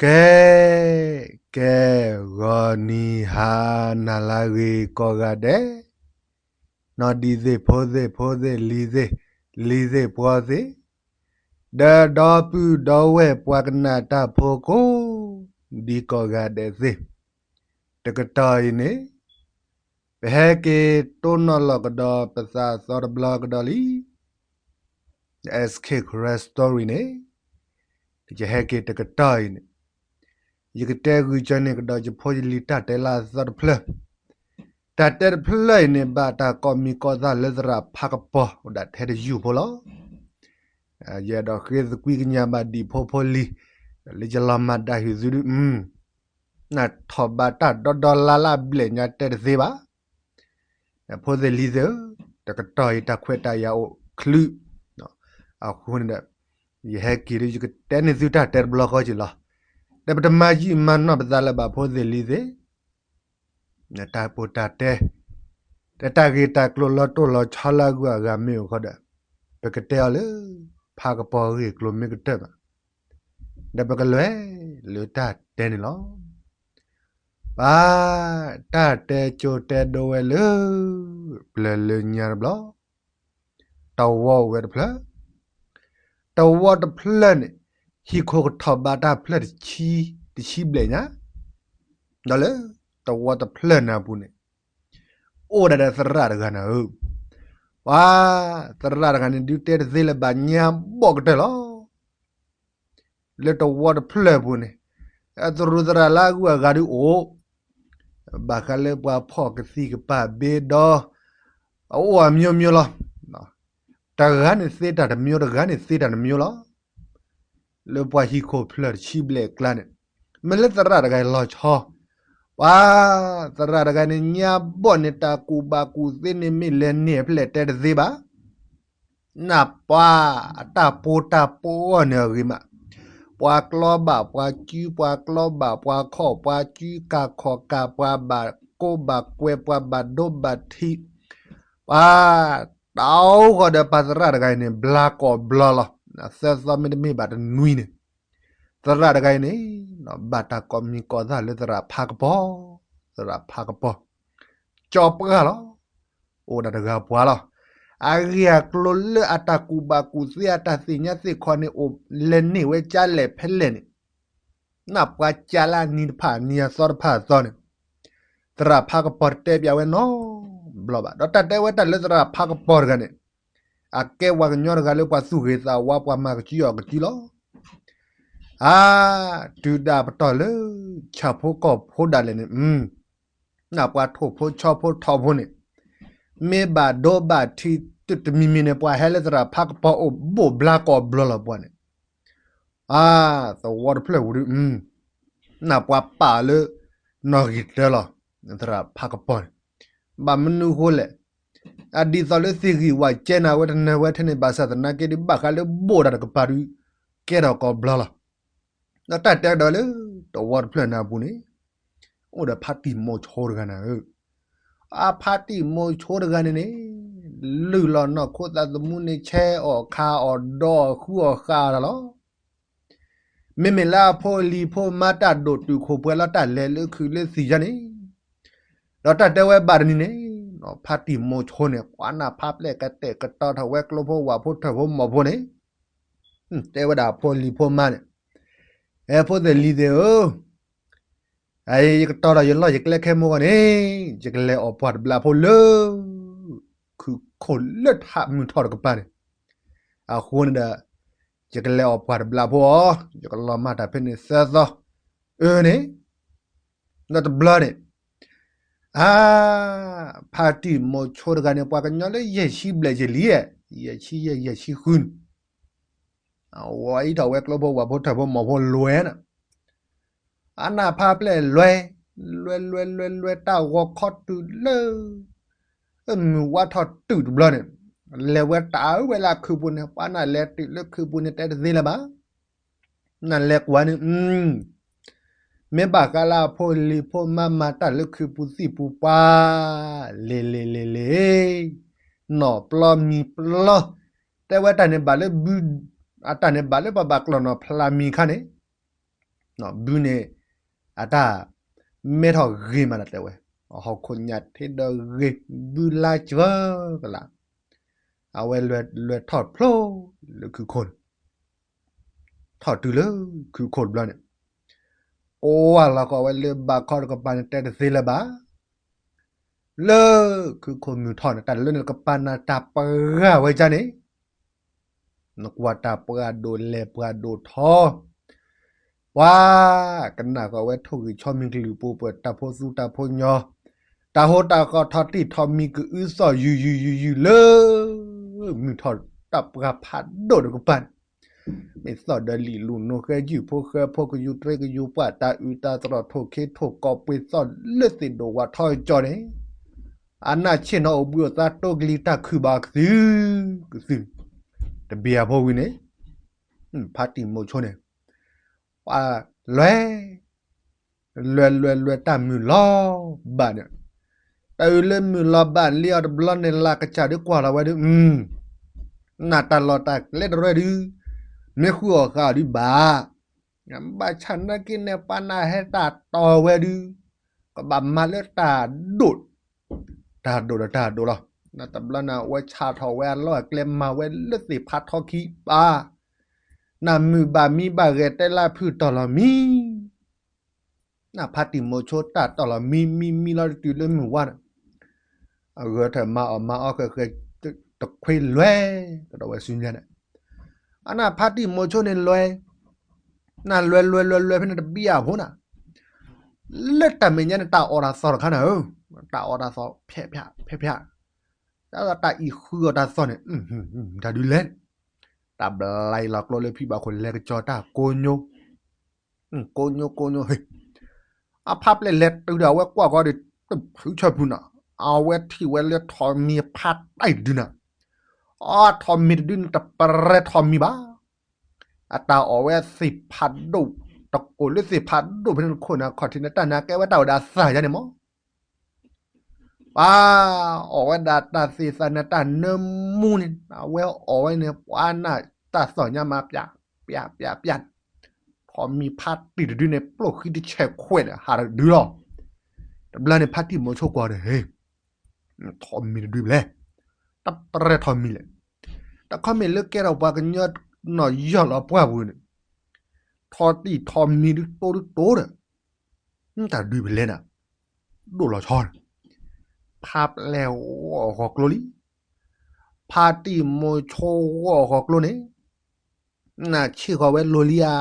ကဲ, ကဲ, ဂီၤနံၤဟါနၤလၢအဂ့ၤကိးဂၤဒဲး, နီၢ်ဒံသ့ၣ်ဖိသ့ၣ်ဖိသ့ၣ်လံၤသ့ၣ်, လံၤသ့ၣ်ပှီၤသ့ၣ်, ဒီးဒီပုၢ်ဒီဝဲၢ်ပှၤကနၣ်တၢ်ဖိကိး, ဒ်ကိးဂၤဒဲးသ့ၣ်, တကတီၢ်အံၤန့ၣ် ပဟဲက့ၤတိၢ်နီၣ်လီၤကဒီးပသးသီတဘျီကဒီးလံ. ဒီး S K Karen Story န့ၣ် ယဟဲက့ၤတကတီၢ်အံၤန့ၣ်, ယကတဲဂုာ်ကၢန့ၢ်ကဒီးယဖိယလံၤတၢ်တဲလၢအသီတဖျၢၣ်, တၢ်တဲတဖျၢၣ်အံၤန့ၣ် ဘၣ်တၢ်ကိးမံၤကိးသၣ်လၢသရၣ်ဖးကပီၤအိၣ်ဒၣ်ထဲတယုၢ်ဖိလီၤ. ယအဲၣ်ဒိးဃ့သကွံာ်ကညးဘၣ်ဒံးဖိဖိလံၤ, လၢယလီၤမၢ်ဒၣ်ဟုၣ်သုဒု, နၢ်ထီၣ်ဘၣ်တၢ်ဒီဒီလါလၢအဘျဲၣ်ညါတဲတသ့ဘၣ်. ဖိသ့ၣ်လံၤသ့ၣ်ဧၢ, တကတီၢ်အံၤတၢ်ခွဲးတၢ်ယာ်အိၣ်ချုး, အဃိန့ၣ်ဒီး ယဟဲက့ၤဒီးယကတဲန့ၢ်သုတၢ်တဲတဘျီဃီက့ၤလီၤ. ဒီးပတမၤယံာ်မၤနီၢ်ပသးလၢၤဘၣ်ဖိသ့ၣ်လံၤသ့ၣ်, တၢ်ပူၤတၢ်တဲ, တၢ်ဂ့ၢ်တၢ်ကျိၤလီၤတိၢ်လီၤဆီလၢအဂုၤအဂၤမ့ၢ်အိၣ်ဃီဒီး, ပကတဲအီၤလၢ ဖးကပီၤဂ့ၢ်ကျိၤမ့ၢ်ကတၢၢ်ဘၣ်, ဒီးပကလဲၤလၢတၢ်တဲန့ၣ်လီၤ. ပှၤ, တၢ်တဲကၠိတဲဒိဝဲလၢ ပျၢၤလၢညါတဘျီ, တဝီအိၣ်ဝဲတဖျၢၣ်, တဝီတဖျၢၣ်န့ၣ် ဟံၣ်ခိၣ်ကထီၣ်ဘၣ်တၢ်ဖျၢၣ်တဆံ, တဆံဘျဲၣ်ညါ, ဒီးလၢတဝီတဖျၢၣ်န့ၣ်အပူၤန့ၣ် အိၣ်ဒၣ်ဒီးသရၣ်တဂၤနၤဧၢ. ပှၤ, သရၣ်တဂၤန့ၣ် ဒုးတဲတသ့လၢၤဘၣ် ညါဘီၣ်ကတၢၢ်လီၤ. လၢတဝီတဖျၢၣ်အပူၤန့ၣ်, သရူးသရၣ်လၢအဂုၤအဂၤဒုးအိၣ်, ဘၣ်ဃးလၢပှၤဖီၣ်ကသံၣ်ကပၤဘ့ဒီ, အအိၣ်အမျိုးမျိုးလီၤ. တဂၤန့ၣ်သ့တၢ်တမျိုး, တဂၤန့ၣ်သ့တၢ်တမျိုးလီၤ. လၢပှၤဟံၣ်ခိၣ်ဖျၢၣ်တဆံဘျဲၣ်အကျါန့ၣ်, မ့ၢ်လၢသရၣ်တဂၤအံၤလီၤဆီ, ပှၤ, သရၣ်တဂၤန့ၣ် ညါဘီၣ်န့ၣ် တၢ်ကူၣ်ဘၣ်ကူၣ်သ့န့ၣ် မ့ၢ်လဲၤန့ၢ်အဖျဲၣ်တဲတသ့ဘၣ်. နၢ်ပှၤ, အတၢ်ပူၤတၢ်ပူၤအီၤန့ၣ်အဂ့ၤမး, ပှၤကျီဘၣ်ပှၤစု, ပှၤကျီဘၣ်ပှၤခီၣ်, ပှၤစုကၤခီၣ်ကၤ, ပှၤဘၣ်ကိးဘၣ်ကွဲ, ပှၤဘၣ်ဒိဘၣ်ထံး, ပှၤ, တၢ်အိၣ်ဃီဒီးပှၤသရၣ်တဂၤအံၤန့ၣ် ဘျါကိးဘျီလီၤ. သၢသီမ့တမ့ၢ်ဘၣ်တနွံန့ၣ်, သရၣ်တဂၤအံၤန့ၣ်, ဘၣ်တၢ်ကိးမံၤကိးသၣ်လၢသရၣ်ဖးကပီၤ, သရၣ်ဖးကပီၤ, ကၠီပှၢ်လီၤ. အိၣ်ဒၣ်တဂၤပှၤလီၤ. အဂ့ၢ်အကျိၤလၢအတၢ်ကူၣ်ဘၣ်ကူၣ်သ့ အတၢ်သ့ၣ်ညါသ့ၣ်ခီန့ၣ် အိၣ်လဲၤန့ၢ်ဝဲကၢလဲၣ်ဖဲလဲၣ်န့ၣ်, နၢ်ပှၤကၢလၢအနံၤတဖၣ်အနံၤ အသီတဖၣ်အသီန့ၣ်, သရၣ်ဖးကပီၤတတဲပၠးဝဲနီတဘျီဘၣ်. ဒီးတၢ်တဲဝဲတၢ်လၢသရၣ်ဖးကပီၤတဂၤန့ၣ်, အကဲပှၤကညီတဂၤလၢပှၤသူၣ်ဂ့ၤသးဝါ ပှၤမၤကစုအီၤကစုလီၤ. အါ, တုၤဒၣ်ပတီၢ်လၢ ဆၣ်ဖိကီၢ်ဖိဒၣ်လဲာ်န့ၣ်, နၢ်ပှၤထိၣ်ဖိဆီဖိထီၣ်ဖိန့ၣ်, မ့ၢ်ဘၣ်ဒိဘၣ်ထံးတမံၤမံၤန့ၣ် ပှၤဟဲလၢသရၣ်ဖးကပီၤအိၣ်ဘိၣ်ဘျါကိးဘျီလီၤပှၤန့ၣ်. အါ, သဝီတဖျၢၣ်ပူၤဒုး, နၢ်ပှၤပာ်လၢ နီၣ်ဂံၢ်တၢလီၤ. သရၣ်ဖးကပီၤန့ၣ်, ဘၣ်မနုၤဃိလဲၣ်. အဒ်သိးလၢသ့ၣ်ဂံၢ်ဝးကဲနၤဝဲတနၢၤဝဲထဲန့ၣ် ဘၣ်ဆၣ်သနာ်က့ဒုး ဘၣ်ဃးလၢဘိၣ်တၢ်တကပၤဒုး ကဲထီၣ်ကိးဘျီလီၤ. ဒီးတၢ်တဲကဒီးလၢ တဝီတဖျၢၣ်န့ၣ်အပူၤန့ၣ်, အိၣ်ဒီးဖါတံၢ်မိၤဆိတဂၤနၤဧၢ. အါ, ဖါတံၢ်မိၤဆိတဂၤန့ၣ်န့ၣ်, လုၢ်လီၤနီၢ်ခိသးသမူန့ၣ် ဆဲးအီၣ်ခးအီၣ်ဒီးအီၣ်ဃုအီၣ်ဃးတၢ်လီၤ. မ့မ့ၢ်လၢအဖိလံၤဖိမါတၢ်ဒိၣ်တုာ်ခိၣ်ပှဲၤလီၤ တၢ်လဲၤလၢခုးလၢသံၣ်ယါန့ၣ်, ဒီးတၢ်တဲဝဲဘၣ်တနံၤန့ၣ်, ဖါတံၢ်မိၤဆိန့ၣ် ပှၤနၢ်ဖးပျဲၢ်ကတဲာ်ကတီၤထီၣ်ဝဲကျိဖိဝၣ်ဖိထၢၣ်ဖိမီၢ်ဖိန့ၣ်, တဲဝဲဒၣ်အဖိလံၤဖိမါန့ၣ်, ဟဲဖိသ့ၣ်လံၤသ့ၣ်ဧၢ, ယကတီၤဒီးယလီၢ်ယကျဲခဲမိၢ်ဂီၢ်န့ၣ်, ယကလဲၤအီၣ်ပှၢ်တဘျီဖိလၢ ခုးခိၣ်လၢထးမုၢ်ထီၣ်တကပၤန့ၣ်, အဃိန့ၣ်ဒီး ယကလဲၤအီၣ်ပှၢ်တဘျီဖိအီၤ, ယကလီၤမၢ်တၢ်ဖဲန့ၣ်သၢသီ, အၢန့ၣ်, ဒီးတဘျီန့ၣ်, အါ, ဖါတံၢ်မိၤဆိတဂၤန့ၣ် ပှၤကညီလၢယဲၢ်ဆံဘျဲၣ်ယဲၢ်လံ, ယဲၢ်ဆံယဲၢ် ယဲၢ်ဆံဃုန့ၣ်, ဝဲအံးထီၣ်ဝဲကျိဖိဝၣ်ဖိထၢၣ်ဖိမီၢ်ဖိလွဲန့ၣ်, အနၢ်ဖးပျဲၢ်လွဲ, လွဲလွဲလွဲလွဲ တၢ်ဂီၤခီတုၤလၢ မုၢ်ဝါထီၣ်တုၤတဘျီန့ၣ်, လဲၤဝဲတၢ်အၢဝဲလၢခုးပူၤန့ၣ်, ပှၤနၢ်လဲၤတုၤလၢခုးပူၤန့ၣ် တဲတသ့လၢၤဘၣ်. နၢ်လဲၤကွၢ်န့ၣ်, မ့ၢ်ဘၣ်ဃးလၢအဖိလံၤဖိမါမၤတၢ်လၢခုးပူၤသံၣ်ပူၤပှၤ, လ့ၤလ့ၤလ့ၤလ့ၤ, နီၢ်ပျီမံၤပျီ, တဲဝဲတၢ်န့ၣ်ဘၣ်လၢဘု, အတၢ်န့ၣ်ဘၣ်လၢပှၤဘၣ်ကျီၢ်နီၢ်ဖျါမံၤခါန့ၣ်, ဘုန့ၣ် အတၢ်မဲထီၣ်ဂ့ၤမးဒီးတဲဝဲ, ဟီၣ်ခိၣ်ညၣ်ထ့ဒီးဂ့ၤ, ဘုလါစှၤကလး, အဝဲလဲၤထီၣ်ဖျိလၢခုခိၣ်န့ၣ်, ထီၣ်တုၤလၢခုခိၣ်တဘျီန့ၣ်, အိၣ်ဝဲလီၤကီးဝဲလၢဘးခီတကပၤန့ၣ် တဲတသ့လၢၤဘၣ် လၢခုခိၣ်မုၢ်ထီၣ်န့ၣ် တၢ်လၢန့ၣ်တကပၤန့ၣ် တၢ်ပှၢ်ဝဲဒၣ်န့ၣ်, နကွၢ်တၢ်ပှၢ်ဒိၣ်လဲၤပှၢ်ဒိၣ်ထီ, ပှၤကနၣ်ဃီဝဲထိၣ်ဂံၢ်ဆီမံၤကလုာ်ပူၤ ပှၤတၢ်ဖိသူတၢ်ဖိညီ, တၢ်ဟိတၢ်ဃီထီၣ်တံၢ်ထီၣ်မံၤကအုသီၣ်ယုၢ်ယုၢ်ယုၢ်ယုၢ်လၢ မုၢ်ထီၣ်တၢ်ပှၢ်ဖးဒိၣ်တကပၤန့ၣ်, မ့ၢ်သီၣ်ဒီးလံာ်လူၤနိဃဲယုၢ်ဖိဃဲဖိကယူၤတြဲကယူၤပှၢ် တၢ်အုၣ်တၢ်သရီၣ်ထိၣ်ခ့ထိၣ်ကီးပှ့ၤသီၣ်လၢသ့ၣ်ဒိၣ်ဝးထီကၠီန့ၣ်, အနၢ်ဆ့ၣ်နီၤအိၣ်ဘှံးအိၣ်သါတိကလံၤတၢ်ခုၣ်ဘၣ်ကသုၣ်ကသုၣ်, တဘ့ၣ်အဖိဝံၤန့ၣ်, ဖါတံၢ်မိၤဆိန့ၣ်, ပှၤလွဲ လွဲလွဲလွဲတၢ်မုၢ်လီၤဘၣ်န့ၣ်, တၢ်အုၣ်လၢမုၢ်လီၤဘၣ်လံအီၤတဘျီန့ၣ် လၢကစၢ်ဒုးကွၢ်လီၤဝဲဒုး, နၢ်တၢ်လီၢ်တၢ်ကျဲတရၢဒုး, မ့ၢ်ဃုအီၣ်ဃာ်အီၤဒုးဘၣ်, ဘၣ်ဆၣ်နာ်က့န့ၣ် ပှၤနၢ်ဟဲတၢ်တီၢ်ဝဲဒုး, ကဘၣ်မၤလၢတၢ်ဒိၣ်, တၢ်ဒိၣ်ဒီးတၢ်ဒိၣ်လီၤ. နတဘျီန့ၣ် အဝဲဆါထီၣ်ဝဲအလီၢ်အကျဲမၤဝဲလၢသ့ၣ်ဖးထီခံဘၣ်, နၢ်မုာ်ဘၣ်မံဘၣ်ဂဲၤတဲလၢဖုၣ်တီၢ်လီၤမံ နဖါတံၢ်မိၤဆိတၢ်တီၢ်လီၤမံမံမံလီၤတတုၤလၢမုၢ်ဝါန့ၣ်, အဂၢၢ်ထၢၣ်မၤအီၣ်မၤအီဃဲဃဲ, တခွ့လွဲ, ကဒီးဝဲဆူညါန့ၣ်, အနဖါတံၢ်မိၤဆိန့ၣ်လွဲ, နလွဲလွဲလွဲလွဲဖဲန့ၣ်တဘံၣ်အဖိနၤ, လၢတၢ်မဲာ်ညါန့ၣ် တၢ်အီၣ်တၢ်သီတခါနၤဧၢ, တၢ်အီၣ်တၢ်သီဖဲးဖဲးဖဲးဖဲး, တၢ်အံၤဃုအီၣ်တၢ်သီန့ၣ်, တၢ်ဒုးလဲၣ်, တၢ်ဘျါအံၤလီၤကျိလၢဖံဘၣ်ခိၣ်လဲၤကစီၤတၢ်ကိညိ ကိညိကိညိဟ့ၣ်, အဖါပျဲၢ်လဲၤတုၤဒီးအဝဲကွၢ်ဃီဒီး တဖုဆၢဖုနၤ, အဝဲထံၣ်ဝဲလၢထိးမံၤဖါတံၢ်တဒုနၤ, အထိးမံၤတဒုန့ၣ် တပရဲထိးမံၤဘၣ်, အတၢ်အီၣ်ဝဲသ့ၣ်ဖးဒိၣ်, တကိၢ်လၢသ့ၣ်ဖးဒိၣ်ဖဲန့ၣ်တခိၣ်န့ၣ် အခီၣ်ထံးန့ၣ် တၢ်န့ၣ်ကဲဝဲတၢ်အိၣ်ဒီးအသၣ်ယါန့ၣ်မး ပှၤအီၣ်ဝဲဒၣ်တၢ်သ့ၣ်သၣ်န့ၣ် တၢ်နၢမူန့ၣ် အဝဲအီၣ်ဝဲန့ၣ် ပှၤနၢ်တၢ်သီၣ်ညါမး ပျးပျးပျးပျးန့ၣ်, ထိးမံၤဖါတံၢ်တဒုန့ၣ် ပျိၢ်ဃံတဆဲးခွဲးန့ၣ် ဟးတဒုလီၤ. တဘျီန့ၣ် ဖါတံၢ်မိၤဆိကွၢ်ဒီး ဟ့ၣ်, ထိးမံၤတဒုဘျဲၣ်, တပရဲထိးမံၤလဲၣ်. တခီမ့ၢ်လၢကဲထီၣ်ပှၤကညီနီၢ်ယီၢ်လီၤပှၢ်ပူၤန့ၣ်, ထိးတံၢ်ထိးမံၤဒုးတိဒုးတိဒီး တၢ်ဒုးဖဲလဲၣ်နၤ, ဒိၣ်လီၤဆီန့ၣ်, ဖါပျဲၢ်ဂီၢ်ဃီၤကျိလံ, ဖါတံၢ်မိၤဆိဂီၢ်ဃီၤကျိန့ၣ်, နဆ့ၣ်ဃီၤဝဲလိၤလံဧါ,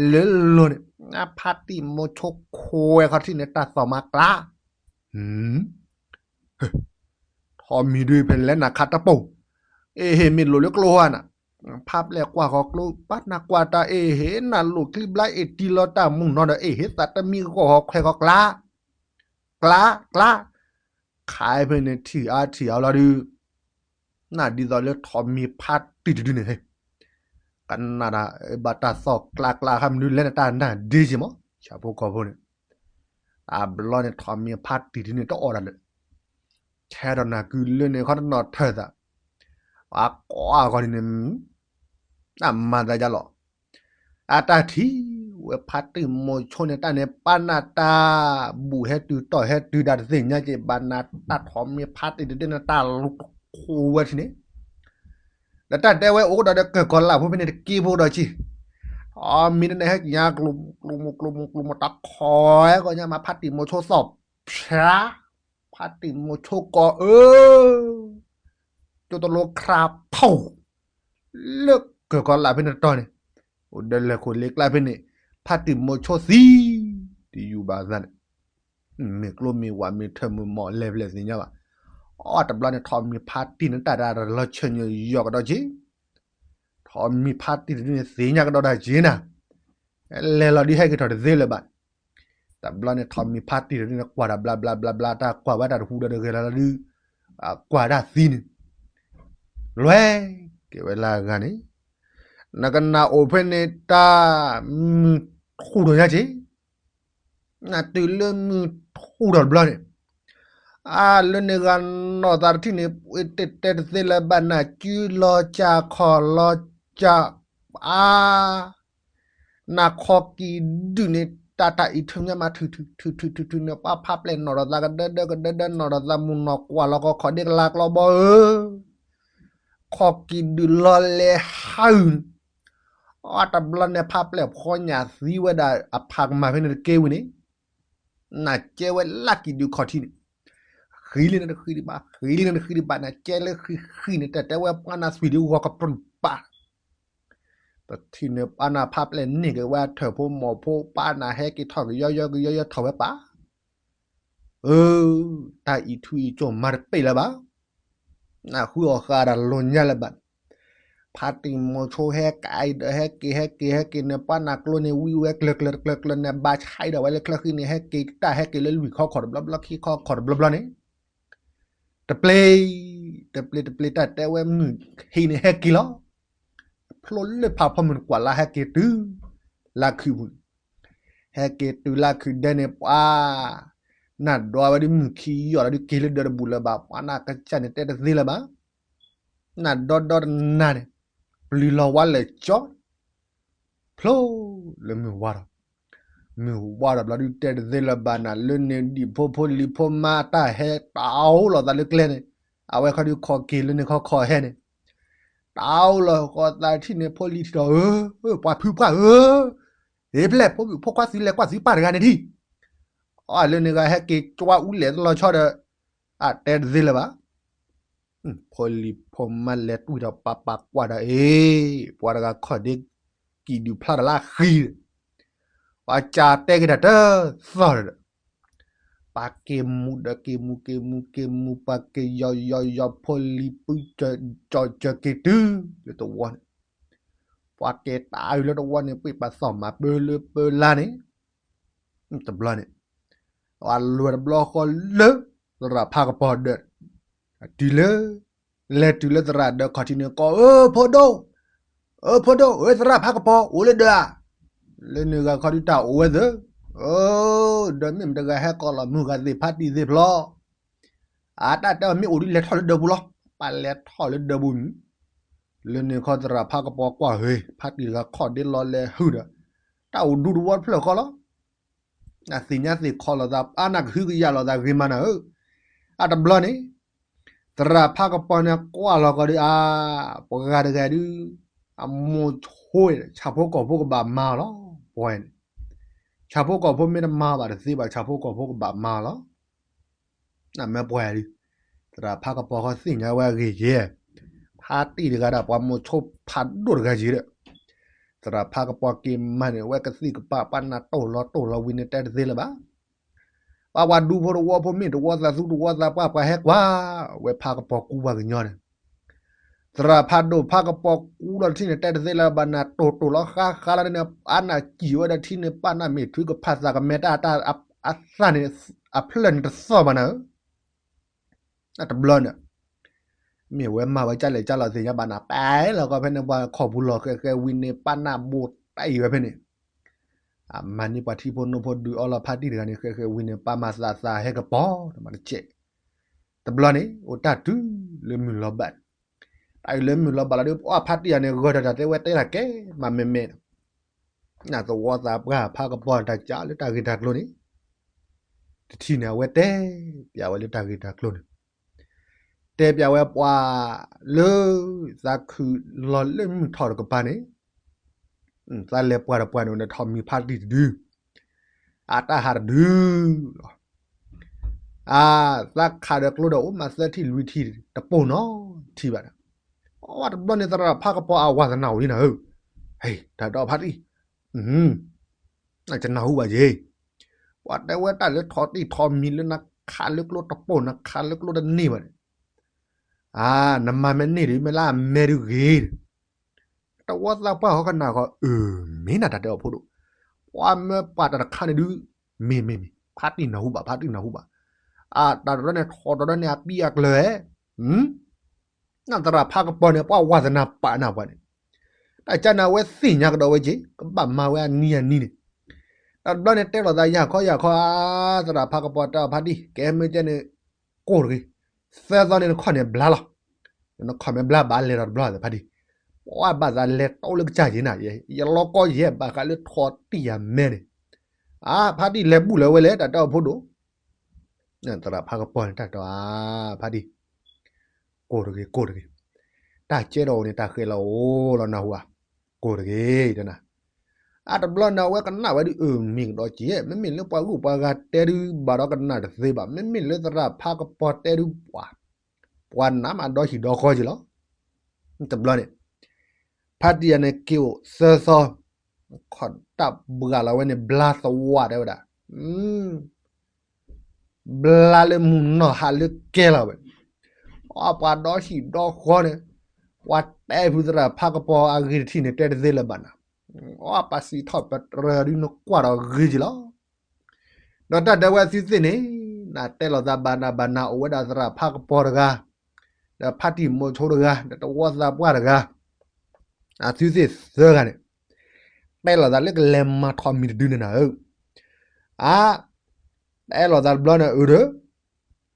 လၢလိၤန့ၣ် ဖါတံၢ်မိၤဆိခွဲးခီၣ်ထံးန့ၣ် တၢ်သီၣ်မၤကျါ ထိးမံၤဒုးဖဲလဲၣ်နၤခးတပိၢ်, အ့ဟ့ၣ်မ့ၢ်လိာ်လၢကျိဧါနၤ, ဖါပျဲၢ်ကွၢ်ဃီၤကျိ ပှၤနၢ်ကွၢ်တၢ်အ့ဟ့ၣ်နၤလိာ်ချံဘျါအ့ၣ်တံၢ်လီၤတၢ်မူနီၤဒီး အ့ဟ့ၣ်သးတမံၤဂီၢ်ဃီၤခွဲးဃီၤကျါ, ကျါ, ကျါ, ခးဖဲန့ၣ်ထံၣ်အါထံၣ်အါလီၤဒုး, နဒ်သိးလၢထိးမံၤဖါတံၢ်တဒုန့ၣ်, ကနၣ်ဒၣ် ဘၣ်တၢ်သီၣ်ကျါကျါခါမနုၤလဲၣ်န့ၣ် တၢ်နၢ်ဒ့က့ၤမး ဆၣ်ဖိကီၢ်ဖိန့ၣ်, တဘျီန့ၣ် ထိးမံၤဖါတံၢ်တဒုန့ၣ် တအီၣ်ဒၣ်လၢ ဆဲးဒီးနၢ်ကုလၢန့ၣ်ခီတနီၤထၢၣ်သး, အကွၢ်အဂီၢ်ဒ်န့ၣ်, တၢ်မၤသးယါလီၤ, အတၢ်ထံၣ်ဝဲဖါတံၢ်မိၤဆိန့ၣ် တၢ်န့ၣ်ပာ်နၢ်တၢ်, ဘူၣ်ဟဲတုၤတီၢ်ဟဲတုၤဒၣ်တသ့ၣ်ညါက့ၤ ဘၣ်နၢ်တၢ်ထိးမံၤဖါတံၢ်တဒုန့ၣ် တၢ်လူၤတခိးဝဲထံန့ၣ် ဒီးတၢ်တဲဝဲအိၣ်ဒီးဒီးကၢၢ်ကီၤလၢ်ဖိဖဲန့ၣ်တက့ဖိဒီးဆံ, အမံၤတန့ၣ်ဟဲက့ၤညါကျိၤမူကျိၤမူကျိၤမူတၢ်ခီဟဲကီးညါမး ဖါတံၢ်မိၤဆိသီၣ်ဖျါ, ဖါတံၢ်မိၤဆိကီးအၢ, ကၠိတလိခရးဖီၣ်, လၢကၢၢ်ကီၤလၢ်ဖဲန့ၣ်တတီၤန့ၣ်, အိၣ်ဒီးလဲၤခိၣ်လ့ကျါဖဲန့ၣ်, ဖါတံၢ်မိၤဆိသံ, တယူၤဘၣ်သးန့ၣ် မ့ၢ်ကျိမ့ၢ်ဝးမ့ၢ်ထၢမုၢ်မီၢ်လဲၤဖဲလဲၣ်သ့ၣ်ညါဘၣ်. အီ တဘျီန့ၣ် ထိးမံၤဖါတံၢ်န့ၣ် တၢ်ဒၣ်လီၤဆၢညိယီၤကဒီးက့ၤ, ထိးမံၤဖါတံၢ်တဒုန့ၣ်သ့ၣ်ညါကဒီးတၢ်က့ၤနၤ, လဲၤလီၤဒုးဟဲက့ၤထီၣ်တသ့လၢၤဘၣ်. တဘျီန့ၣ် ထိးမံၤဖါတံၢ်တဒုန့ၣ် ကွၢ်တၢ်ဘျါဘျါဘျါဘျါ တၢ်ကွၢ်ဝဲတၢ်တဟူဒီးတဂဲၤလီၤလီၤဒုး, ကွၢ်တၢ်သံန့ၣ် လွဲက့ၤဝဲလၢအဂၤန့ၣ်, နကနၣ်အိၣ်ဖဲန့ၣ်တၢ်မုၢ်ထူၣ်ထီၣ်ညါက့ၤ နတုၤလၢမုၢ်ထူၣ်ထီၣ်တဘျီန့ၣ်, အါ လၢန့ၣ်ဂၤနီၢ်သးတထံၣ်န့ၣ် ပှ့ၤတဲတဲတသ့လၢၤဘၣ် နၤ ကၠူလီၤစၢ်ခီၣ်လီၤစၢ်, အါ, နခီကံၤဒုးန့ၣ် တၢ်တၢ်အံၤထုးမးမးထုးထုးထုးထုးထုးထုးန့ၣ် ပှၤဖးပျဲၣ်နီၣ်ဒီးသးကဒၢဒၢကဒၢဒၢ နီၣ်ဒီးသးမုၢ်နီၢ်ကွၢ်လီၤကီးခီၣ်ဒ့ကလါကျီဘီဧၢ, ခီကံၤဒုးလီၤလဲၤဟးဂုာ်န့ၣ်, အတဘျီန့ၣ် ဖးပျဲၣ်ဖီညၣ်သံဝဲဒၣ်အဖးကမၣ်ဖဲန့ၣ်တက့ၢ်ဝံၤန့ၣ်, နကဲဝဲလၢကံၤဒုးခီၣ်ထံးန့ၣ်, ဃံလံန့ၣ်တဃံဒံးဘၣ်, ဃံလံန့ၣ်တဃံဒံးဘၣ်, နကဲလၢဃံဃံန့ၣ် တၢ်တဲဝဲပှၤနၤသွံၣ်ဒံးဂီၤကပြုၢ်ပာ် ပထံၣ်န့ၣ်ပှၤနၤဖးပျဲၣ်န့ၢ်က့ၤဝဲအထၢၣ်ဖိမီၢ်ဖိ ပှၤနၤဟဲက့ၤထီၣ်ကယီယီကယီယီထီၣ်ဝဲပာ်, အၢ, တၢ်အံၤထူအံၤကၠိမၤတပ့ၢ်လၢၤဘၣ်, နဃုအီၣ်ဃာ်ဒီးလိၤညါလၢၤဘၣ်, ဖါတံၢ်မိၤဆိဟဲကးအံၤဒီးဟဲက့ၤဟဲက့ၤဟဲက့ၤန့ၣ် ပှၤနၤကျိန့ၣ်ဝံဝဲကျၢၤကျၢၤတကျၢၤကျၢၤန့ၣ် ဘၣ်ဆါအံၤဒီးဝဲလၢချၢဃံန့ၣ် ဟဲက့ၤတၢ်ဟဲက့ၤလၢလွံၢ်ခီခီၣ်တဘျီဘျီခံခီခီၣ်တဘျီဘျီန့ၣ် တပျ့ၤ, တပျ့ၤတပျ့ၤတၢ်တဲဝဲမုၢ်ဟံးန့ၣ်ဟဲက့ၤလီၤ, ဖျိလၢဖးဖီမုၢ်နကွၢ်လါဟဲက့ၤတုၤ, လါခုၣ်ပူၤန့ၣ်, ဟဲက့ၤတုၤလါခုၣ်ဒဲန့ၣ် ပှၤနၤဒွးဝဲဒ်မုၢ်ခံယီၢ်လီၤဒ်က့ၤလၢဒၢးတဘူၣ်လၢၤဘၣ်, ပှၤနၤကစၢ်န့ၣ်တဲတသ့လၢၤဘၣ်, နၤဒီဒီတနၤန့ၣ်, ပျံၤလီၤဝါလဲၤကၠီ ဖျိလၢမုၢ်ဝါဒီး, မုၢ်ဝါဒီးဘျီဒုးတဲတသ့လၢၤဘၣ်နၤ လၢန့ၣ်ဒံၣ်ဖိဖိလံၤဖိမါတၢ်ဟဲတၢ်အိၣ်လီၤသးလၢကျဲန့ၣ်, အဝဲခီဒုးခီၣ်က့ၤလၢန့ၣ်ခီခီၣ်ဟဲန့ၣ်, တၢ်အိၣ်လီၤဃီသးထံၣ်န့ၣ်ဖိလံၤထံၣ်ဒီး ဧၢ, ပှၤဖုပှၢ်ဧၢ, ဟ့ၣ်ဖျဲၣ်ဖိမုၣ်ဖိခွါသုလဲၤကွၢ်သုပၢ်တဂၤန့ၣ်ဒံး, အီၣ်လၢန့ၣ်ဂၤဟဲက့ၤကၠွါအူလဲၤတလီၤဆီဒီး, အတဲတသ့လၢၤဘၣ် ဖိလံၤဖိမါလဲၤတွံၢ်ဒီးပာ်ပာ်ကွၢ်ဒီး အ့, ပှၤတဂၤခီၣ်ဒ့ကံၤဒုးဖျါတလါဃံ, ပှၤကၢ်တဲက့ၤတၢ်တသီၣ်ဒီး, ပှၤက့ၤမူဒီးက့ၤမူက့ၤမူက့ၤမူ ပှၤက့ၤယီၤယီၤယီၤဖိလံၤပုၢ်ကၠီၤကၠီၤက့ၤတုၤလၢတဝီန့ၣ်, ပှၤက့ၤတၢ်အုးလၢတဝီန့ၣ် ပှ့ၤပာ်သီၣ်မၤပၢလၢပၢလါန့ၣ် တဘျီန့ၣ်, အလွဲၢ်တဘျီဃီလၢ သရၣ်ဖးကပီၤဒၢး, တုၤလၢ, လဲၤတုၤလၢသရၣ်ဒၢးခီၣ်ထံးန့ၣ် ကိး အၢဖိဒိၣ်, အၢဖိဒိၣ် အၢသရၣ်ဖးကပီၤအိၣ်လၢဒၢးဧါ, လၢန့ၣ်ဂၤခီဒုးတၢ်အိၣ်ဝဲသၢ, အၢ, ဒီးမ့ၢ်မတဂၤဟဲကိးလီၤမုၢ်ဂၤသ့ၣ်ဖးတံၢ်သ့ၣ်ဖျီ အတၢ်တဲအီၤမ့ၢ်အိၣ်ဒ်လဲၤထီၣ်လၢဒၢးပူၤလီၤ, ပလဲၤထီၣ်လၢဒၢးပူၤန့ၣ်, လၢန့ၣ်ခီသရၣ်ဖးကပီၤကွၢ်ဟ့ၣ် ဖးတံၢ်တဂၤခီၣ်ဒ့လီၤလဲၤဟုၣ်ဒီး, တၢ်အိၣ်ဒူတဝီတဖျၢၣ်ဃီလီၤ, အသ့ၣ်ညါသ့ၣ်ခီလီၤသး အါနၢ်ကဟုကယာ်လီၤသးဂ့ၤမးနၤဧၢ, အတဘျီန့ၣ်, သရၣ်ဖးကပီၤန့ၣ်ကွၢ်လီၤကီးဒုး အါ, ပှၤတဂၤဒုး, အမိၢ်ဆိ, ဆၣ်ဖိကီၢ်ဖိကဘၣ်မၤအီၤလီၤ, ပှၤန့ၣ်, ဆၣ်ဖိကီၢ်ဖိမ့ၢ်တမၤဘၣ်တသ့ဘၣ် ဆၣ်ဖိကီၢ်ဖိကဘၣ်မၤအီၤလီၤ နမ့ၢ်ပှၤဒုး, သရၣ်ဖးကပီၤဃီသ့ၣ်ညါဝဲအဂ့ၢ်ယဲၢ်, ဖါတံၢ်တဂၤဒီးပှၤမိၢ်ဆိဖးဒိၣ်တဂၤယံၤဒီး, သရၣ်ဖးကပီၤက့ၤမၤန့ၢ်ဝဲကသံၣ်ကပၤ ပှၤနၤတိၢ်လီၤတိၢ်လီၤဝံၤန့ၣ်တဲတသ့လၢၤဘၣ်, ပှၤပှၤဒူဖိတဝီဖိမ့ၢ်တဝီသးသူတဝီသးပှၢ် ပှၤဟဲကွၢ်ဝဲဖးကပီၤကူပှၤကညီန့ၣ် သရၣ်ဖးဒိၣ်ဖးကပီၤကူဒီးထံၣ်န့ၣ် တဲတသ့လၢၤဘၣ် နၤတိၢ်တိၢ်လီၤဃါဃါလီၤန့ၣ် အါနၢ်စံၣ်ဝဲဒီးထံန့ၣ် ပၢ်နၢ်မ့ၢ်ထုကဖၣ်သးကမဲတၢ် အသၣ်န့ၣ် အဖျၢၣ်န့ၣ်တသီၣ်ဘၣ်နၤဧၢ, တဘျီန့ၣ် မ့ၢ်ဝဲမၤဝဲကၢ်လဲၣ်ကၢ်လီၤသ့ၣ်ညါဘၣ်နၤ ပာ်လီၤကီဖဲန့ၣ် ပှၤခီၣ်ပူၤလီၤဃဲဃဲဝံၤန့ၣ် ပၢ်နၢ်ဘိးတၢ်အံၤဝဲဖဲန့ၣ် အမၤန့ၢ်ပှၤထံဖိနိဖိဒုးအီလီၤဖါတံၢ်တဂၤန့ၣ် ဃဲဃဲဝံၤန့ၣ် ပၢ်မၤသးသးဟဲကပီၤ တမၤတကဲး, တဘျီန့ၣ် အိၣ်တၢ်တုၤလၢမုၢ်လီၤဘၣ်န့ၣ်, တၢ်အံၤလၢမုၢ်လီၤဘၣ်လီၤဒီး ပှၤဖါတံၢ်ယၤန့ၣ် ဂၢၢ်တၢ်တၢ်တဲဝဲတဲတၢ်ကဲမးမဲာ်မဲာ်န့ၣ်, နသဝီသးပှၢ်ဖးကပီၤတၢ်ကၢ်လၢတၢ်ဂ့ၢ်တၢ်ကျိၤန့ၣ်, တထံၣ်န့ၣ် အဝဲတဲပျးဝဲလၢတၢ်ဂ့ၢ်တၢ်ကျိၤန့ၣ် တဲပျးဝဲပှၤလၢ သးခုၣ်လီၤလၢမုၢ်ထီၣ်တကပၤန့ၣ်, သးလဲၤပှၢ်တပှၢ်န့ၣ် နထီၣ်မံၤဖါတံၢ်တဒု, အတၢ်ဟးတဒုလီၤ, အသးခးဒီးကျိဒီးအိၣ်မးသၢထံၣ်လွံၢ်ထံၣ်တပိၢ်နီၤထံၣ်ဘၣ်ဒီး, အဝဲတဘျီန့ၣ် သရၣ်ဖးကပီၤအဝါသနာအိၣ်လံနၤဧၢ, တၢ်ဒီးဖါတံၢ် နကနၢ်ဟူဘၣ်ယ့ၢ်, ပှၤတဲဝဲတၢ်လၢထီၣ်တံၢ်ထီၣ်မံၤလၢနခးလၢကျိတပိၢ် နခးလၢကျိတန့ၢ်ဘၣ်န့ၣ်, နမၤမ့ၢ်န့ၢ်ဒီး မ့ၢ်လၢအမဲာ်ဒုးဂ့ၤ, တဝီသးပှၢ်ဃီကနၣ်ဃီ အၢ မ့ၢ်နတၢ်တဲအီၤဖိဒိၣ်, ပှၤမၢပှၤတၢ်တခါန့ၣ်ဒုး, မ့ၢ်မ့ၢ်မ့ၢ် ဖါတံၢ်နၢ်ဟူဘၣ် ဖါတံၢ်နၢ်ဟူဘၣ်, အတၢ်တရီန့ၣ်ထီၣ်တရီန့ၣ်အပံအကျၢၤဧဲ နသရၣ်ဖးကပီၤန့ၣ် ပှၤဝါသနာပာ်နၢ်ပှၤန့ၣ်, တၢ်ကၢ်န့ၣ် အဝဲသ့ၣ်ညါကဒီးဝဲက့ၤ ကဘၣ်မၤဝဲအနံၤအနံၤန့ၣ်, တဘျီန့ၣ်တဲလိာ်သးယၤခီယၤခီဧါ, သရၣ်ဖးကပီၤတဲအီၤဖါတံၢ် ကဲမ့ၢ်ကဲန့ၣ်, ကိၢ်တဂ့ၤ, သၢသီန့ၣ်နခီၣ်န့ၣ်ဘျါလီၤ, နခီၣ်မ့ၢ်ဘျါဘၣ်လဲၤဒီးတဘျီသ့ၣ်ဖါတံၢ်, ပ ပှၤဘၣ်သးလဲၤတီလၢကစၢ်ယဲနၤ, ယလီၤကီယဲၢ်ဘၣ်ဃးလၢထီတံၢ်ယၤမဲန့ၣ်, အါ ဖါတံၢ်လဲၤဘူၣ်လၢၤဝဲလဲၣ် တၢ်တဲအီၤဖိဒိၣ်, သရၣ်ဖါကပီၤန့ၣ် တၢ်တဲအီၤ ဖါတံၢ်, ကိၢ်တဂ့ၤ ကိၢ်တဂ့ၤ, တၢ်ကဲထီၣ်အိၣ်န့ၣ် တၢ်ဃဲၤလီၤအိၣ်လီၤနၢ်ဟူဧါ, ကိၢ်တဂ့ၤ, တနၤ, အါ တဘျီန့ၣ် အဝဲကနၣ်ဝဲဒုး အၢ မ့ၢ်ကဒီးက့ၤ, မ့မ့ၢ်လၢပှၤဂုၤပှၤဂၤတဲဒုး ဘၣ်ဒီးကနၣ်တသ့ဘၣ်, မ့မ့ၢ်လၢသရၣ်ဖါကပီၤတဲဒုးပှၤ, ပှၤနးမးဒီဟံၣ်ဒီဃီက့ၤလီၤ. တဘျီန့ၣ် ဖါတံၢ်ယၤန့ၣ်က့ၤအိၣ်သၢသီ, ခီၣ်တၢ်ဘှါလီၤဝဲန့ၣ် ဘျါသဝးတဲဝဲဒၣ်, ဘျါလၢမုၢ်နီၢ်ဟးလၢကဲလီၤဝဲ, အပှၤဒီဟံၣ်ဒီဃီန့ၣ်, ပှၤတဲဖုသရၣ်ဖါကပီၤအဂ့ၤတထံၣ်န့ၣ် တဲတသ့လၢၤဘၣ်နၤ, အပှၤစံးထီၣ်ပတြၢၤဒုးနကွၢ်ဒီးဂ့ၤက့ၤလီၤ. ဒီးတၢ်တဲဝဲအသုသ့ၣ်န့ၣ်, နတဲလိာ်သးဘၣ်နၤဘၣ်နၤ အိၣ်ဝဲဒၣ်သရၣ်ဖါကပီၤတဂၤ, ဒီးဖါတံၢ်မိၤဆိတဂၤ, ဒီးတဝီသးပှၢ်တဂၤ, အသုသ့ၣ်သၢဂၤန့ၣ်, တဲလိာ်သးလၢကလဲၤမၤထီၣ်မံၤတဒုန့ၣ်နၤဧၢ, အါ, တဲလိာ်သးတဘျီန့ၣ်အုးဒီး,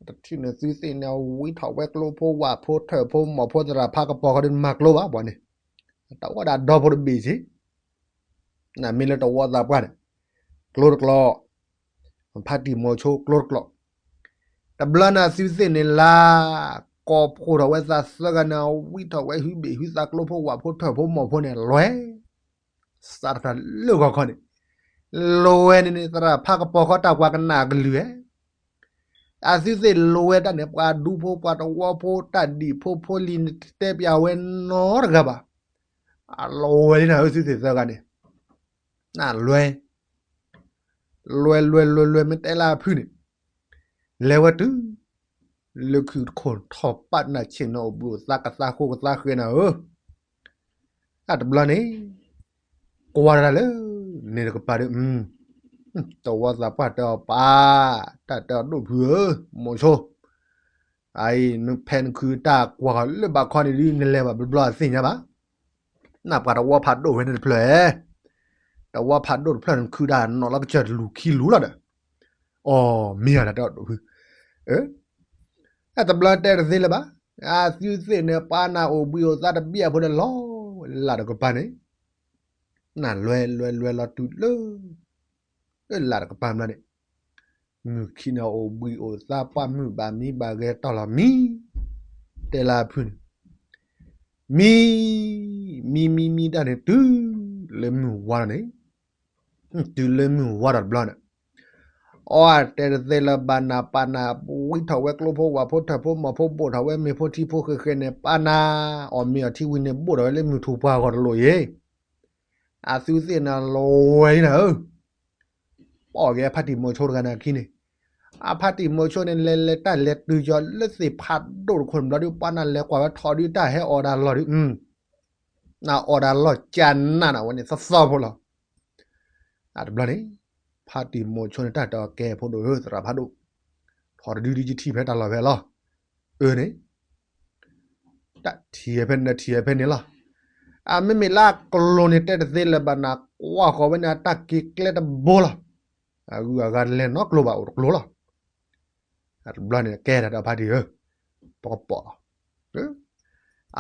တထံၣ်န့ၣ်သုသ့ၣ်န့ၣ် ဝံထီၣ်ဝဲကျိဖိဝၣ်ဖိထၢၣ်ဖိမီၢ်ဖိသရၣ်ဖါကပီၤဃီဒီးမၤကျိဘၣ်ပှၤန့ၣ်, တဝီဒၣ်ဒီဖိတဘ့ၣ်က့ၤ နမ့ၢ်လၢတဝီသးပှၢ်န့ၣ်, ကျိတကျိး, ဖါတံၢ်မိၤဆိကျိတကျိး, တဘျီန့ၣ်သုသ့ၣ်န့ၣ်လၢ, ကိးဖှိၣ်ထီၣ်ဝဲသးသၢဂၤန့ၣ် ဝံထီၣ်ဝဲဟုဘ့ၣ်ဟုသးကျိဖိဝၣ်ဖိထၢၣ်ဖိမီၢ်ဖိန့ၣ် လွဲ, စးထီၣ်တၢ်လၢဂီၤခီန့ၣ်, လွဲန့ၣ်န့ၣ် သရၣ်ဖါကပီၤဃီတၢ်ကွၢ်ကနၣ်အကလုၢ်ဧဲ အသုသ့ၣ်လွဲတၢ်န့ၣ် ပှၤဒူဖိပှၤတဝီဖိတၢ်ဒံၣ်ဖိဖိလံၤန့ၣ် တတဲပျးဝဲနီတဂၤဘၣ်. အလွဲလံနၤဧၢ သုသ့ၣ်သၢဂၤန့ၣ်, နလွဲ, လွဲလွဲလွဲလွဲမ့ၢ်တဲလၢအဖုၣ်န့ၣ်, လဲၤဝဲတုၤ လၢခုၣ်တခိၣ်ထီၣ်ပာ်နၢ်ဆ့ၣ်နီၤအိၣ်ဘှံးအိၣ်သါကသါဃိကသါဃဲနၤဧၢ, အတဘျီန့ၣ်, ကွၢ်တၢ်လၢ, န့ၣ်တကပၤဒီး, တဝီသးပှၢ်တဲအီၤပၢ်, တၢ်တဲအီၤဒိၣ်ဖုဧၢ, မိၤဆိ အအံၤ နဖဲနခုတၢ်ကွၢ်ဃီၤလၢဘးခီန့ၣ်ဒုး နလဲၤဘၣ်ဘျီဘျီအသ့ၣ်ညါဘၣ်. နပှၤတဝီဖးဒိၣ်ဝဲန့ၣ်တဖျၢၣ်, တဝီဖးဒိၣ်တဖျၢၣ်န့ၣ် နခုတၢ်နီၣ်လီၤကစၢၢ်တလူၤခံလူၤလီၤဒီး, အီ မ့ၢ်ဧါ တၢ်တဲအီၤဒိၣ်ဖု, အတဘျီတဲတသ့လၢၤဘၣ်, အသုသ့ၣ်န့ၣ် ပှၤနၢ်အိၣ်ဘှံးအိၣ်သါတဘ့ၣ်အဖိဒီးလီၤ, လၢ်တကပၤန့ၣ်, နလွဲလွဲလွဲလီၤတုၤလၢ, လၢ်တကပၤဘျီန့ၣ် မုၢ်ခံန့ၣ်အိၣ်ဘှံးအိၣ်သါ ပှၢ်မုၢ်ဘၣ်မံဘၣ်ဂဲၤတီၢ်လီၤမံ, တဲလၢအဖုၣ်န့ၣ်, မံ, မံမံမံတၢ်န့ၣ်တုၤလၢမုၢ်ဝါလီၤန့ၣ်, တုၤလၢမုၢ်ဝါဒီးတဘျီန့ၣ်, အီ တဲတသ့လၢၤဘၣ်နၤ ပၢ်နၤဝံထီၣ်ဝဲကျိဖိဝၣ်ဖိထၢၣ်ဖိမီၢ်ဖိဘိၣ်ထီၣ်ဝဲမ့ၤဖိထံဖိဃဲဃဲန့ၣ် ပၢ်နၤ, အီၣ်မ့ၤအီထံဝံၤန့ၣ်ဘိၣ်ထီၣ်ဝဲလၢမုၢ်ထူၣ်ပှၢ်ဂီၤတလိၣ်အံၤ အသုသ့ၣ်န့ၣ်လွဲလံနၤဧၢ, ပီၣ်က့ၤအဖါတံၢ်မိၤဆိတဂၤန့ၣ်အခံန့ၣ်, အဖါတံၢ်မိၤဆိန့ၣ် လဲၤလဲၤတၢ်လဲၤတုၤကီၤလၢသ့ၣ်ဖးဒိၣ်တခိၣ်န့ၣ်ဘျီဒုး ပှၤနၢ်လဲၤကွၢ်ဝဲထီၣ်ဒုးတၢ်ဟဲအီၣ်ဒၣ်လီၢ်ဒုး, နၢ်အီၣ်ဒၣ်လီၢ်ကၢ်နးနးဝဲန့ၣ်သီသီဖိလီၤ. အတဘျီန့ၣ်, ဖါတံၢ်မိၤဆိန့ၣ် တၢ်တဲအီၤကဲဖိဒိၣ်ဧၢ သရၣ်ဖးဒိၣ်, ထီၣ်တဒုဒုးယထံၣ်ဖဲတၢ်လီၢ်ဖဲလီၤ, အၢန့ၣ် တၢ်ထံၣ်ဖဲန့ၣ်ထံၣ်ဖဲန့ၣ်လီၤ. အမ့မ့ၢ်လၢအကျိၤန့ၣ်တဲတသ့လၢၤဘၣ်နၤ ကွၢ်ဃီၤဝဲန့ၣ် အတၢ်က့ၤကျဲတဘိလီၤ. အဂုၤအဂၤလဲၤနီတကျိၤဘၣ်အိၣ်တကျိၤလီၤ. အတဘျီန့ၣ်ကဲတၢ်ဒီးဖါတံၢ်ဧၢ, ပကပိာ်လီၤ.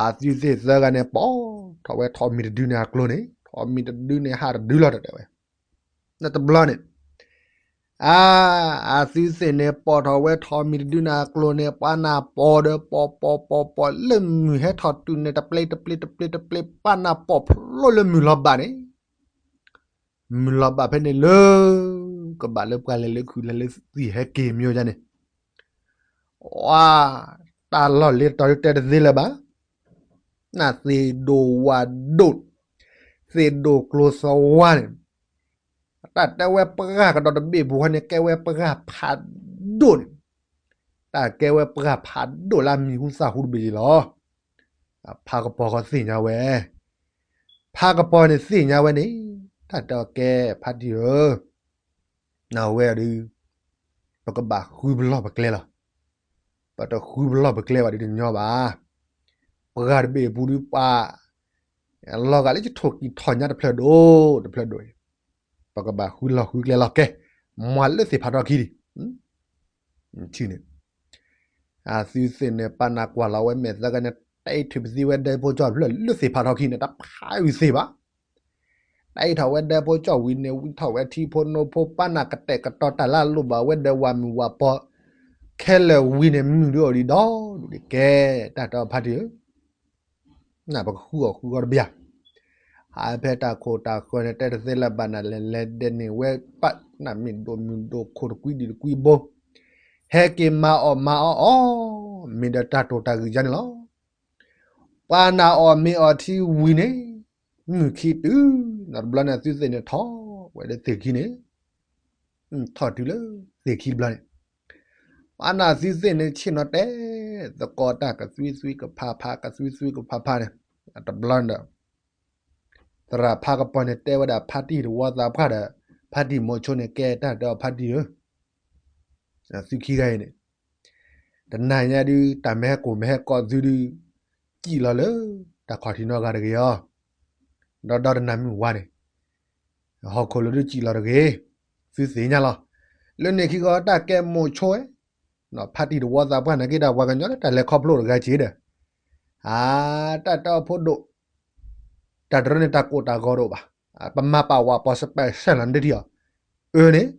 အသုသ့ၣ်သၢဂၤန့ၣ် ပိာ်ထီၣ်ဝဲထီၣ်မံၤတဒုန့ၣ်အကျိၤန့ၣ် ထီၣ်မံၤတဒုန့ၣ်ဟးတဒုလီၤတဲဝဲ တဘျီန့ၣ်, အါ, အသုသ့ၣ်န့ၣ် ပိာ်ထီၣ်ဝဲထီၣ်မံၤတဒုန့ၣ်အကျိၤန့ၣ် ပှၤနၢ်ပိာ်ဒီးပိာ်ပိာ်ပိာ်ပိာ်လၢမုၢ်ဟဲထီၣ်တုၤန့ၣ် တပျ့တပျ့တပျ့တပျ့ ပှၤနၢ်ပိာ်ဖျိလၢမုၢ်လီၤဘၣ်န့ၣ်, မုၢ်လီၤဘၣ်ဖဲန့ၣ်လၢ ကဘၣ်လၢပှၤလဲၤလၢခုးလဲၤလၢသံၣ်ဟဲက့ၤမ့ၢ်ဒ်န့ၣ် ဝါ, တၢ်လီၢ်လ့တတီၤတဲတသ့လၢၤဘၣ်, နသ့ၣ်ဒိၣ်ဝၣ်ဒိၣ်, သ့ၣ်ဒိၣ်ကျိၤသဝါန့ၣ်, တၢ်တဲဝဲပှၢ်ကဒီးတဘ့ၣ်ပူၤဃီန့ၣ် ကဲဝဲပှၢ်ဖးဒိၣ်န့ၣ်, တၢ်ကဲဝဲပှၢ်ဖးဒိၣ်လၢအမံၤဟူသၣ်ဟူတဘ့ၣ်ယံၤလီၤ. ဖါကပီၤဃီသ့ၣ်ညါဝဲ, ဖါကပီၤန့ၣ်သ့ၣ်ညါဝဲန့ၣ်, တၢ်တဲအီၤကဲဖါတံၢ်ဧၢ နဝဲဒုး, ပကဘၣ်ဃုပလီၢ်ပကျဲလီၤ. ပတဃုပလီၢ်ပကျဲဘၣ်ဒုးတညီဘၣ်. ပှၢ်တဘ့ၣ်အပူၤဒုးပှၤ, လီၤဂာ်လၢယထိၣ်ကံၢ်ထီၣ်ညါတဖျၢၣ်ဒိၣ်တဖျၢၣ်ဒိၣ်အံၤ, ပကဘၣ်ဃုလီၢ်ဃုကျဲလီၤကဲ, မၤလၢသ့ၣ်ဖးထီခံဒံး ထံၣ်န့ၣ်, အသုသ့ၣ်န့ၣ် ပှၤနၢ်ကွၢ်လီၤဝဲမဲာ်သၢဂၤန့ၣ် တၢ်အ့ၣ်ထုးပသံဝဲဒၢဖိကၠီၣ်ဖျၢၣ်လၢသ့ၣ်ဖးထီၣ်ခံန့ၣ် တဖးဝံၤသ့ဘၣ်. တၢ်အ့ၣ်ထီၣ်ဝဲဒၢဖိကၠီၣ်ဝံၤန့ၣ် ဝံထီၣ်ဝဲထံဖိနိဖိ ပာ်နၢ်ကတဲာ်ကတီၤတၢ်လၢအလိၣ်ဘၣ်ဝဲဒၣ်ဝၤမုၣ်ဝၤပီၤ ခဲလၢာ်ဝံၤန့ၣ် မုၢ်ဒုးအိၣ်ဒံးဒီးဒူၣ်ဒံးကဲ တၢ်တီဖါတံၢ်ဧၢ နပကဃုအီၣ်ဃုအီတဘၣ်. ဟးဖဲတၢ်ခိၣ်တၢ်ဃၢၤန့ၣ် တဲတသ့လၢၤဘၣ်နၤ လဲၤလဲၤဒဲးန့ၣ်ဝဲပာ်နၢ်မ့ၢ်ဒိၣ်မုၢ်ဒိၣ်ခိၣ်တကွံဒံးတကွံဘိ ဟဲက့ၤမၤအီၣ်မၤအီအီၤ မ့ၢ်ဒီးတၢ်တိာ်တၢ်ဂံၢ်ကါန့ၣ်လီၤ. ပှၤနၢ်အီၣ်မ့ၤအီထံဝံၤန့ၣ် မုၢ်ခံတုၤ နီတဘျီန့ၣ် သုသ့ၣ်န့ၣ်ထီၣ်ဝဲလၢသ့ၣ်ခံန့ၣ် ထီၣ်တုၤလၢသ့ၣ်ခံတဘျီန့ၣ် ပှၤနၢ်သုသ့ၣ်န့ၣ် ဆ့ၣ်နီၤတဲသကိးတၢ်ကသွံသွံကဖးဖး ကသွံသွံကဖးဖးန့ၣ် တဘျီန့ၣ်ဒီး သရၣ်ဖးကပီၤန့ၣ်တဲဝဲဒၣ်ဖါတံၢ်တဝီသးပှၢ်ဒီး ဖါတံၢ်မိၤဆိန့ၣ် ကဲတၢ်တီဖါတံၢ်ဧၢ သုခံဂၤအံၤန့ၣ် တနၤညါဒုး တၢ်မ့ၢ်ဟဲကိၣ်မ့ၢ်ဟဲကိးသုဒုး စံၣ်လီၤလၢ တၢ်ခီၣ်ထံးနီတဂၤတဂ့ၤအီၤ, ဒီးဒီတနၤမုၢ်ဝါန့ၣ် ဟီၣ်ခိၣ်လိၤဒုးစံၣ်လီၤတဂ့ၤ, သုသ့ၣ်ညါလီၤ. လၢန့ၣ်ခံခီတၢ်ကဲမိၤဆိဝဲ, ဖါတံၢ်တဝီသးပှၢ်န့ၣ်က့ၤဒၣ်ပှၤကညီလၢတၢ်လဲၤခီဖျိတဂၤက့ၤဒီး, အါ တၢ်တီဖိဒိၣ်, တၢ်တရၢန့ၣ်တၢ်ကိၢ်တၢ်ဂီၤတအိၣ်ဘၣ်, ပမၤပာ်ဝးပီၤ special လီၤ နတထံၣ်အီၤ, အၢန့ၣ်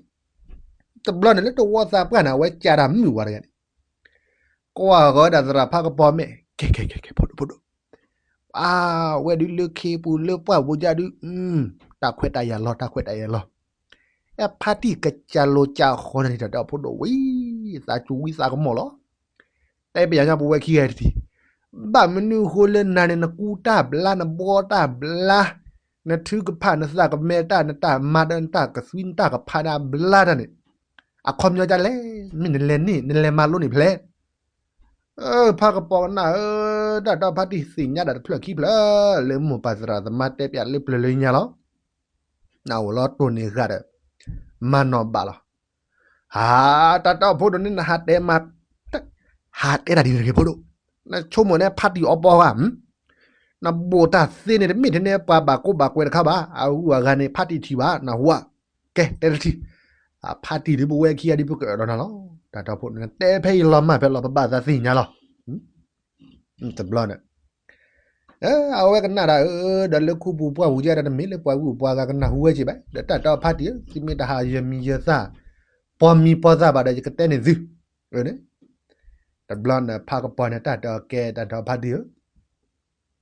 တဘျီန့ၣ်လၢတဝီသးပှၢ်န့ၣ် အဝဲကးတၢ်မုၢ်ဝါတဂၤန့ၣ် ကွၢ်ဂီၤဝဲဒၣ်သရၣ်ဖးကပီၤမဲာ်, ကဲကဲကဲကဲ ဖိဒိၣ်ဖိဒိၣ်, အါ ဝဲဒုးလၢခ့ပူၤလၢပှၢ်ပူၤကဒုး, တၢ်ခွဲးတၢ်ယာ်လီၤ တၢ်ခွဲးတၢ်ယာ်လီၤ, အဲဖါတံၢ်ကစၢ်လိၤကစၢ်ဃီန့ၣ်ဒီးတၢ်ဖိဒိၣ်ဝံၤ, သးစူၤဝံသးကမီၤလီၤ. တၢ်ပယီၤညါပဝဲခံဂၤတထံၣ်, ဘၣ်မနုၤဃိလၢနၤန့ၣ် နကူတၢ်ဘျါ နဘှီတၢ်ဘျါ, နထုကဖၣ် နသးကမဲတၢ် နတၢ်မၤဒီး နတၢ်ကသွံ နတၢ်ကဖးဒၣ်ဘျါတၢ်န့ၣ်, အခီပညီဒ်လဲၣ်, မ့ၢ်နလဲၤန့ၢ် နလဲၤမၤလိန့ၢ်ဖဲလဲၣ်. ဖးကပီၤကနၣ်ဧၢ, တၢ်တီဖါတံၢ်သ့ၣ်ညါဒၣ်တဖျၢၣ်ခံဖျၢၣ်, လၢမိၢ်ပၢ်သရၣ်သမါတဲပၠးလၢပျၢၤလၢညါလီၤ. နအိၣ်လီၤတိၢ်န့ၢ်ဂၤဒီး မၤနီၣ်ဘၣ်လီၤ. ဟး တၢ်တီဖိဒိၣ်န့ၣ် နဟးတဲမၤ, ဟးတဲတၢ်ဒ်န့ၣ်တဂ့ၤဖိဒိၣ်, နဆိကမိၣ်န့ၣ်ဖါတံၢ်အီပီဧါ, နဘိၣ်တၢ်သ့န့ၣ် တမ့ၢ်ထဲန့ၣ်ပှၤဘၣ်ကိးဘၣ်ကွဲးတခါဘၣ်, အဂုၤအဂၤန့ၣ် ဖါတံၢ်ထံၣ်ဘၣ် နဟူဧါ, ကဲတဲတထံၣ်, ဖါတံၢ်ဒ်ပဝဲခံဂၤဒ်ပကအဲၣ်ဒိးနၤလီၤ. တၢ်တီဖိန့ၣ် နတဲဖဲအံၤလီၤမၢ်ဖဲလီၤ ပဘၣ်သးသ့ၣ်ညါလီၤ. တဘျီန့ၣ် အဝဲကနၣ်တၢ်အၢ ဒီးလၢခူပူၤပှၢ်ပူၤကဲဒီး တမ့ၢ်လၢပှၤဂုၤပှၤဂၤကနၣ်ဟူဝဲက့ၤဘၣ်, ဒီးတၢ်တီဖါတံၢ်ဧၢ, သုမ့ၢ်တဟးယၢၤမံၤယၢၤသၣ်, ပီမံၤပီသၣ်ဘၣ်ဒီး ယကတဲန့ၢ်သု, အၢန့ၣ်, တဘျီန့ၣ် ဖးကပီၤန့ၣ် တၢ်တီကဲ တၢ်တီဖါတံၢ်ဧၢ,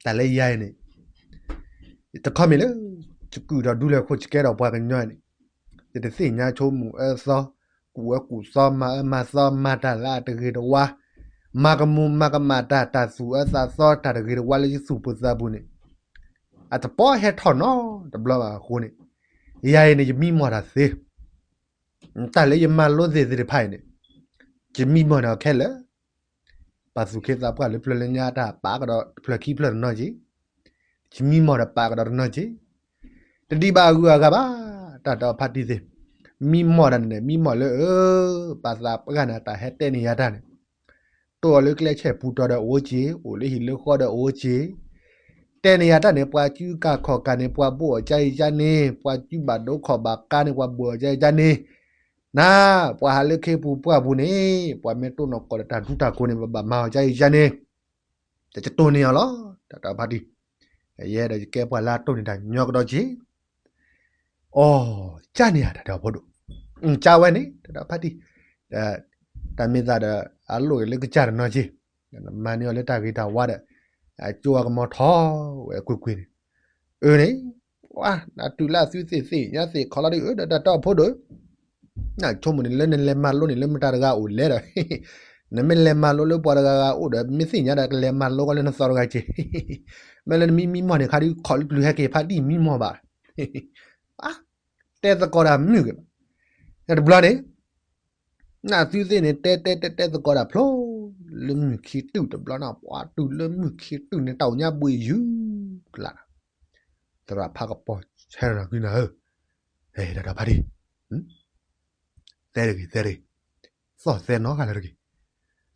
တၢ်လၢယၤအံၤန့ၣ် တခီမ့ၢ်လၢ ယကုၢ်ဒီးဒူလၢၢ်ခိၣ် ယကဲဒီးပှၤကညီန့ၣ်, ယတသ့ၣ်ညါဆိကမိၣ်အၢသီ, ကူၣ်အၢကူၣ်သီ မၤအၢမၤသီ မၤတၢ်လၢအတဂ့ၤတဝါ, မၤကမူၤမၤကမၣ်တၢ် တၢ်သူၣ်အၢသးသီ တၢ်တဂ့ၤတဝါလၢယသူၣ်ပူၤသးပူၤန့ၣ်, အတပီဟဲထီၣ်နီတဘျီဘၣ်အဃိန့ၣ်, ယၤအံၤန့ၣ် ယမံမီၢ်တၢ်သ့ တၢ်လၢယမၤလိသ့ၣ်သ့ၣ်တဖၣ်အံၤန့ၣ်, ယမံမီၢ်န့ၣ်အီၤခဲလၢာ်, ပာ်သူၣ်ခ့သးပှၢ်လၢပျၢၤလၢညါတၢ်ပာ်ကဒီးတဖျၢၣ်ခံဖျၢၣ်တနီၤက့ၤ, ယမံမီၢ်ဒီးပာ်ကဒီးတနီၤက့ၤ, တဒံးဘၣ်အဂုၤအဂၤဘၣ်, တၢ်တီဖါတံၢ်သ့ၣ်, မံမီၢ်တၢ်န့ၣ် မံမီၢ်လၢအၢ, ပာ်သးပှၢ်န့ၣ် တၢ်ဟဲတဲန့ၢ်ယၤတၢ်န့ၣ် တိၢ်အီၤလၢကျဲဆဲးပူၤတီၤဒီးအိၣ်က့ၤ, အိၣ်လၢဟံၣ်လၢဃီဒီးအိၣ်က့ၤ, တဲန့ၢ်ယၤတၢ်န့ၣ် ပှၤစုကၢ်ခီၣ်ကၢ်န့ၣ် ပှၤဘိးအီၤကါအံၤကါန့ၣ်, ပှၤစုဘၣ်ဒိခီၣ်ဘၣ်ကါန့ၣ် ပှၤဘိးအီၤကါအံၤကါန့ၣ်, နၤ, ပှၤဟးလၢခ့ပူၤပှၢ်ပူၤန့ၣ် ပှၤမ့ၢ်တိၢ်နီၢ်ကီၢ်ဒီးတၢ်ဒူတၢ်ကိးန့ၣ် ပဘၣ်မၤအီၤကါအံၤကါန့ၣ်, တကတိၢ်န့ၢ်အီၤလီၤ, တၢ်တီဖါတံၢ်, ယဲဒီးယကဲပှၤလၢအတိၢ်န့ၢ်တၢ်ညီကဒီးက့ၤ အိ, ကၢ်န့ၢ်ဧါ တၢ်တီဖိဒိၣ်, ကၢ်ဝဲန့ၣ် တၢ်တီဖါတံၢ်, တၢ်မ့ၢ်သးဒီး အလိၣ်အံၤလၢကစၢ်တနီၤက့ၤ, နမၤန့ၢ်အီၤလၢတၢ်ဂ့ၤတၢ်ဝါဒီး, အကၠိအကမီၤထီၣ်ဝဲကွ့ၢ်ကွ့ၢ်န့ၣ်, အၢန့ၣ်, နတုၤလၢအသုသ့ၣ်သ့ၣ်ညါသ့ၣ်ခီလီၤဒ်အၢဒီးတၢ်တီဖိဒိၣ်, နဆိကမိၣ်န့ၣ်လၢနလဲၤမၤလိန့ၣ်လၢမတၤတဂၤအိၣ်လဲၣ်ဒီး နမ့ၢ်လဲၤမၤလိလၢပှၤတဂၤဂၤအိၣ်ဒီး မ့ၢ်သ့ၣ်ညါဒီးကလဲၤမၤလိကီလၢနသီတဂၤက့ၤ, မ့ၢ်လၢနမံမံမီၢ်န့ၣ်ခါဒုး ခီၣ်လၢပျုၤဟဲက့ၤဖါတံၢ်မံမီၢ်ဘၣ်, တဲသကိးတၢ်မုၢ်ဂ့ၤဘၣ်, တဘျီန့ၣ်, နသုသ့ၣ်န့ၣ် တဲတဲတဲတဲသကိးတၢ်ဖျိ, လၢမုၢ်ခံတုၤတဘျီန့ၣ် ပှၤတုၤလၢမုၢ်ခံတုၤန့ၣ် တၢ်အိၣ်ညါဘှံးယုၤကလး, သရၣ်ဖးကပီၤဆဲးနီၤကွံနၤဧၢ, တၢ်တီဖါတံၢ် သဲတဂ့ၤ သဲတဂ့ၤ, သီၣ်သဲနီတဂၤလၢတဂ့ၤ,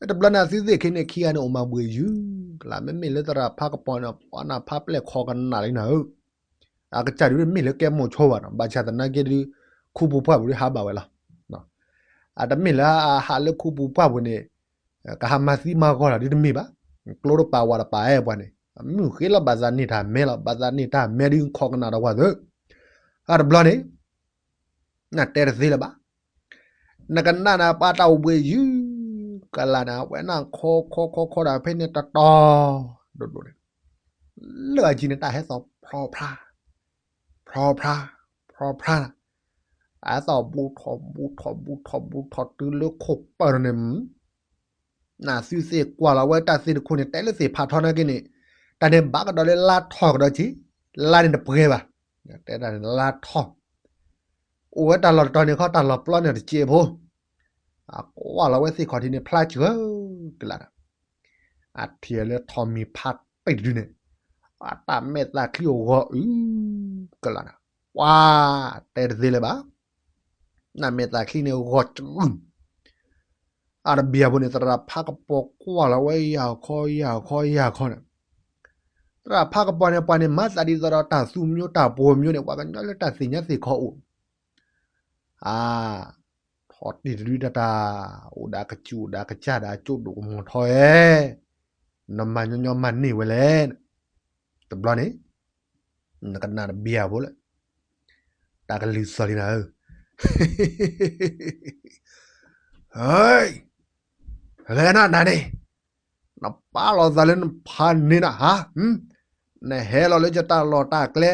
တဘျီန့ၣ် အသုသ့ၣ်ခံန့ၣ်ခံဂၤန့ၣ် အိၣ်မးဘှံးယုၤကလး မ့မ့ၢ်လၢသရၣ်ဖးကပီၤန့ၣ် ပှၤနၢ်ဖးပျဲၢ်ခီကနၣ်လံနၤဧၢ, အကစၢ်ဒုးတမ့ၢ်လၢကဲမိၤဆိဘၣ်နီၤ ဘၣ်ဆၣ်သနာ်က့ဒုး ခူပူၤပှၢ်ပူၤဒုးဟးဘၣ်ဝဲလီၤ, အတမ့ၢ်လၢအဟးလၢခူပူၤပှၢ်ပူၤန့ၣ်, ကဟးမၤသံမၤဂီၤလီၤဒုးတမ့ၢ်ဘၣ် ကျိတပာ်ဝးတပာ်အဲၣ်ပှၤန့ၣ် မုၢ်ဃ့လီၤဘၣ်သးန့ၢ်တၢ်မဲလီၤ, ဘၣ်သးန့ၢ်တၢ်မဲဒုးခီကနၣ်ဒီးပှၤသၢ, အတဘျီန့ၣ် နတဲတသ့လၢၤဘၣ်. နကနၣ်န့ၣ်ပှၤတၢ်အိၣ်ဘှံးယုၢ်ကလးန့ၣ် အဝဲနၢ်ခီခီခီခီဒီးဖဲန့ၣ်တတီၤဒိၣ်ဒိၣ်န့ၣ် လၢအယံၤန့ၣ် တၢ်ဟဲသီၣ်ဖျီဖျါ ဖျီဖျါ ဖျီဖျါ, အသီၣ်ဘူးထီၣ်ဘူးထီၣ်ဘူးထီၣ်ဘူးထီၣ်တုၤလၢခိၣ်ပၢၢ်န့ၣ် နသုသ့ၣ်ကွၢ်လီၤဝဲတၢ်သ့ၣ်တခိၣ်န့ၣ် တဲလၢသ့ၣ်ဖးထီနာ်က့န့ၣ် တၢ်န့ၣ်ဘၣ်ကဒီးလၢလါထီၣ်ကဒီးက့ၤ, လါန့ၣ်တပှဲၤဘၣ်, တဲဒၣ်န့ၣ်လါထီၣ်, အိၣ်ဝဲတၢ်လီၢ်တတီၤန့ၣ်ခီ တၢ်လီၢ်ပျီန့ၣ်တစဲးဖိ, အကွၢ်လီၤဝဲသ့ၣ်ခီၣ်ထံးန့ၣ် ဖျါစှၤကလးဒီး အထံၣ်လၢထိးမံၤဖါတံၢ်တဒုန့ၣ် အတၢ်မဲာ်သးချံအိၣ်ဂီၤအုကလးဒီး ပှၤတဲတသ့လၢၤဘၣ်, နမဲာ်သးချံန့ၣ်ဂီၤစှၤ အတဘံၣ်အဖိန့ၣ် သရၣ်ဖးကပီၤကွၢ်လီၤဝဲယၢ်ခီယၢ်ခီယၢ်ခီန့ၣ်, သရၣ်ဖးကပီၤန့ၣ် ပှၤန့ၣ်မၤသးဒ်သိးဒီးတၢ်သူမျိုးတၢ်ပှိၤမျိုးန့ၣ် ပှၤကညီလၢတၢ်သ့ၣ်ညါသ့ၣ်ခီအိၣ်, အါ, ထိးတံၢ်တဒုတၢ်တၢ်, အိၣ်ဒီးကစူၣ်အိၣ်ဒီးကစၢ်ဒီးအကၠိဒိၣ်ကမီၤထီၣ်ဧဲ, နမၤညီညီမၤန့ၢ်ဝဲလဲၣ်, တဘျီန့ၣ် နကနၣ်တဘံၣ်အဖိလၢ တၢ်ကလုၢ်သီၣ်လံနၤဧၢ, ဟဲ, ဂဲၤနၤနၤန့ၣ်, နပာ်လီၤသးလၢနဖးန့ၢ်နၤဧါ, နဟဲလီၤလၢယတၢ်လီၢ်တၢ်ကျဲ,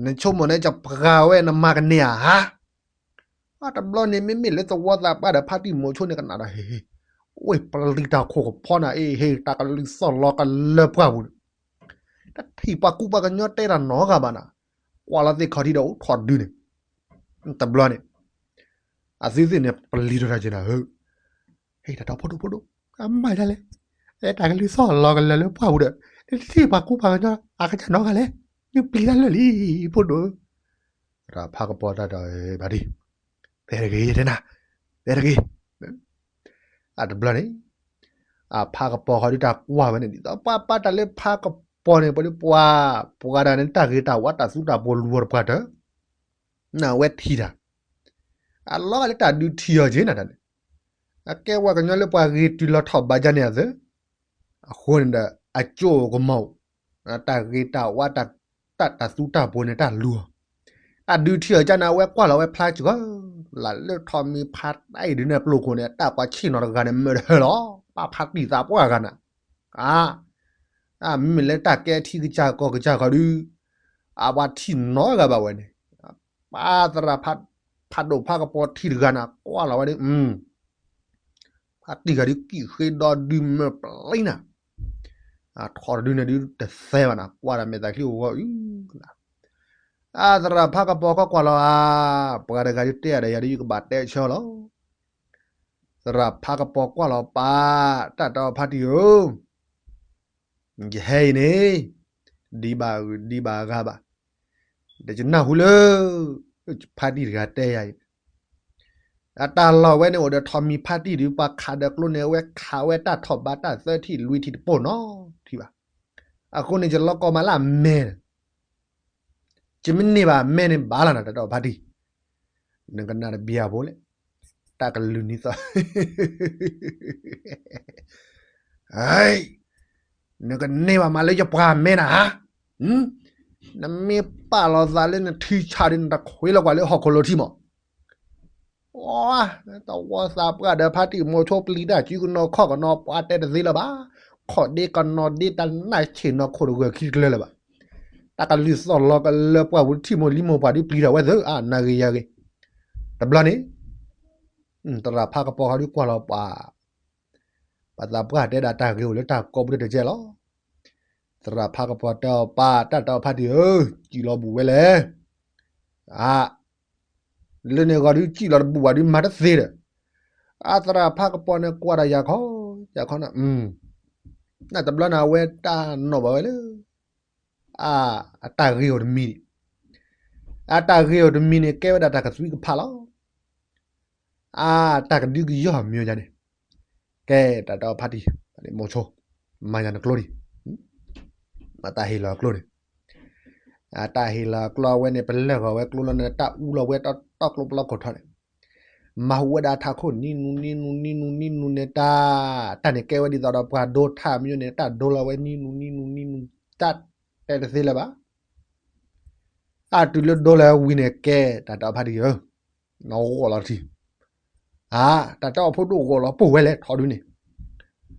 နဆိကမိၣ်န့ၣ်ယပှၤဝဲနမၤကန့ၢ်ဧါဧါ, အတဘျီန့ၣ် မ့မ့ၢ်လၢသဝီသးပှၢ်ဒီးဖါတံၢ်မိၤဆိန့ၣ်ကနၣ်ဒီး ဟ့ၣ်, ဝ့ၢ်ပလံၤတၢ်ခိၣ်ကဖီနၤအ့ၣ် ဟ့ၣ် တၢ်ကလုၢ်သီၣ်လီၤကလၢပှၢ်ပူၤန့ၣ်, တထံၣ်ပှၤကူပှၤကညီတဲတၢ်နီတဂၤဘၣ်နၤ, ကွၢ်လီၤသ့ၣ်ခီၣ်ထံးဒီးအိၣ်ထီၣ်ဒုန့ၣ်, တဘျီန့ၣ် အသုသ့ၣ်န့ၣ် ပလံၤထီၣ်တၢ်က့ၤနၤဧၢ, ဟ့ၣ် တၢ်တီဖိဒိၣ်ဖိဒိၣ်, အမၤဒ်လဲၣ်, တၢ်ကလုၢ်သီၣ်လီၤကလၢလၢပှၢ်ပူၤဒီး, တထံၣ်ပှၤကူပှၤကညီအကစၢ်နီတဂၤလဲၣ်, မ့ၢ်ပျံၤတၢ်လၢာ်လံ, ဖိဒိၣ် သရၣ်ဖးကပီၤတၢ်ဒီး ဖါတံၢ်, တဲတဂ့ၤတဲနၤ, တဲတဂ့ၤ, အတဘျီန့ၣ်, အဖးကပီၤဃီဒုးတၢ်ကွၢ်ဝဲန့ၣ် ဒ်သိးပှၤပာ်တၢ်လၢဖးကပီၤန့ၣ် ပှၤဒုးပှၤ, ပှၤတဂၤန့ၣ် တၢ်ဂ့ၤတၢ်ဝါတၢ်သူတၢ်ပှိၤလူၤအီၤတပှၤတၢၢ်, နဝဲထံၣ်တၢ်, အလီၤဂာ်လၢတၢ်ဒုးထံၣ်အီၤက့ၤနၤတၢ်န့ၣ်, အကဲဝဲကညီလၢပှၤဂ့ၤတုၤလီၤထီၣ်ဘးယါန့ၣ်အသး အဃိန့ၣ်ဒီး အကၠိအိၣ်ကမီၤအိၣ်, တၢ်ဂ့ၤတၢ်ဝါ တၢ်သူတၢ်ပှိၤန့ၣ် တၢ်လူၤအီၤ, တၢ်ဒုးထံၣ်အီၤကန့ၣ် အဝဲကွၢ်လီၤဝဲဖျါစှၤ, လၢထိးမံၤဖါတံၢ်ဒုန့ၣ် ပျိၢ်ခိၣ်န့ၣ် တၢ်ပှၤဆ့ၣ်နီၤတဂၤန့ၣ် မၢတဟၢလီၤ, ပာ်ဖါတံၢ်သးပှၢ်ဂၤနၤ, အါ, အမ့မ့ၢ်လၢတၢ်ကဲထံကစၢ်ကီၢ်ကစၢ်ဃီဒုး, အပှၤထံၣ်နီတဂၤဘၣ်ဝဲန့ၣ်, ပာ်သရၣ်ဖးဒိၣ်ဖးကပီၤထံၣ်တဂၤန့ၣ် ကွၢ်လီၤဝဲဒၣ် ဖါတံၢ်ဂၤဒုးကံၣ်ဃ့ဒီဒုးမၢပျံၤနၤ, ထိးတဒုန့ၣ်ဒုးတသဲဘၣ်နၤ ကွၢ်ဒီးမဲာ်သးချံအိၣ်ဂီၤအု, အသရၣ်ဖးကပီၤကွၢ်ကွၢ်လီၤဧါ, ပှၤတဂၤဒုးတဲအဒီးယၤဒုး ယကဘၣ်တဲဆၢလီၤ, သရၣ်ဖးကပီၤကွၢ်လီၤပာ်, တၢ်တီဖါတံၢ်ဧၢ ယဟဲအံၤန့ၣ်, ဒံးဘၣ်အဂၤဘၣ်, ဒီးယနၢ်ဟူလၢ ဖါတံၢ်တဂၤတဲယၤအံၤ, အတၢ်လီၢ်ဝဲန့ၣ်အိၣ်ဒီးထိးမံၤဖါတံၢ်ဒုး ပှၤခးဒီးကျိန့ၣ် အဝဲခးဝဲတၢ်ထီၣ်ဘးတၢ်သၢထံၣ်လွံၢ်ထံၣ်တပိၢ်နီတထံၣ်ဘၣ်, အဃိန့ၣ် ယလီၤကီၢ်မးလၢအမဲန့ၣ် ယမ့ၢ်န့ၢ်ဘၣ်အမဲန့ၣ်ဘၣ်လီၤနၤ တၢ်တီဖါတံၢ်, နကနၣ်တဘံၣ်အဖိလဲၣ်, တၢ်ကလုၢ်နံၤသီၣ် နကန့ၢ်ဘၣ်မးလၢယပှၤမဲနၤဧါ, နမ့ၢ်ပာ်လီၤသးလၢနထံဆးဒီး နတခွ့လီၤကွၢ်လၢဟီၣ်ခိၣ်လိၤထံမး, သဝီသးပှၢ်ဒီးဖါတံၢ်မိၤဆိပျံၤတၢ်စုကနိၤခီၣ်ကနိၤ ပှၤတဲတသ့လၢၤဘၣ်, ခီၣ်ဒ့ကနိၤဒ့တၢ်နၢ်ဆ့ၣ်နီၤခိၣ်တဂၢၢ်ခံတကျၢၤလၢၤဘၣ်, တၢ်ကလုၢ်သီၣ်လီၤကလၢပှၢ်ပူၤ ထံၣ်မိၢ်လံမိၢ်ပှၢ်ဒုးပျံၤထီၣ်ဝဲသ့ၣ် အါ နၤဂ့ၤယၤဂ့ၤ, တဘျီန့ၣ် သရၣ်ဖးကပီၤဃီဒုးကွၢ်လီၤပှၤ, ပှၤသးပှၢ်တဲဒၣ်တၢ်ဂ့ၤအိၣ်လၢတၢ်ကိးပူၤတကဲလီၤ, သရၣ်ဖးကပီၤတဲအီၤပၢ် တၢ်တီဖါတံၢ်ဧၢ, စံၣ်လီၤဘူၣ်ဝဲလဲၣ်, အါ လၢန့ၣ်ဂီၤဒုးစံၣ်လီၤတဘူၣ်ဘၣ်ဒုးမၤတသ့ဒီး, အသရၣ်ဖးကပီၤန့ၣ်ကွၢ်ဒီးယၤခီ, ယၤခီန့ၣ်, နတဘျီန့ၣ် အဝဲတၢ်နီၣ်ဘၣ်ဝဲလၢ အတၢ်ဂ့ၤအိၣ်တမံၤ, အတၢ်ဂ့ၤအိၣ်တမံၤန့ၣ် ကဲဝဲဒၣ်တၢ်ကသွံကဖးလီၤ, အတၢ်ကဒုကယီၢ်မံၤယၤန့ၣ်, ကဲတၢ်တီဖါတံၢ်, မိၤဆိ, မၤယၤနကျိဒံး, မၤတၢ်ဟ့ၣ်လီၤအကျိန့ၣ်, အတၢ်ဟ့ၣ်လီၤအကျိအဝဲန့ၣ် ပလၢၢ်ဂီၤဝဲကျိလီၤန့ၣ် တၢ်အူလီၤဝဲတီတီကျိပလီခိၣ်ထီန့ၣ် မၤဟူးဝဲဒၣ်ထးခိၣ်နံၤနူနံၤနူနံၤနူနံၤနူန့ၣ်တၢ်, တၢ်န့ၣ်ကဲဝဲဒ်သိးဒီးပှၤဒိထးမံၤန့ၣ် တၢ်ဒိလီၤဝဲနံၤနူနံၤနူနံၤနူ တၢ်တဲတသ့လၢၤဘၣ်. အတုၤလၢဒိလီၤဝံၤန့ၣ်ကဲ တၢ်တဲအီၤဖါတံၢ်ဧၢ, နဂီၢ်လီၤတထံၣ်, အါ တၢ်တဲအီၤဖိဒိၣ်ဂီၢ်လီၤပိာ်ဝဲလဲၣ်ထီဒုန့ၣ်,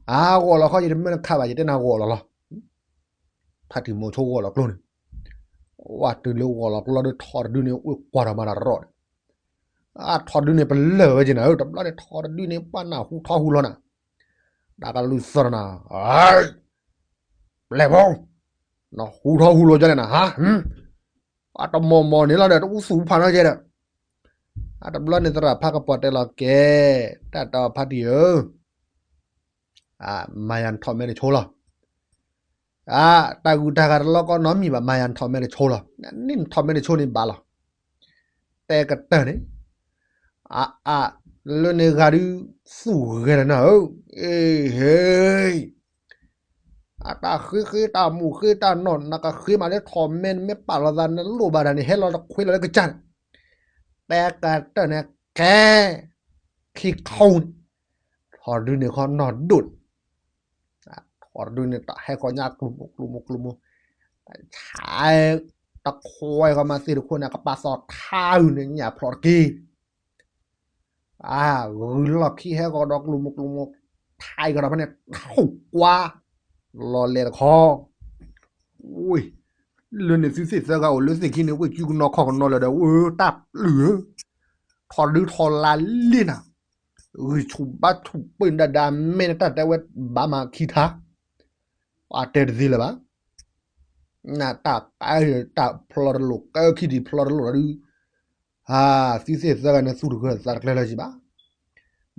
အါ ဂီၢ်လီၤခီယတမၢနခးဘၣ် ယတဲနၤဂီၢ်လီၤလီၤ. ဖါတံၢ်မိၤဆိဂီၢ်လီၤကျိန့ၣ်, ဝဲတုၤလၢဂီၢ်လီၤကျိဒီးထီတဒုန့ၣ် အိၣ်ကွၢ်ထီၣ်မၤတၢ်တရီၣ်န့ၣ်, အထီတဒုန့ၣ်ပလၢၢ်ဝဲက့ၤနၤဧၢ, တဘျီန့ၣ်ထီတဒုန့ၣ် ပှၤနၢ်ဟူထီဟူလီၤနၤ, တၢ်ကလုၢ်သီၣ်နၤ, ပျဲၢ်ဖိ, နဟူထီဟူလီၤကၠီလဲၣ်နၤဟါ, အတမီၤမီၤန့ၣ်လီၤဒီး တအူသူၣ်ဖးနီကဲဒီး, အတဘျီန့ၣ်သရၣ်ဖးကပီၤတဲလီၤကဲ, တၢ်တဲအီၤဖါတံၢ်ဧၢ မၤယၤနထီၣ်မဲတဆိလီၤ. အါ တၢ်ဂုၤတၢ်ဂၤတလီၢ်ကီၢ်နီတမံၤဘၣ် မၤယၤနထီၣ်မဲတဆိလီၤ. နထီၣ်မဲတဆိန့ၣ်ဘၣ်လီၤ. တဲကတၢၢ်န့ၣ်, အါအါ လၢန့ၣ်ဂၤဒုး သူၣ်ဂဲၤလၢနၤဧၢ, အ့ဟ့ အတၢ်ဃ့ဃ့တၢ်မူးဃ့တၢ်နီၢ် နကဃ့မးလၢထီၣ်မဲ နမ့ၢ်ပာ်လီၤသး နလိၣ်ဘၣ်တၢ်န့ၣ် ဟဲလီၤတခွ့လီၤလၢကစၢ်န့ၣ်, တဲကတၢၢ်န့ၣ်ကဲ, ခံခီန့ၣ်, ထီၣ်ဒုန့ၣ်ခီနီၢ်ဒိၣ်န့ၣ်, ထီၣ်ဒုန့ၣ်တၢ်ဟဲဃီညါကျိၤမိၢ်ကျိၤမိၢ်ကျိၤမိၢ်, ဆါ တခွဲဃီမးသ့ၣ်တခိၣ်န့ၣ် ကပာ်သီၣ်ထါအုၣ်န့ၣ် ညၣ်ဖျိးတက့ၢ် အါ ဂုၢ်လီၢ်ခံဟဲကဒီးကျိၤမိၢ်ကျိၤမိၢ်, ထါအံၤကဒီးဖဲန့ၣ် ထိၣ်ကွါ လီၤလဲၤတခီ, ဝ့ၢ် လၢန့ၣ်သုသ့ၣ်သၢဂၤအိၣ်လၢသ့ၣ်ခံန့ၣ် ဝ့ၢ်ကုကနီၤခီၣ်ကနီၤလၢာ်ဒီး ဝ့ၢ်တၢ်ပျုၢ်ဧၢ, ထီၣ်ဒုထီၣ်လါလံနၤ, ဂုၢ်ဆူၣ်ဘါဆူၣ်ပၢၢ်ဒၣ်ဒၣ်မဲန့ၣ် တၢ်တဲဝဲဘၣ်မၤခံထါ, အတဲတသ့လၢၤဘၣ် နတၢ်ကဲတၢ်ဖျီတလိၣ် ကဲခံဒံးဖျီတလိၣ်ဒီး, ဟါ သုသ့ၣ်သၢဂၤန့ၣ်သူၣ်တဂၢၢ်သးတကျၢၤလၢၤဘၣ်.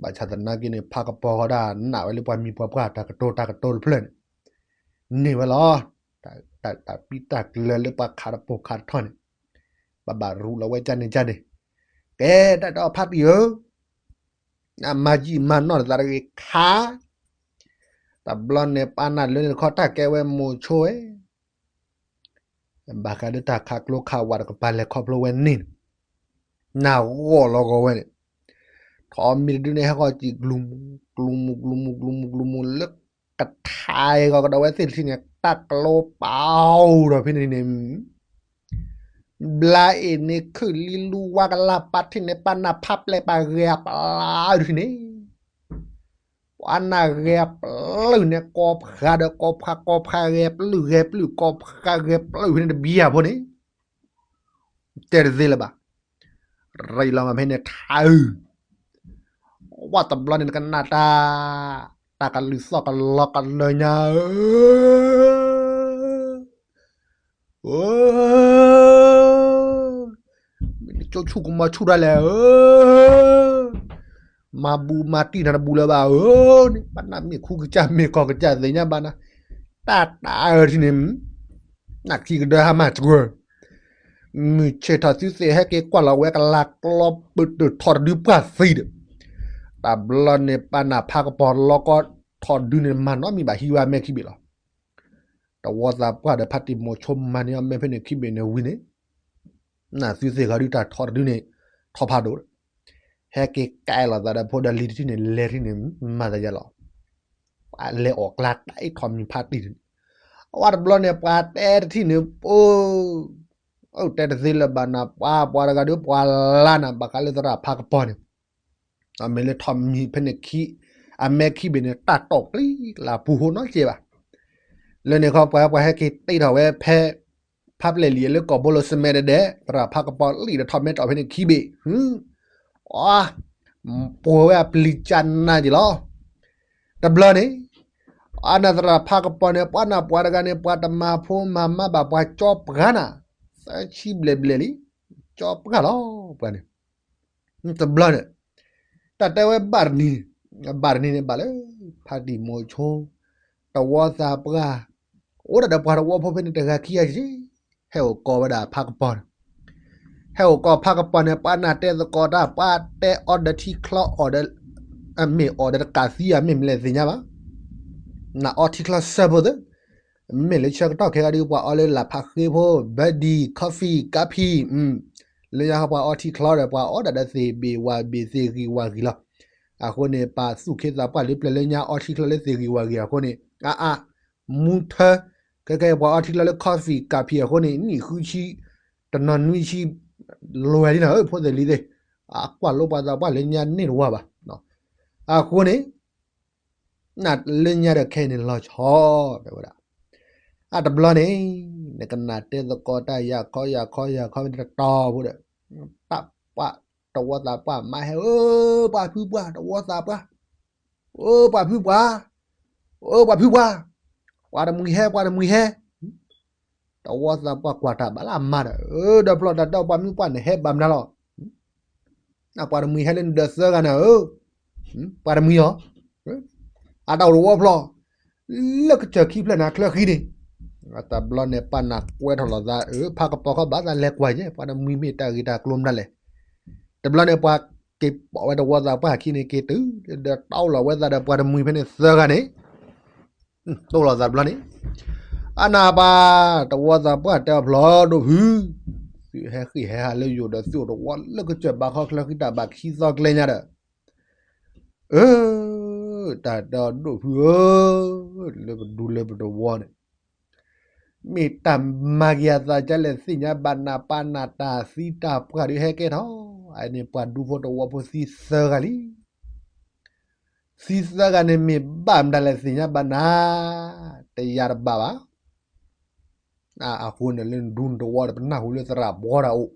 ဘၣ်ဆၣ်သနာ်က့န့ၣ် ဖးကပီၤဃီဒၣ်နာ်ဝဲလၢပှၤမံၤပှၤပှၢ်တၢ်ကတိၤတၢ်ကတိၤတဖျၢၣ်န့ၣ်, န့ၢ်ဝဲလီၤ. တၢ်ပံးတၢ်ကျၢၤလၢပှၤခးတပိာ်ခးတထီၣ်န့ၣ်, ဘၣ်ဘၣ်ရူးလီၤဝဲကၢ်န့ၣ်ကၢ်န့ၣ်, ကဲတၢ်တဲအီၤဖါတံၢ်ဧၢ နမၤယံာ်မၤနီၢ်နသးတဂ့ၤခါ, တဘျီန့ၣ်ပှၤနၢ်လၢန့ၣ်တခီတၢ်ကဲဝဲမိၤဆိဝဲ, ဘၣ်ဃးလၢတၢ်ခးကျိခးဝးတကပၤလဲၤခီဖျိဝဲန့ၣ်, နဂီၢ်လီၤဂီၤဝဲန့ၣ်, ထီၣ်မံၤတဒုန့ၣ် ဟဲဃီၤစံၣ်ကျူၤမူၤ ကျူၤမူၤ ကျူၤမူၤ ကျူၤမူၤ ကျူၤမူၤ လၢကထါဂီၤကဒီးဝဲသ့ၣ်တထံၣ်န့ၣ် တၢ်ကလိပာ်အိၣ်ဒီးဖဲန့ၣ်န့ၣ် ဘျါအ့ၣ်န့ၣ် ခုၣ်လံလူဝါကလၢ်ပာ်ထံၣ်န့ၣ် ပှၤနၢ်ဖးပျဲၢ်ပှၤဂဲၤအပျါဒုန့ၣ်, ပှၤနၢ်ဂဲၤပျုၢ်န့ၣ် ကိးဖှါဒီးကိးဖှါ ကိးဖှါဂဲၤပျုၢ် ဂဲၤပျုၢ် ကိးဖှါဂဲၤပျုၢ်ဖဲန့ၣ်တဘျီအဖိန့ၣ်, တဲတသ့လၢၤဘၣ်. ရံးလီၤမးဖဲန့ၣ်ထါအု, ဝဲတဘျီန့ၣ်နကနၣ်တၢ်, တၢ်ကလုၢ်သီၣ်ကလီကလၢညါဧၢ မ့ၢ်နကၠိဆူၣ်ကမီၤဆူၣ်တၢ်လဲၣ်ဧၢ, မၤဘူးမၤတံၢ်နၤတဘူးလၢၤဘၣ်ဧၢ, န့ၣ် ပှၤနၢ်မ့ၢ်ခူကစၢ်မ့ၢ်ကီၢ်ကစၢ်သ့ၣ်ညါဘၣ်နၤ, တၢ်တၢ်အၢထံန့ၣ်, နၢ်ခံကဒၢဟါမၢ်တကွၢ်, မုၢ်ဆ့ၣ်ထီၣ်သုသ့ၣ်ဟဲက့ၤကွၢ်လီၤဝဲကလၤကျီပတုာ်ထီၣ်တဒုပှၢ်သံဒီး, တဘျီန့ၣ်ပှၤနၢ်ဖးကပီၤလီကီထီၣ်ဒုန့ၣ် မၤနီတမံၤဘၣ်ဟံးဝဲအမဲခံဘ့ၣ်လီၤ. တဝီသးပှၢ်ဒီးဖါတံၢ်မိၤဆိမၤန့ၢ်အီၤမဲဖဲန့ၣ်ခံဘ့ၣ်န့ၣ်ဝံၤန့ၣ်, နၢ်သုသ့ၣ်ဂၤဒုတၢ်ထီၣ်တဒုန့ၣ်, ထီၣ်ဖးဒိၣ်, ဟဲက့ၤကဲလီၤသးဒီးဖိဒီးလံၤတထံၣ်န့ၣ် လဲၤထံၣ်န့ၣ် မၤသးယါလီၤ, လဲၤအီၣ်ကျါတၢ်အ့ၣ်ထီၣ်မံၤဖးတံၢ်န့ၣ်, အဝဲတဘျီန့ၣ် ပှၤတဲတထံၣ်န့ၣ် ပအိၣ်တဲတသ့လၢၤဘၣ်နၤ ပှၤပှၤတဂၤဒီးပှၤလါနၤ ဘၣ်ဃးလၢသရၣ်ဖးကပီၤန့ၣ်, အမ့ၢ်လၢထီၣ်မံၤဖဲန့ၣ်ခံ, အမဲခံဘ့ၣ်န့ၣ် တၢ်တီၢ်ပျံၤလၢပူၤဟိနီတစဲးဘၣ်. လၢန့ၣ်ခီ ပှၤပှၤဟဲက့ၤတ့ထီၣ်ဝဲဖဲ ဖးပျဲၢ်လံၤလၢကီၢ်ဘိလိစမဲဒဲးဒဲး သရၣ်ဖးကပီၤလံၣ်ဒီးထီၣ်မဲတီၢ်ဖဲန့ၣ်ခံဘ့ၣ်, အ ပှၤဝဲအပျံၤကၢ်နါက့ၤလီၤ. တဘျီန့ၣ် အနၢ်သရၣ်ဖးကပီၤန့ၣ် ပှၤနၢ်ပှၤတဂၤန့ၣ် ပှၤတမၤဖိမၤမါဘၣ် ပှၤကၠီပှၤနၤ, သၢဆံဘျဲၣ်ဘျဲၣ်လံ, ကၠီပှၤလီၤ ပှၤန့ၣ် တဘျီန့ၣ် တၢ်တဲဝဲဘၣ်တနံၤ, ဘၣ်တနံၤန့ၣ်ဘၣ်လၢ ဖါတံၢ်မိၤဆိ တဝီသးပှၢ်, အိၣ်ဒၣ်ဒီးပှၤတဝီဖိဖဲန့ၣ်တဂၤခံဂၤက့ၤ, ဟဲအိၣ်ကီးဝဲဒၣ်ဖးကပီၤန့ၣ်, ဟဲအိၣ်ကီးဖးကပီၤန့ၣ် ပှၤနၢ်တဲသကိးတၢ် ပှၤတဲအီၤဒီးထံချီအီၤဒီး, မ့ၢ်အီၤဒီးတကးသံဧါ မ့ၢ်မနုၤလဲၣ်သ့ၣ်ညါဘၣ်, နၢ်အီထံချီစၢဖိသ့ၣ် မ့ၢ်လၢဆၢကတီၢ်ခဲဂၤဒုး ပှၤအီလၢလၢ်ဖးဃ့ဖိ, ဘၢဒံၣ်, coffee, ကါဖံ, လၢ လၢညါဟီပှၤအီထံချီဒီး ပှၤအီဒၣ်ဒီးသ့ၣ်ဘ့ၣ်ဝၣ်ဘ့ၣ်သ့ၣ်ဂံၢ်ဝၣ်ဂံၢ်လီၤ. အဃိန့ၣ် ပာ်သူၣ်ခ့သးပှၢ်လၢပျၢၤလၢညါအီထံချီလၢသ့ၣ်ဂံၢ်ဝၣ်ဂံၢ်အဃိန့ၣ် အါအါ မူထၢ ခဲကဲပှၤအီထံချီလၢ coffee ကၣ်ဖံးအဃိန့ၣ် နံၣ်ဃုဆံ တနီၤနွံဆံ လွဲၢ်လံနီၤ ဖိသ့ၣ်လံၤသ့ၣ် အကွၢ်လိပှၤသးပှၢ်လၢညါန့ၢ်တဝါဘၣ်. အဃိန့ၣ် နလၢညါဒီးခဲအံၤန့ၣ်လီၤဆီ တဲဝဲဒၣ်. အတဘျီန့ၣ် နကနၣ်တဲသကိးတၢ်ယၤခီယၤခီယၤခီ တတီၤဖိဒီး တၢ်ပှၢ်တဝီသးပှၢ်မါဟဲ အၢ ပှၤဖုပှၢ် တဝီသးပှၢ် အၢ ပှၤဖုပှၢ် အၢ ပှၤဖုပှၢ် ပှၤတမှံၤဟဲ ပှၤတမှံၤဟဲ တဝီသးပှၢ်ကွၢ်တၢ်ဘၣ်လၢအမါဒီး အၢ ဒီးဖျီတၢ်တဲပှၤမုၣ်ပှၢ်န့ၣ်ဟဲဘၣ်မနုၤလီၤ. ပှၤတမှံၤဟဲလၢနဒၢးသၢဂၤန့ၣ်ဧၢ, ပှၤတမှံၤအီၤ, အတၢ်အိၣ်တဝီဖျီ, လၢကစၢၢ်ခံဖျၢၣ်န့ၣ် အချၢဃံန့ၣ်, တဘျီန့ၣ် ပှၤနၢ်ကွဲထီၣ်လိာ်သး အၢ ဖးကပီၤခီဘၣ်သးလဲၤကွၢ်ယဲ ပှၤတမှံၤမ့ၢ်တၢ်ဂ့ၢ်တၢ်ကျိၤမနုၤလဲၣ်. တဘျီန့ၣ် ပှၤက့ၤပိာ်ဝဲတဝီသးပှၢ်ခံန့ၣ် က့ၤတုၤဒီးတီလိာ်ဝဲသးဒီးပှၤတမှံၤဖဲန့ၣ်သၢဂၤန့ၣ် တိလိာ်သးတဘျီန့ၣ်, အနၢ်ပၢ် တဝီသးပှၢ်တဲအီၤဖျီဒိၣ်ဖု, သုဟဲဃ့ၢ်ဟဲဟးလၢယိာ်ဒီးသုအိၣ်တဝီလၢကစၢၢ်ဘၣ်ခီချၢဃံတၢ်ဘၣ်ခံသီကျဲညါဒီး, အၢ, တၢ်တဲအီၤဒိၣ်ဖုဧၢ, လၢပဒူလၢပတဝီန့ၣ် မ့ၢ်တၢ်မၤက့ၤအသးဒ်လဲၣ်သ့ၣ်ညါဘၣ် နၢ်ပၢ်နၢ်တၢ်သံတၢ်ပှၢ်ဒုးဟဲကဲထီၣ်, အန့ၣ်ပှၤဒူဖိတဝီဖိသံသၢဂၤလံ. သံသၢဂၤန့ၣ်မ့ၢ်ဘၣ်မတၤလဲၣ်သ့ၣ်ညါဘၣ်နၤ, တယာ်တဘၣ်ဘၣ်. အဃိန့ၣ်လၢနဒူနတဝီဒီး ပနၢ်ဟူလၢသရၣ်ဘှီတၢ်အိၣ်,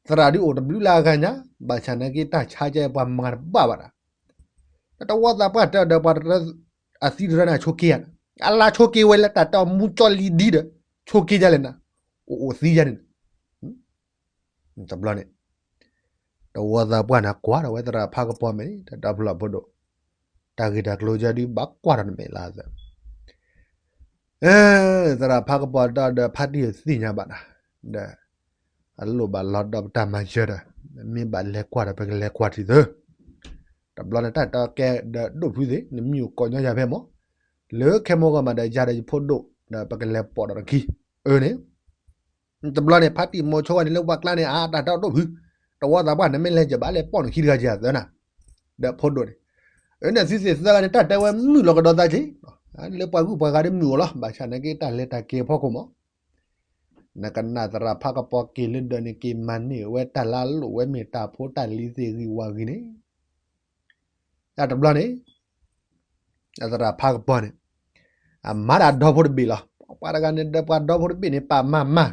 သရၣ်ဒုးအိၣ်တဘျုးလၢအဂၤညါ, ဘၣ်ဆၣ်နာ်က့တၢ်ဆါကဲပှၤမၤတဘၣ်ဘၣ်ဒီး, တဝီသးပှၢ်တဲအီၤဒီးပှၤတရၢ အသံတရၢန့ၣ်ဆိက့ယၤ, အလါဆိက့ဝဲလၢတၢ်တဲအီၤမူကၠီလံၤဒ်ဒီး, ဆိက့ယၤလဲၣ်နၤ, အိၣ်အိၣ်သံယၤန့ၣ် တဘျီန့ၣ်, တဝီသးပှၢ်န့ၣ်ကွၢ်ဒီးဝဲသရၣ်ဖးကပီၤမဲာ်န့ၣ် တၢ်တီဖျၢၣ်ဖိဒိၣ်, တၢ်ဂ့ၢ်တၢ်ကျိၤယၤဒုးဘၣ်ကွၢ်ဒီးနမဲာ်လၢသး, သရၣ်ဖးကပီၤတဲအီၤဒီးဖါတံၢ်သ့ၣ်ညါဘၣ်နၤ, ဒီး အလိၣ်ဘၣ်လီၤဒီးပတၢ်မၤစၢၤဒီး, မ့ၢ်ဘၣ်လဲၤကွၢ်ဒီးပကလဲၤကွၢ်ထံသၢ, တဘျီန့ၣ်တၢ်တဲအီၤကဲဒီးဒိၣ်ဖုသ့ၣ် နမံၤအိၣ်ကိးညီယၤဖဲမး, လၢခဲမိၢ်ဂီၤမးဒီးယၤဒီးယဖိဒိၣ် ဒီးပကလဲၤပိာ်ဒီးတခံ, အၢန့ၣ် တဘျီန့ၣ် ဖါတံၢ်မိၤဆိဝဲန့ၣ်လၢပှၤကျါန့ၣ် အတၢ်တဲအီၤဒိၣ်ဖု, တဝီသးပှၢ်န့ၣ်မ့ၢ်လဲၤကဘၣ်လဲၤပိာ်နခံတဂၤကသၢနၤ, ဒီးဖိဒိၣ်န့ၣ်, အၢန့ၣ်သုသ့ၣ်သၢဂၤန့ၣ် တၢ်တဲဝဲမုာ်လီၤကဒီးသးက့ၤ, လၢပှၤဂုၢ်ပှၤဂၤဒ်မုာ်အီၤလီၤ, ဘၣ်ဆၣ်နာ်က့တၢ်လဲၤတၢ်က့ၤအဖီခိၣ်မး, နကနၣ်သရၣ်ဖးကပီၤက့ၤလၢဒၢးန့ၣ် က့ၤမၤန့ၢ်ဝဲတၢ်လၢအလိၣ်ဝဲမ့ၢ်တၢ်ဖိတၢ်လံၤသ့ၣ်ဂံၢ်ဝၣ်ဂံၢ်န့ၣ် တဘျီန့ၣ်, အသရၣ်ဖးကပီၤန့ၣ်, အမၤဒၣ်ဒီဖိတဘ့ၣ်လီၤ. ပှၤတဂၤန့ၣ်ဒီးပှၤဒီဖိတဘ့ၣ်န့ၣ် ပာ်မၤမၤ,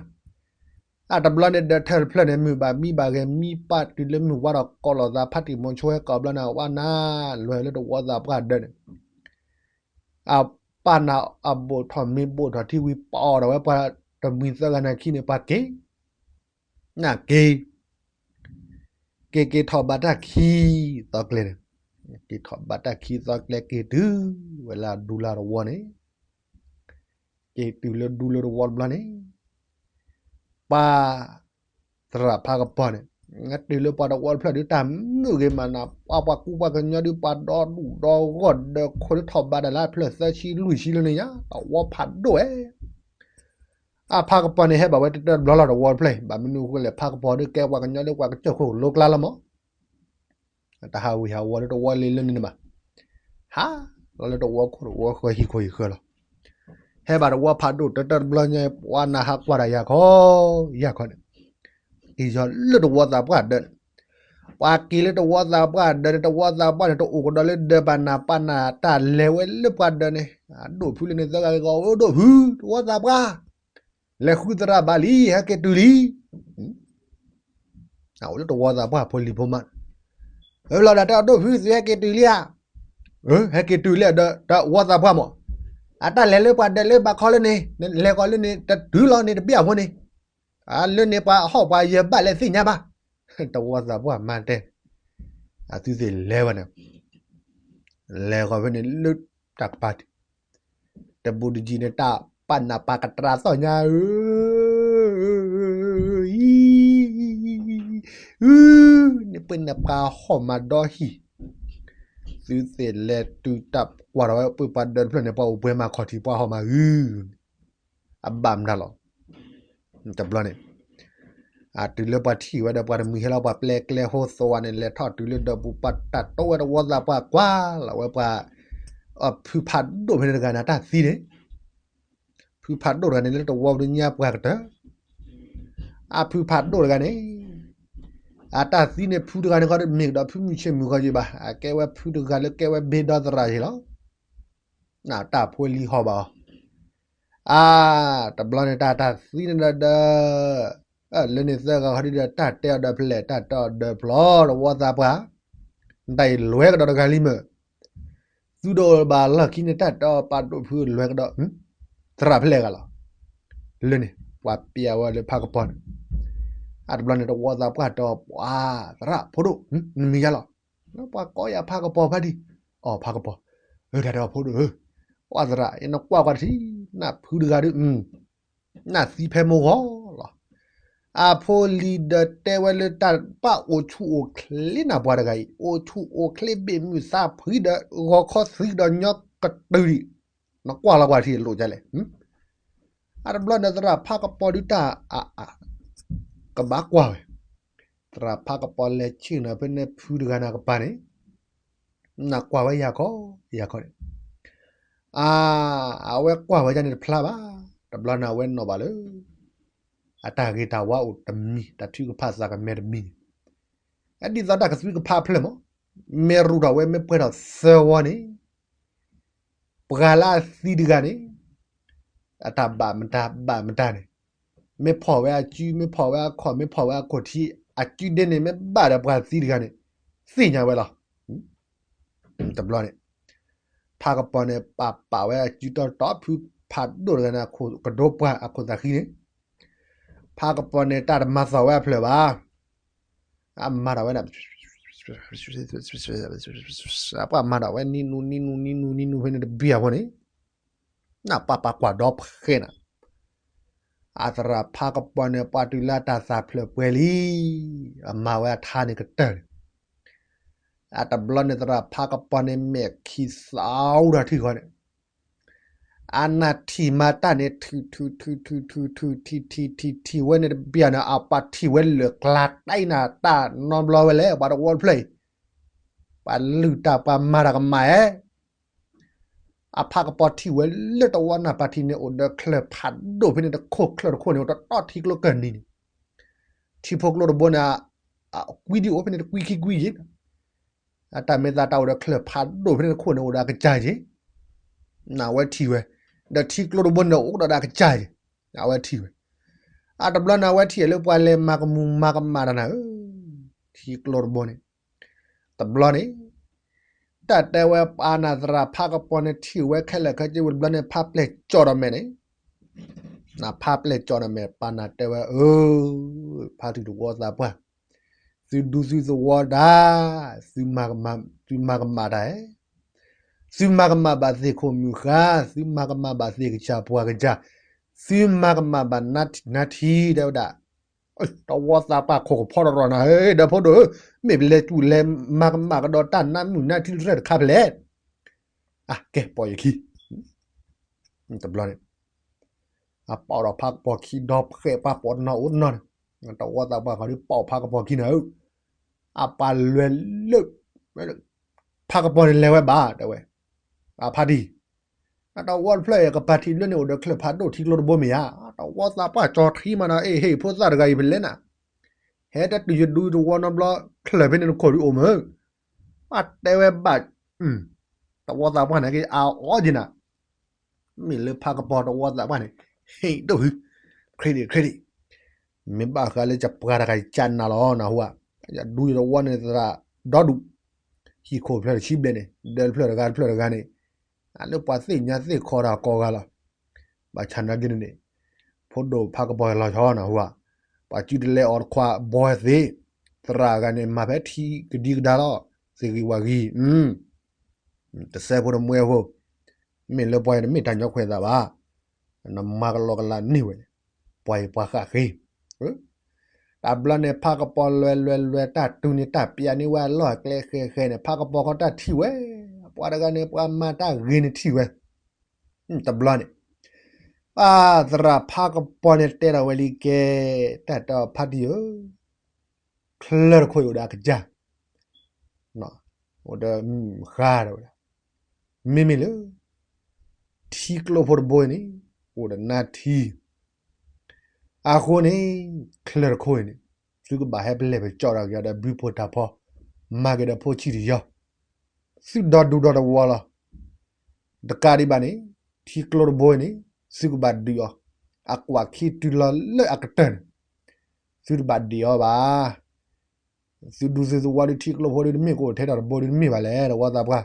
အတဘျီန့ၣ်ဒီးထၢၣ်တဖျၢၣ်န့ၣ် မုၢ်ဘၣ်မံဘၣ်ဂဲၤမံပာ်တုၤလၢမုၢ်ဝါထီၣ်ကိးလိာ်သး ဖါတံၢ်မိၤဆိဟဲကိးဘျီန့ၣ် အဝဲနၤ, လွဲၢ်လၢတဝီသးပှၢ်ဒၢးန့ၣ် အပၢ်နၢ်အဘိၣ်ထီၣ်မ့ၢ်ဘိၣ်ထီၣ်ထံဝံၤ ပာ်အီၤဒီးဝဲပှၤတမှံၤသၢဂၤန့ၣ်ခံန့ၣ် ပှၤက့ၤ, နက့ၤ, က့ၤက့ၤထီၣ်ဘၣ်တၢ်ခံသီကျဲန့ၣ်, က့ၤထီၣ်ဘၣ်တၢ်ခံသီကျဲ က့ၤတုၤဝဲလၢအဒူလၢတဝီန့ၣ်, က့ၤတုၤလၢဒူလၢတဝီတဘျီန့ၣ် ပှၤ သရၣ်ဖးကပီၤန့ၣ်, တုၤလၢပှၤတဝီတဖျၢၣ်ဒုးတၢ်မုာ်ဂ့ၤမးနၤ, ပှၤပှၤကူပှၤကညီဒုး ပှၤဒီဒူၣ်ဒီဂီၢ်ဒီးခိၣ်လၢထီၣ်ဘးတၢ်လၢအဖျၢၣ်သၢဆံလွံၢ်ဆံလၢန့ၣ်ညါ, တဝီဖးဒိၣ်ဝဲ. အဖးကပီၤန့ၣ်ဟဲဘၣ်ဝဲတတၢတဘျီလီၤ တဝီတဖျၢၣ်, ဘၣ်မနုၤအဃိလဲၣ် ဖးကပီၤဒုးကဲပှၤကညီလၢပှၤကစၢၢ်ခိၣ်လိကျါလီၤမး တဟးဝံၤဟးဝီလၢတဝီလ့လၢန့ၣ်ဘၣ်, ဟးလီၤလၢတဝီခိၣ်တဝီဃၢဟံၣ်ခိၣ်ဟံၣ်ဃၢလီၤ. ဟဲဘၣ်တဝီဖးဒိၣ်တတၢတဘျီညါ ပှၤနၢ်ဟးကွၢ်တၢ်ယၤခီ, ယၤခီန့ၣ်, က့ၤယီၤလၢတဝီသးပှၢ်ဒၢးန့ၣ်, ပှၤက့ၤလၢတဝီသးပှၢ်ဒၢးန့ၣ် တဝီသးပှၢ်န့ၣ် တအိၣ်ကဒီးလၢဒၢးဘၣ်နၢ်ပၢ်နၢ်တၢ်လဲၤဝဲလၢပှၤဒၢးန့ၣ်, ဒိၣ်ဖုလၢန့ၣ်သၢဂၤက့ၤ အၢဒိၣ်ဖု တဝီသးပှၢ် လဲၤဃုသရၣ်ဘၣ်လံ ဟဲက့ၤတုၤလံ. အိၣ်လၢတဝီသးပှၢ်ဖိလံၤဖိမါ, အၢလီၤဒၣ်တၢ်ဒိၣ်ဖုသုဟဲက့ၤတုၤလံဧါ, ဟဲက့ၤတုၤလံဒီးတဝီသးပှၢ်မး, အတၢ်လဲၤလၢပှၤဒၢးလၢဘၣ်ခီလၢန့ၣ် လဲၤကီးလၢန့ၣ် တတုၤလီၤန့ၣ်တဘၣ်အဖိန့ၣ်, လၢန့ၣ်ပှၤဟီၣ်ပှၤယၢၤဘၣ်လဲၣ်သ့ၣ်ညါဘၣ်, တဝီသးပှၢ်မါတဲ, အသုသ့ၣ်လဲၤဝဲန့ၣ် လဲၤဃီၤဖဲန့ၣ်လၢတၢ်ကပၤတံၢ်, တဘူးတယံၤန့ၣ် တၢ်ပာ်နၢ်ပာ်ကတြၢ်သီၣ်ညါဧၢ, အံၤ, အု, န့ၣ်ပှၤန့ၣ်ပှၤဟီၣ်မၤဒီဟံၣ်, သုသ့ၣ်လဲၤတုၤတၢ်ကွၢ်ထီၣ်ဝဲပှၤဒၢးတဖျၢၣ်န့ၣ် ပှၤအိၣ်ပှဲၤမၤခီၣ်ထံး ပှၤဟီၣ်မၤဂုၢ်, အဘၣ်မတၤလီၤ, တဘျီန့ၣ် အတုၤလၢပှၤထံၣ်ဝဲဒီးပှၤတမှံၤဟဲလီၤ ပှၤပျဲကျဲဟိသဝါန့ၣ် လဲၤထီၣ်တုၤလၢဒီပူၤ ပှၤတၢ်တိဝဲတဝီသးပှၢ်ကွၢ်လီၤဝဲပှၤ ဖုဖးဒိၣ်ဖဲန့ၣ်တဂၤန့ၣ် အတၢ်သံန့ၣ် ဖုဖးဒိၣ်တဂၤန့ၣ် လၢတဝီပဒုညါပှၤကတၢၢ် အဖုဖးဒိၣ်တဂၤန့ၣ် အတၢ်သံန့ၣ် ဖုတဂၤန့ၣ်ခီ မ့ၢ်ကဒီးဖုမုၢ်ဆ့ၣ်မုၢ်ခီယံၤဘၣ် အကဲဝဲဖုတဂၤလၢကဲဝဲဘ့ဒီသရၣ်ယံၤလီၤ. တၢ်ဖိလံၤဟီၣ်ဘၣ်အီၤ အါ တဘျီန့ၣ်တၢ်တၢ်သံန့ၣ်ဒီးဒီး လၢန့ၣ်သၢဂၤခီဒ်ဒီး တၢ်တဲအီၤဒီးဖျဲၣ် တၢ်တဲအီၤဒီးဖျီ တဝီသးပှၢ် တၢ်အံၤလွဲကဒီးတဂၤလံမ့ၢ် သုတအိၣ်ဘၣ်လီၢ်ခံန့ၣ် တၢ်တဲအီၤပာ်ဒိၣ်ဖုလွဲကဒီး သရၣ်ဖျဲၣ်ဂၤလီၤ. လၢန့ၣ် ပှၤပျဲဝဲလၢဖးကပီၤန့ၣ် အတဘျီန့ၣ် တဝီသးပှၢ်တဲအီၤ ပှၤသရၣ်ဖိဒိၣ် နမံၤယါလီၤ. ပှၤကိးယၤဖးကပီၤဖးဒံ အီၤဖးကပီၤ တၢ်တဲအီၤဖိဒိၣ်ဧၢ ပှၤသရၣ် နကွၢ်ကွၢ်တထံၣ် နဖုတဂၤဒုး နသံဖဲမိၢ်ဂီၤလီၤ. အဖိလံၤဒီးတဲဝဲလၢတၢ်ဘၣ်အိၣ်ဆူၣ်အိၣ်ချ့နၤပှၤတဂၤအံၤ အိၣ်ဆူၣ်အိၣ်ချ့ဘ့ၣ်မုၢ်သးဖှံဒီး ဂီၤခီသံဒီးညီကတုၤဒံး နကွၢ်လီၤကွၢ်ထံၣ်လိာ်ကလဲၣ် အတဘျီန့ၣ်သရၣ်ဖးကပီၤဒုးတၢ်အါအါ ကဘၣ်ကွၢ်ဝဲ သရၣ်ဖးကပီၤလဲၤဆ့ၣ်နီၤဖဲန့ၣ်ဖုတဂၤန့ၣ်ကပၤန့ၣ် နကွၢ်ဝဲယၤခီ ယၤခီန့ၣ် အါ အဝဲကွၢ်ဝဲဒၣ်န့ၣ်တဖျါဘၣ် တဘျီန့ၣ်အဝဲနီၣ်ဘၣ်လၢ အတၢ်ဂ့ၤတၢ်ဝါအိၣ်တမံၤ တၢ်ထုကဖၣ်သးကမဲတမံၤန့ၣ် ဒ်သိးတၢ်ကသွံကဖးဖျၢၣ်မး မ့ၢ်ရူၢ်ထီၣ်ဝဲမ့ၢ်ပှဲၤထီၣ်သၢဝီန့ၣ် ပှၤလၢအသံတဂၤန့ၣ် အတၢ်ဘၣ်မတၤဘၣ်မတၤန့ၣ် မ့ၢ်ဖီၣ်ဝဲအစု မ့ၢ်ဖီၣ်ဝဲအခီၣ် မ့ၢ်ဖီၣ်ဝဲအခိၣ်ထံး အစုဒ့န့ၣ် မ့ၢ်ဘၣ်ဒီးပှၤသံတဂၤန့ၣ် သ့ၣ်ညါဝဲလီၤ. တဘျီန့ၣ် ဖးကပီၤန့ၣ် ပာ်ပာ်ဝဲအစုတီတီ ဖုဖးဒိၣ်တဂၤန့ၣ် ကဒိပှၤအခိၣ်သးဃံန့ၣ် ဖးကပီၤန့ၣ် တၢ်တမၤသီၣ်ဝဲအဖျၢၣ်ဘၣ် အမၤထီၣ်ဝဲဒၣ် ပှၤမၤထီၣ်ဝဲ နံၤနူၤ နံၤနူၤ နံၤနူၤ နံၤနူၤ ဖဲန့ၣ်တဘံၣ်အဃိန့ၣ် နပာ်ပာ်ကွၢ်ဒီဖှဲးနၤ အသရၣ်ဖးကပီၤန့ၣ် ပှၤတုၤလၢအတၢ်သၣ်ဖျၢၣ်ပှဲၤလံ အမၤဝဲအထါန့ၣ်ကတၢၢ်န့ၣ် အတဘျီန့ၣ်သရၣ်ဖးကပီၤန့ၣ် မဲာ်ခံသးအိၣ်ဒီးထံဃီန့ၣ် အနၢ်ထံၣ်မၤတၢ်န့ၣ် ထုးထုးထုးထုးထုးထုး ထံၣ်ထံၣ်ထံၣ်ထံၣ်ဝဲန့ၣ်တဘံၣ်န့ၣ် အပှၤထံၣ်ဝဲလၢာ်ကျါတၢ်အံၤနၤ တၢ်နီဘျီဝဲလဲၣ် ပှၤတဝီတဖျၢၣ်အံၤ ပှၤလုၢ်တၢ်ပှၤမၤတၢ်ကမၣ်ဧဲ အဖးကပီၤထံၣ်ဝဲလၢတဝီနၢ်ပၢၢ်ထံန့ၣ် အိၣ်ဒီးချၢၣ်ဖးဒိၣ်ဖဲန့ၣ် တခိၣ်ချၢၣ်တခိၣ်န့ၣ် အိၣ်တတီထံကျိကၢၢ်နံၤန့ၣ် ထံဖိကျိတဘိန့ၣ် ကွံဒ်အိၣ်ဖဲန့ၣ် တကွံခံကွံယံၤ အတၢ်မဲာ်သးတၢ်အိၣ်ဒီးချၢၣ်ဖးဒိၣ်ဖဲန့ၣ်တခိၣ်န့ၣ် အိၣ်ဒီးအကစၢ်က့ၤ နဝဲထံၣ်ဝဲ ဒီးထံကျိတဘိန့ၣ် အိၣ်ဒီးအကစၢ်က့ၤ အဝဲထံၣ်ဝဲ အတဘျီန့ၣ်အဝဲထံၣ်လၢပှၤလဲၤမၤကမူၤမၤကမၣ်တၢ်နၤဧၢ ထံကျိတဘိန့ၣ် တဘျီန့ၣ် တၢ်တဲဝဲပှၤနၤသရၣ်ဖးကပီၤန့ၣ်ထံၣ်ဝဲခဲလၢာ်ခဲဆ့ဝံၤတဘျီန့ၣ် ဖးပျဲၢ်ကၠီၣ်ဒီးမဲာ်န့ၣ် နဖးပျဲၢ်ကၠီၣ်ဒီးမဲာ် ပှၤနၤတဲဝဲအၢ ဖးထံၣ်တဝီသးပှၢ် သုဒူသုသဝီဒၣ် သုမၤကမၣ်တၢ်ဧဲ သုမၤကမၣ်ဘၣ်သ့ၣ်ခိၣ်မုၢ်ဃါ သုမၤကမၣ်ဘၣ်သ့ၣ်ကစၢ်ပှၤကစၢ် သုမၤကမၣ်ဘၣ်နါထံၣ်နါထံၣ် တဲဝဲဒၣ် တဝီသးပှၢ်ခိၣ်ကဖီတရီၤနၤဧၢ ဒီးဖိဒိၣ်ဧၢ မ့ၢ်ပလဲၤတူၢ်လဲၤမၤကမၣ်ကဒီးတၢ်နါမုၢ်နါထံၣ်တဖျၢၣ်တခါဖဲလဲၣ် အကဲပိာ်ယခံ တဘျီန့ၣ် အပာ်ဒီးဖးကပီၤခံဒီဖှဲးပှၤပိာ်တနီၤအိၣ်တနီၤန့ၣ် တဝီသးပှၢ်ခီဒုးပာ်ဖးကပီၤခံနၤဧၢ အပှၤလဲၤလၢ ဖးကပီၤန့ၣ်လဲၤဝဲဘၣ် တဲဝဲ အဖးဒံၣ် အတဝီတဖျၢၣ်အံၤ ကပၤထံးလၢန့ၣ်အိၣ်ဒီးချၢၣ်ဖးဒိၣ်ထံကျိတဘိမ့ၢ်ဧါ တဝီသးပှၢ်ကၠီထံမးနီၤ အ့ၣ်ဟ့ၣ် ဖိသၣ်တဂၤအံၤဖဲလဲၣ်နၤ ဟဲတတုၤယဒူတဝီနီတဘျီ ချၢၣ်ဖဲန့ၣ်တခိၣ်ဒုးအိၣ်မ့ၢ် အတဲဝဲဘၣ် တဝီသးပှၢ်န့ၣ်က့ၤအအီက့ၤနၤ မ့ၢ်လၢဖးကပီၤတဝီသးပှၢ်န့ၣ် ဟ့ၣ်ဒိၣ်ဟူ credit credit မ့ၢ်ဘၣ်ဃးလၢယပှၤတဂၤယကနၤလီၤနဟူဧါ ယဒူယတဝီန့ၣ်သရၣ်ဒီဒူၣ် ဟံၣ်ခိၣ်ဖျၢၣ်တဆံဘျဲၣ်န့ၣ် ဒၢတဖျၢၣ်တဂၤတဖျၢၣ်တဂၤန့ၣ် အလၢပှၤသ့ၣ်ညါသ့ၣ်ခီတၢ်ကိးဂၤလီၤ ဘၣ်ဆၣ်နာ်က့န့ၣ်န့ၣ် ဖိဒိၣ်ဖးကပီၤလီၤဆီနဟူဧါ ပှၤစုတလဲအီၤတခွါဘီသ့ၣ် သရၣ်ဂၤန့ၣ် မၤဖဲထံကဒံကဒါလီၤ သ့ၣ်ဂံၢ်ဝၣ်ဂံၢ် တစဲးဖိတမှဲဖိ မ့ၢ်လၢပှၤအံၤတမ့ၢ်တၢ်ညီခွဲးသးဘၣ် နမၤကလီကလးန့ၢ်ဝဲ ပှၤအံၤပှၤဃၣ်ဃ့ တဘျီန့ၣ် ဖးကပီၤလွဲလွဲလွဲတၢ်တူၢ်န့ၣ် တၢ်ပျးန့ၢ်ဝဲအလီၢ်အကျဲဃဲဃဲန့ၣ် ဖးကပီၤခီတၢ်ထံၣ်ဝဲ ပှၤတဂၤန့ၣ် ပှၤမၤတၢ်ဂ့ၤန့ၣ်ထံၣ်ဝဲ တဘျီန့ၣ် ပၢ်သရၣ်ဖးကပီၤန့ၣ်တဲထီၣ်ဝဲလံကဲ, တၢ်တဲအီၤဖါတံၢ်ဧၢ, ချၢတခိၣ်အံၤအိၣ်ဒီးအကစၢ်, အိၣ်ဒီးဃါဒဝဲဒၣ်, မ့မ့ၢ်လၢ ထံကျိဖိတဘိအံၤန့ၣ် အိၣ်ဒီးနါထံ, အဃိန့ၣ် ချၢတခိၣ်အံၤန့ၣ် သုကဘၣ်ဟဲပလဲၤပကၠီၣ်ထီၣ်က့ၤအီၤဒီးဘုဖိတၢ်ဖီ, မၤက့ၤဒီးဖိဆံးတယီၤ, သုဒီဒူဒီတဝီလီၤ. တကးဒံးဘၣ်န့ၣ် ထံကျိတဘိအံၤန့ၣ် သုကဘၣ်ဒုးအီၤ, အကွၢ်ခံတုၤလီၤလၢအကတၢၢ်န့ၣ် သုတဘၣ်ဒံးအီၤဘၣ်. သုဒူသုသဝီဒုး ထံကျိဖိဒုး တမ့ၢ်ကအိၣ်ထဲတၢ်တဘိဒုး တမ့ၢ်ဘၣ်လဲၣ် တဝီသးပှၢ်,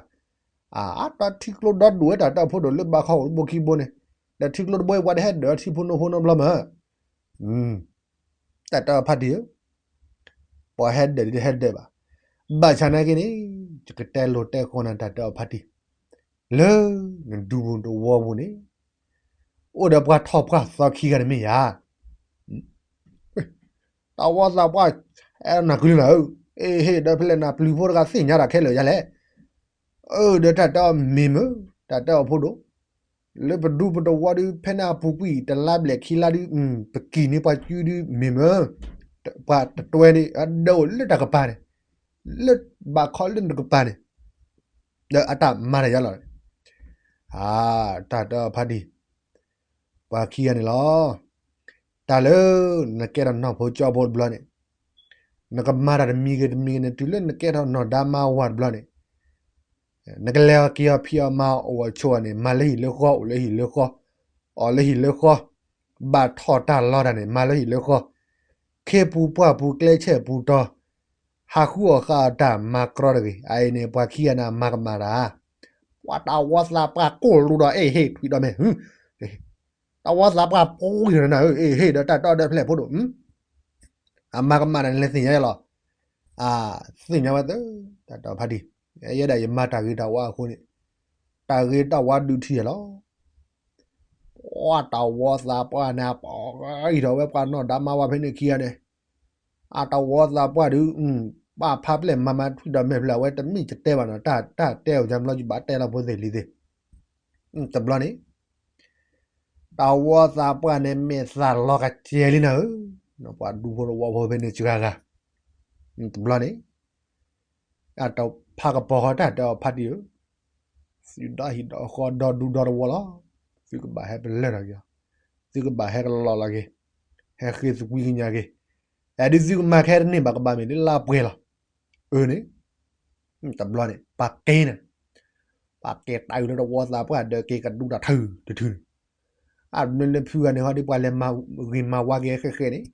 အါ တၢ်ထံကျိဒီဒူၣ်ဝဲ တၢ်တဲအီၤဖိဒိၣ် လၢဘၣ်ခီအိၣ်တဘိခံဘိန့ၣ်, ဒီးထံကျိတဘိအံၤ ပှၤတဟဲဒၢးထံဖိနိဖိနီတဘျီမး, တၢ်တဲအီၤဖါတံၢ်ဧၢ, ပှၤဟဲဒၢးဒုးတဟဲဒၢးဘၣ်. ဘၣ်ဆၣ်နာ်က့န့ၣ် ယကတဲလိၤတဲဃီနၤ တၢ်တဲအီၤဖါတံၢ်, လၢနဒူပူၤနတဝီပူၤန့ၣ် အိၣ်ဒီးပှၤထီၣ်ပှၢ်သီခံဂၤန့ၣ်မ့ၢ်ဧါ. တၢ်ဝီသးပှၢ် အဲၣ်နၤကုလံနၤဧၢ, အ့ဟ့ၣ် ဒီးဖဲလဲၣ်နၤ ပျုၤဖိတဂၤသ့ၣ်ညါတၢ်ခဲလၢာ်ယါလဲၣ်, အၢ ဒီးတၢ်တဲအီၤမ့ၢ်မၢ, တၢ်တဲအီၤဖိဒိၣ်, လၢပဒူပတဝီဒုး ဖဲန့ၣ်အပူၤကွံာ် တလါဘျဲၣ်ခံလါဒုး ပကံၢ်န့ၢ်ပှၤစုဒုးမ့ၢ်မၢ, ပှၤတတွဲန့ၣ် အဒၢးအိၣ်လၢတၢ်ကပၤန့ၣ်, လၢဘၣ်ခီလၢနတကပၤန့ၣ်, ဒီးအတၢ်မၤတၢ်ယါလီၤ. အါ တၢ်တဲအီၤဖါတံၢ်, ပှၤခံဂၤန့ၣ်လီၤ. တၢ်လၢနကဲထီၣ်နီၢ်ဖိကၠီဖိတဘျီန့ၣ်, နကမၤတၢ်တမံၤဂ့ၤတမံၤဂ့ၤန့ၣ် တုၤလၢနကဲထီၣ်နီၢ်ဒါမါဝၤတဘျီန့ၣ်, နကလဲၤအီၤက့ၤအီၤဖံးအီၤမၤအီၤအိၣ်အီၤဆိးအီၤန့ၣ် မၤလၢဟံၣ်လၢဃီ အိၣ်လၢဟံၣ်လၢဃီ, အီၣ်လၢဟံၣ်လၢဃီ, ဘၣ်ထီၣ်တၢ်လီတၢ်န့ၣ် မၤလၢဟံၣ်လၢဃီ, ခ့ပူၤပှၢ်ပူၤကျဲဆဲးပူၤတီၤ, ဟးဃုအီၣ်ဃုအီတၢ်မၤကြီတဂ့ၤ. အအံၤန့ၣ် ပှၤခံဂၤန့ၣ် အမၤကမၣ်တၢ်, ပှၤတၢ်ဝီသးပှၢ်ကိၢ်လူဒီး အ့ဟ့ၣ်ထွံၣ်ဒီးမ့ၢ် တၢ်ဝီသးပှၢ်ပှံၤဒီးနၤဧၢ, အ့ဟ့ၣ် ဒီးတၢ်တီဒီးဖျဲၣ်ဖိဒိၣ်, အမၤကမၣ်တၢ်န့ၣ် လဲၤသ့ၣ်ညါယဲလီၤ. အါ သ့ၣ်ညါဝဲသၢ, တၢ်တဲအီၤဖါတံၢ်, ယဲဒၣ်ယမၤတၢ်ဂ့ၤတၢ်ဝါအဃိန့ၣ်, တၢ်ဂ့ၤတၢ်ဝါဒုးထံၣ်ယဲလီၤ. ပှၤတၢ်ဝီသးပှၢ်န့ၣ် ပှၤအံၤဒီးဝဲပှၤနီၢ်ဒါမါဝၤဖဲန့ၣ်ခံဂၤန့ၣ်, အတၢ်ဝီသးပှၢ်ဒုး, ဘၣ်ဖးဖျဲၣ်မၤမၤထွံၣ်ဒီးမဲာ်ဖျၢၣ် အဝဲတမ့ၢ်ယတဲဘၣ်နီၤ, တၢ်တဲအီၤယါဘျီ ယဘၣ်တဲလီၤဖိသ့ၣ်လံသ့ၣ်, တဘျီန့ၣ် တၢ်ဝီသးပှၢ်န့ၣ် မဲာ်သၣ်လီၤကစဲၤလံနၤဧၢ, ပှၤဒူဖိတဝီဖိဖဲန့ၣ်စှၤဂၤ, တဘျီန့ၣ် အတၢ်ဖးကပီၤဃီ တၢ်တဲအီၤဖါတံၢ်ဧၢ, သုဒီဟံၣ်ဒီဃီဒီဒူဒီတဝီလီၤ. သုကဘၣ်ဟဲပလၢၢ်ထီၣ်က့ၤအီၤ, သုကဘၣ်ဟဲကလီၤလီၤက့ၤ, ဟဲဃ့သကွံကညးက့ၤ, အဲဒုးသုကမၤခဲတန့ၢ်ဘၣ် ကဘၣ်မ့ၢ်လၢလါပှဲၤလီၤ. အၢန့ၣ် တဘျီန့ၣ် ပှၤက့ၤန့ၣ်, ပှၤက့ၤတၢ်အုးလၢတဝီသးပှၢ်ဒီး က့ၤကဒူတၢ်ထုးတထုးန့ၣ်, အဘျီလၢဖုဂၤန့ၣ်ဟီဒုး ပှၤလဲၤမၤဂ့ၤမၤဝါက့ၤဃဲဃဲန့ၣ်,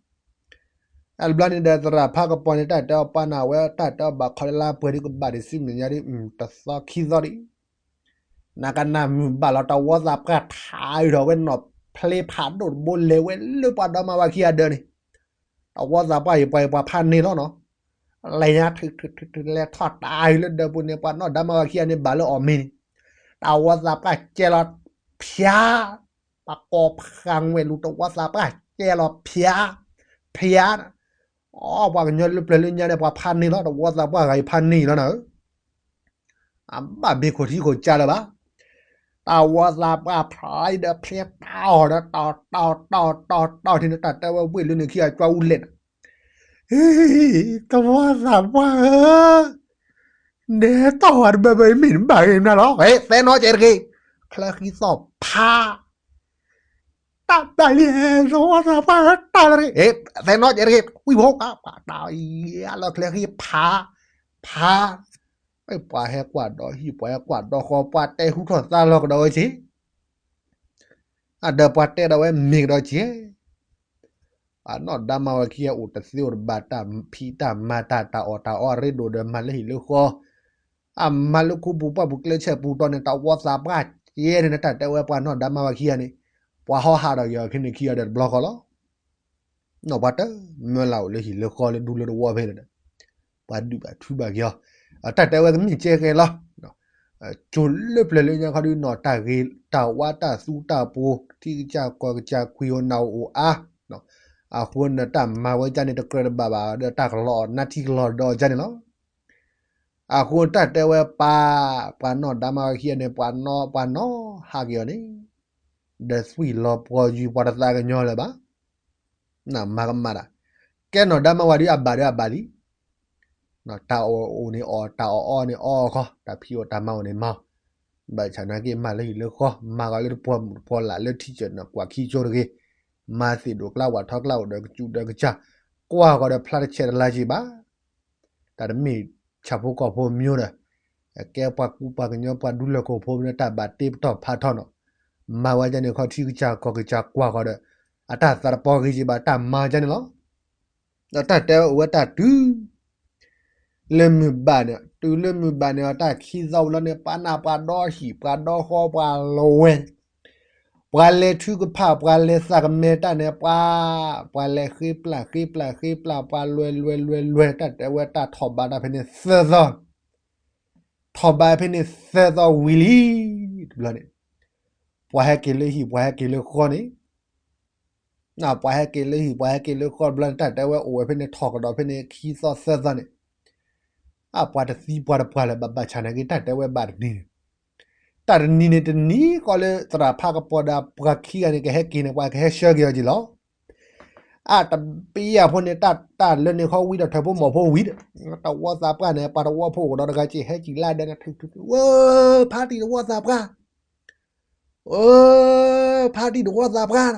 အဘျီန့ၣ်ဒီး သရၣ်ဖးကပီၤန့ၣ် တၢ်တဲအီၤပာ်နၤဝဲ တၢ်တဲအီၤဘၣ်ခီလၢလါပှဲၤဒုး ကဘၣ်ဒံးဆူမဲာ်ညါဒုး တသီခံသီဒံး, နကနၣ်မုာ်ဘၣ်လီၤ တဝီသးပှၢ်ထါအုးထီၣ်ဝဲနီၢ်ဖျ့ဖးဒိၣ်တဘိ လဲၤဝဲလၢပှၤဒီမါဝၤခံဂၤဒၢးန့ၣ်, တဝီသးပှၢ်အံၤ ပှၤအံၤပှၤဖးန့ၢ်လီၤနီၤ, လဲၤညါထုးထုးထုးထုး လဲၤထီၣ်တၢ်အုးလၢဒၢးပူၤန့ၣ် ပှၤနီၢ်ဒါမါဝၤခံဂၤန့ၣ် ဘၣ်လၢအီၣ်မ့ၤန့ၣ်, တဝီသးပှၢ်ကဲလီၤဖၠါ, ပှၤကိးဖးငွဲၣ်လူၤ တဝီသးပှၢ်ကဲလီၤဖၠါ, ဖၠါ, အီ ပှၤကညီလၢပျၢၤလၢညါန့ၣ် ပှၤဖးန့ၢ်လီၤ တဝီသးပှၢ်ဂၤအံၤဖးန့ၢ်လီၤနၤဧၢ အဘၣ်မ့ၤခိၣ်ထံခိၣ်ကၢလၢၤဘၣ်, တၢ်ဝီသးပှၢ်ဖျါအံၤဒီး ဖျဲတၢ်အီၣ်ဒီး တီၢ်တီၢ်တီၢ်တီၢ်တီၢ်ထံန့ၣ် တၢ်တဲဝဲဝ့ၢ်လၢန့ၣ်ခံဂၤကွၢ်အူလဲၣ်န့ၣ်, တဝီသးပှၢ်ဧၢ, နဲတီၢ်ဝဲတဘၢဘၢမ့ၢ်နဘၣ်ဂ့ၤနၤလီၤ, သဲနီၣ်ကဲတဂ့ၤ, ချၢဃံသီၣ်ဖး တၢ်ဘၣ်လံ, သဝီသးပှၢ်တၢ်လၢတဂ့ၤ, သဲနီၣ်ကဲတဂ့ၤ, ဝံၣ်ဖိကါ ပှၤတၢ်ယါလၢချၢဃံဖး, ဖး, ပှၤဟဲကွၢ်ဒီးဟံၣ် ပှၤဟဲကွၢ်ဒီးဃီ ပှၤတဲဟူထီၣ်သါလီၤကဒီးဝဲက့ၤ, အဒီးပှၤတဲဒီးဝဲမ့ၢ်ကဒီးက့ၤ ပှၤနီၢ်ဒါမါဝၤခံဂၤအိၣ်တသ့အိၣ်တဘၣ် တၢ်ဖံးတၢ်မၤတၢ် တၢ်အီၣ်တၢ်အီအရ့ဒိၣ်ဒီး မၤလၢဟံၣ်လၢဃီ, အမၤလၢခူပူၤပှၢ်ပူၤကျဲဆဲးပူၤတီၤန့ၣ် တၢ်ဝီသးပှၢ်ကဲန့ၣ် တၢ်တဲဝဲပှၤနီၢ်ဒါမါဝၤခံဂၤန့ၣ်, ပှၤဟီဟးဒီးက့ၤအီၤခဲန့ၣ်ခံဂၤဒီးတဘျီဃီလီၤ. နီၢ်ပှၤတမၢလၢ်အိၣ်လၢဟံၣ်လၢဃီလၢဒူလၢတဝီဖဲန့ၣ်ဒီး ပှၤဒုးဘၣ်ထုဘၣ်က့ၤအီၤ, တၢ်တဲဝဲကမ့ၢ်ကဲကဲလီၤ. ကၠိလၢပျၢၤလၢညါခီဒုးနီၢ်တၢ်ဂ့ၤ တၢ်ဝါတၢ်သူတၢ်ပှိၤ ထံကစၢ်ကီၢ်ကစၢ် ကွံာ်အိၣ်နၢ်အိၣ်အါ, အဃိန့ၣ်တၢ်မၤဝဲကန့ၣ် တကြၢးတဘၣ်ဘၣ်ဒီးတၢ်ကလီၤအီၣ်နါထံကလီၤဒီးကန့ၣ်လီၤ. အဃိတၢ်တဲဝဲပၢ် ပှၤနီၢ်ဒါမါဝၤခံဂၤန့ၣ် ပှၤနီၢ်ပှၤနီၢ်ဟးက့ၤအီၤန့ၣ် ဒီးသွံၣ်လီၤပှီၢ်ယုၢ်ပှၤတသးကညီၤလၢၤဘၣ်. မၤကမၣ်တၢ်, ကဲနီၢ်ဒါမါဝၤဒ်အဘၣ်ဒီးအဘၣ်လံ. တၢ်အီၣ်အိၣ်န့ၣ်အီၣ်, တၢ်အီၣ်အီၣ်န့ၣ်အီၣ်ဃီ, တၢ်ဖံးအီၣ်တၢ်မၤအီၣ်န့ၣ်မၤအီၣ်, ဘၣ်ဆၣ်နာ်က့မၤလၢဟံၣ်လၢဃီ, မၤဂီၤလၢတပှီၢ်မုၢ်တပှီၢ်လၢ်လၢထံကၢၢ်န့ၣ် ကွၢ်ခံကၠိတဂ့ၤ, မၤသ့ၣ်ဒိၣ်ကျါဝၣ်ထီကျါအိၣ်ဒီးကစူၣ်ဒီးကစၢ်, ကွၢ်ဃီၤဒီးဖျါတဆဲးတလါက့ၤဘၣ်. တၢ်တမ့ၢ်ဆၣ်ဖိကီၢ်ဖိမံၤဒီး, ကဲပှၤကူပှၤကညီပှၤဒူလၢၢ်ခိၣ်ဖိမ့ၢ်တၢ်ဘၣ်တ့ပတီၢ်ဖးထီနီၤ, မၤဝဲဒ်န့ၣ်ခီထံကစၢ်ကီၢ်ကစၢ်ကွၢ်ဃီၤဒီး, အတၢ်သးတပီၤဂ့ၤက့ၤဘၣ်တၢ်မၤဒ်န့ၣ်လီၤ. ဒီးတၢ်တဲဝဲအိၣ်ဝဲတၢ်တုၤ လၢမုၢ်ဘၣ်န့ၣ်, တုၤလၢမုၢ်ဘၣ်န့ၣ်အတၢ်ခံသီဝံၤလီၤန့ၣ် ပှၤနၢ်ပှၤဒီဟံၣ်ပှၤဒီဃီပှၤလီၤဝဲ, ပှၤလဲၤထုကဖၣ်ပှၤလဲၤသးကမဲာ်တၢ်န့ၣ် ပှၤ, ပှၤလဲၤဃ့ပျၢ်ဃ့ပျၢ်ဃ့ပျၢ်ပှၤလွဲလွဲလွဲလွဲ တၢ်တဲဝဲတၢ်ထီၣ်ဘးတၢ်ဖဲန့ၣ်သၢသီ, ထီၣ်ဘးဖဲန့ၣ်သၢသီဝံၤလံ, တဘျီန့ၣ်, ပှၤဟဲက့ၤလၢဟံၣ်ပှၤဟဲက့ၤလၢဃီန့ၣ် ပှၤဟဲက့ၤလၢဟံၣ်ပှၤဟဲက့ၤလၢဃီတဘျီန့ၣ် တၢ်တဲဝဲအိၣ်ဝဲဖဲန့ၣ်ထီၣ်ကဒီးဖဲန့ၣ်ခံသီသၢသီန့ၣ်, အပှၤတသံပှၤတပှၢ်လၢၤဘၣ်ဘၣ်ဆၣ်နာ်က့တၢ်တဲဝဲဘၣ်တနံၤန့ၣ်, တၢ်တနံၤန့ၣ်တနံၤဃီလၢသရၣ်ဖးကပီၤဒီးပှၤခံဂၤန့ၣ် ကဟဲက့ၤန့ၣ် ပှၤကဟဲဆှၢက့ၤအီၤက့ၤလီၤ. အတပ့ၢ်အဖိန့ၣ် တၢ်တၢ်လၢန့ၣ်ခီဝံၤဒီးထၢဖိမိၢ်ဖိဝံၤဒီး, တဝီသးပှၢ်န့ၣ် ပှၤတဝီဖိအိၣ်ကဒီးတဂၤက့ၤဟဲက့ၤလၢဒဲန့ၣ် ထုထုထု, ဝဲ, ဖါတံၢ်တဝီသးပှၢ် ဝဲ, ဖါတံၢ်တဝီသးပှၢ်,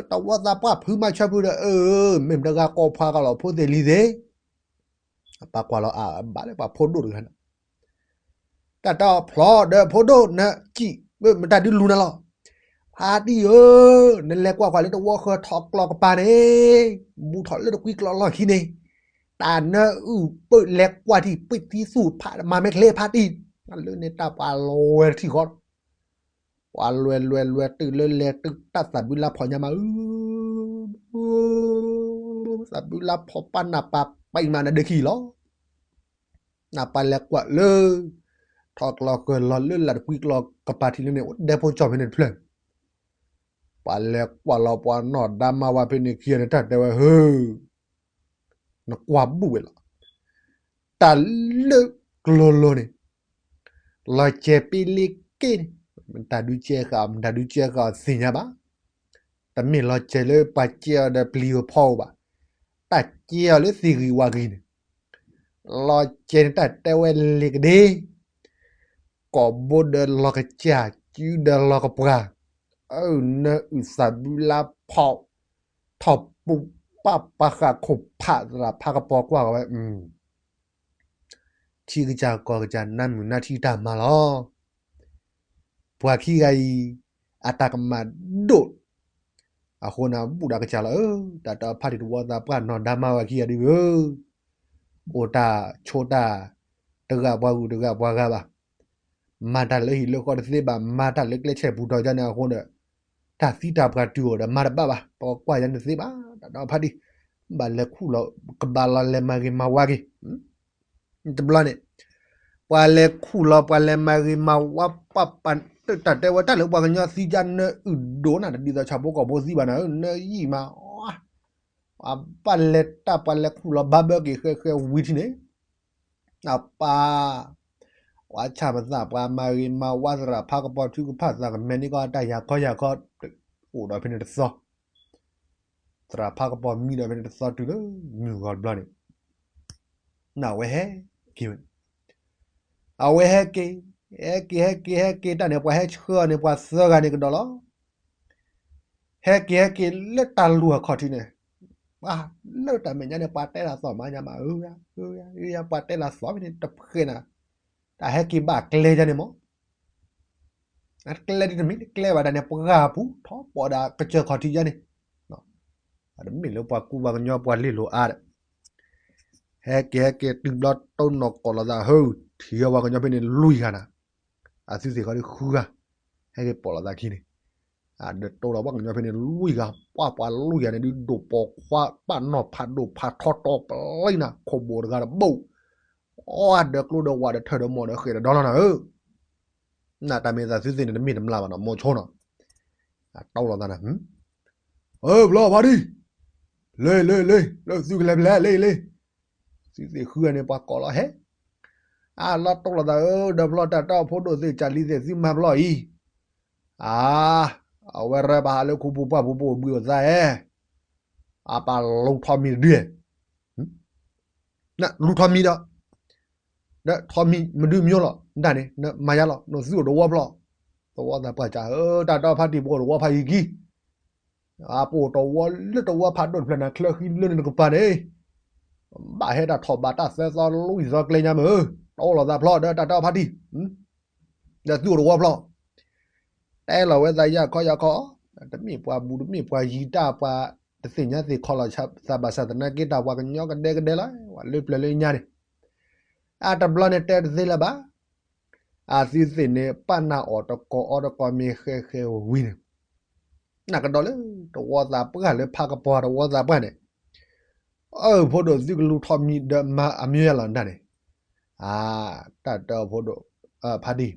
တဝီသးပှၢ်ဖုမၤဆၢဖုဒီး အၢ, မ့ၢ်မတဂၤကိးဖှါကလီၤဖိသ့ၣ်လံၤသ့ၣ်, ပှၤကွၢ်လီၤအဘၣ်လၢပှၤဖိဒိၣ်တဂၤန့ၣ်, တၢ်တဲအီၤဖျီဒီးဖိဒိၣ်နကံၣ်, မတၢ်ဒုးလူၤနၤလီၤ, ဖါတံၢ်ဧၢ, နလဲၤကွၢ်ကွၢ်လၢတဝီဃၢၤထီၣ်ကျီၢ်ကပၤန့ၣ်, ဘူးထီၣ်လၢတကွံကျီၢ်လီၢ်ခံန့ၣ်, တၢ်နၢအုၣ်ပၢၢ်လဲၤကွၢ်ထံၣ်ပှ့ၤသံသူၣ်ဖးမၤမဲာ်ချ့ဖါတံၢ်, လၢန့ၣ်တၢ်ပှၤလီၤဝဲတထံၣ်ဃီ ပှၤလွဲလွဲလွဲတုၤလၢလဲၤတုၤတၢ်သးဘုလါဖီၣ်ညါမးဧၢ, သးဘုလါဖီၣ်ပှၤနၢ်ပှၤပံးမးနဒၢခံလီၤ, နၢ်ပှၤလဲၤကွၢ်လၢ ထီၣ်ကျီၢ်ဃၢၤလီၤလၢလၢ်တကွံကျီၢ်ကပၤထံးလၢန့ၣ် အိၣ်ဒဲဖိကၠီၣ်ဖဲန့ၣ်တဖျၢၣ်, ပှၤလဲၤကွၢ်လီၤပှၤနီၢ်ဒါမါဝၤဖဲန့ၣ်ခံဂၤန့ၣ် တၢ်တဲဝဲဧၢ နကွၢ်ဘူးဝဲလီၤ. တၢ်လၢကျီၤလီၤန့ၣ် လီၤစဲၤပ့လ့က့န့ၣ် မတၤဒုးစဲဃာ်အီၤ မတၤဒုးစဲဃာ်အီၤသ့ၣ်ညါဘၣ်. တမ့ၢ်လီၤစဲၤလၢပှၤစဲအီၤဒီးပျံၤအီၤဖီအီၤဘၣ်. တၢ်စဲအီၤလၢသ့ၣ်ဂံၢ်ဝၣ်ဂံၢ်န့ၣ် လီၤစဲၤန့ၣ်တၢ်တဲဝဲလ့ကဒ့ ကိာ်ဘိဒီးလီၤကစၢ် စုဒီးလီၤကပှၢ် အၢ နၢအုၣ်သးဘုလါဖီၣ် ထီၣ်ပူၤပာ်ပှၤဃာ်ခိၣ်ဖးသရၣ်ဖးကပီၤကွၢ်ဝဲ ထံကစၢ်ကီၢ်ကစၢ်နါမုၢ်နါထံတၢ်မၤလီၤ. ပှၤခံဂၤအံၤ အတၢ်ကမၣ်ဒိၣ် အဃိန့ၣ် ဘူးဒီးကစၢ်လီၤဧၢ, တၢ်တဖါတံၢ်တဝီသးပှၢ်နီၢ်ဒါမါဝၤခံဂၤဒ်ဧၢ, အိၣ်တၢ်ဆိးတၢ် တဂၤပှၤဂုၤတဂၤပှၤဂၤဘၣ်. မၤတၢ်လၢဟံၣ်လၢဃီတသ့ဘၣ်, မၤတၢ်လၢကျဲဆဲပူၤထီၣ်ယါန့ၣ်အဃိဒီး တၢ်သံတၢ်ပှၢ်တုၤအိၣ်ဒီးမၤတဘၣ်ဘၣ်, ပကွၢ်ယါန့ၣ်တသ့ဘၣ်, တၢ်တဖါတံၢ် ဘၣ်လဲၤခူၣ်လီၤ ကဘၣ်လီၤလဲၤမၤဂ့ၤမၤဝါက့ၤ တဘျီန့ၣ် ပှၤလဲၤခူၣ်လီၤ ပှၤလဲၤမၤဂ့ၤမၤဝါ ပှၤပာ် တၢ်တဲဝဲတၢ်လၢပှၤကညီသံကါနၢအုၣ်ဒိၣ်နၤ တဒ်သိးဆၣ်ဖိကီၢ်ဖိသံဘၣ်နၤဧၢ နၢယံာ်မး ပှၤဘၣ်လဲၤတၢ် ပှၤလဲၤခူၣ်လီၤ ဘၣ်ဘၢက့ၤဃဲဃဲဝံၤထံန့ၣ် အပၢ် ပှၤဆၣ်ပသၣ် ပှၤမၤဂ့ၤမၤဝါ သရၣ်ဖးကပီၤ ထုကဖၣ်သးကမဲာ်န့ၣ်ကီး တၢ်ယၤခီယၤခီ အိၣ်ဒီးဖဲန့ၣ်တသီ သရၣ်ဖးကပီၤမံဒီးဖဲန့ၣ်တသီတုၤလၢမုၢ်ဂီၤတဘျီန့ၣ် နဝဲဟဲက့ၤဝဲန့ၣ် အဝဲဟဲက့ၤ ဟဲက့ၤ ဟဲက့ၤ ဟဲက့ၤတၢ်န့ၣ် ပှၤဟဲဆှၢအီၤန့ၣ် ပှၤသၢဂၤန့ၣ်ကဒီးလီၤ. ဟဲက့ၤ ဟဲက့ၤလၢတၢ်လူၤအခီၣ်ထံးန့ၣ် ပှၤလၢတၢ်မဲာ်ညါန့ၣ် ပှၤတဲလၢသီၣ်မးညါမး ဧၢ ဧၢ ပှၤတဲလၢသီၣ်ဖဲန့ၣ် တဖှဲးနၤ တၢ်ဟဲက့ၤဘၣ်ကျဲယါန့ၣ်မး ကျဲဒ်တမ့ၢ်ကျဲဘၣ်ဒၣ်န့ၣ် ပှၢ်ပူၤထီၣ်ပီးဒၣ်ကစၢၢ်ခီၣ်ထံးယါန့ၣ် တမ့ၢ်လၢပှၤကူပှၤကညီပှၤလ့လိာ်အါဒီး ဟဲက့ၤဟဲက့ၤတုၤဘျီတိၢ်နီၣ်ကိးလိာ်သး ဟၢ ထံၣ်ဝဲပှၤကညီဖဲန့ၣ်လွံၢ်ဂၤနၤ အသုသ့ၣ်ဃီဒ်ဃုဂၤ ဟဲက့ၤပိာ်လိာ်သးခံန့ၣ် ဒီးတိၢ်ဒီးပှၤကညီဖဲန့ၣ်လွံၢ်ဂၤ ပှၤပှၤလွံၢ်ဂၤန့ၣ် ဒုးဒိၣ်ပိာ်ခွါ ပာ်နီၣ်ဖးဒိၣ်ဖးထီတီပလံနၤ ခိၣ်ဘိၣ်တဂၤတဘိၣ် အီၣ်ဒီးကျိဒီးဝးဒီးထၢၣ်ဒီးမိၢ်ဒီးဃဲၣ်ဒီးဒီလီၤနၤဧၢ နတၢ်မ့ၢ်သးသုသ့ၣ်န့ၣ် တမ့ၢ်တမျၢ်ဘၣ်နီၤ မိၤဆိနီၤ တိၢ်လိာ်သးနၤ ဧၢ ဘျီဖါတံၢ် လ့ လ့ လ့ လၢသုကလဲၤဖဲလဲၣ် လ့ လ့ သုသ့ၣ်ဃုဂၤန့ၣ် ပှၤကိးလီၤဟဲ အလီၤတိၢ်လိာ်သးဧၢ ဒီးဖျီတၢ်တီဖိဒိၣ်သ့ၣ် ကၢ်လံသ့ၣ် သုမၤဖျီအံၤ အါ, အဝဲရဲပဟးလၢခူပူၤပှၢ်ပူၤ ပအိၣ်ဘှံးအိၣ်သါဧဲ, အပာ်လူၤထီၣ်မံၤတဒု, လူၤထီၣ်မံၤဒီး, ဒီးထီၣ်မံၤမဒုမညိလီၤ ဒၣ်န့ၣ် နမၤယါလီၤ နသုအိၣ်တဝီဖျီၣ်, သဝီသးပှၢ်ကဧၢ တၢ်တီဖါတံၢ် ပအိၣ်တဝီဖးယံၤကံ, အပအိၣ်တဝီလၢတဝီဖးဒိၣ်တဖျၢၣ်န့ၣ် ချၢဃံလၢန့ၣ်တကပၤန့ၣ်, ဘၣ်ဟဲတၢ်ထီၣ်ဘးတၢ်သၢသီလွံၢ်သီကျဲညါမ့ၢ်ဧၢ, တအိၣ်လီၤသးဖျီၣ်ဒီးတၢ်တီဖါတံၢ်, ဒီးသုအိၣ်တဝီဖျီၣ်, တဲလီၤဝဲသးယၤခီယၤခီ, တမ့ၢ်ပှၤဘူးတမ့ၢ်ပှၤယံၤတၢ်ပှၤတသ့ၣ်ညါသ့ၣ်ခီလီၤသးဘၣ်ဆၣ်သနာ်က့တၢ်ပှၤကညီကဒဲကဒဲလီၤ, ပှၤလၢပျၢၤလၢညါန့ၣ်, အတဘျီန့ၣ်တဲတသ့လၢၤဘၣ်, အသုသ့ၣ်န့ၣ် ပၢ်နၢ်အီၣ်တကိးအီတကိးမ့ၢ်ဃဲဃဲဝံၤန့ၣ်, နကဒီးလၢတဝီသးပှၢ်တဝီသးပှၢ်န့ၣ်, အၢ ဖိဒိၣ်သုကလူၤထီၣ်မံၤဒီးမၤအမံၤယါလီၤဒၣ်န့ၣ်, အါ, တၢ်တီဖိဒိၣ်, ဖါတံၢ်,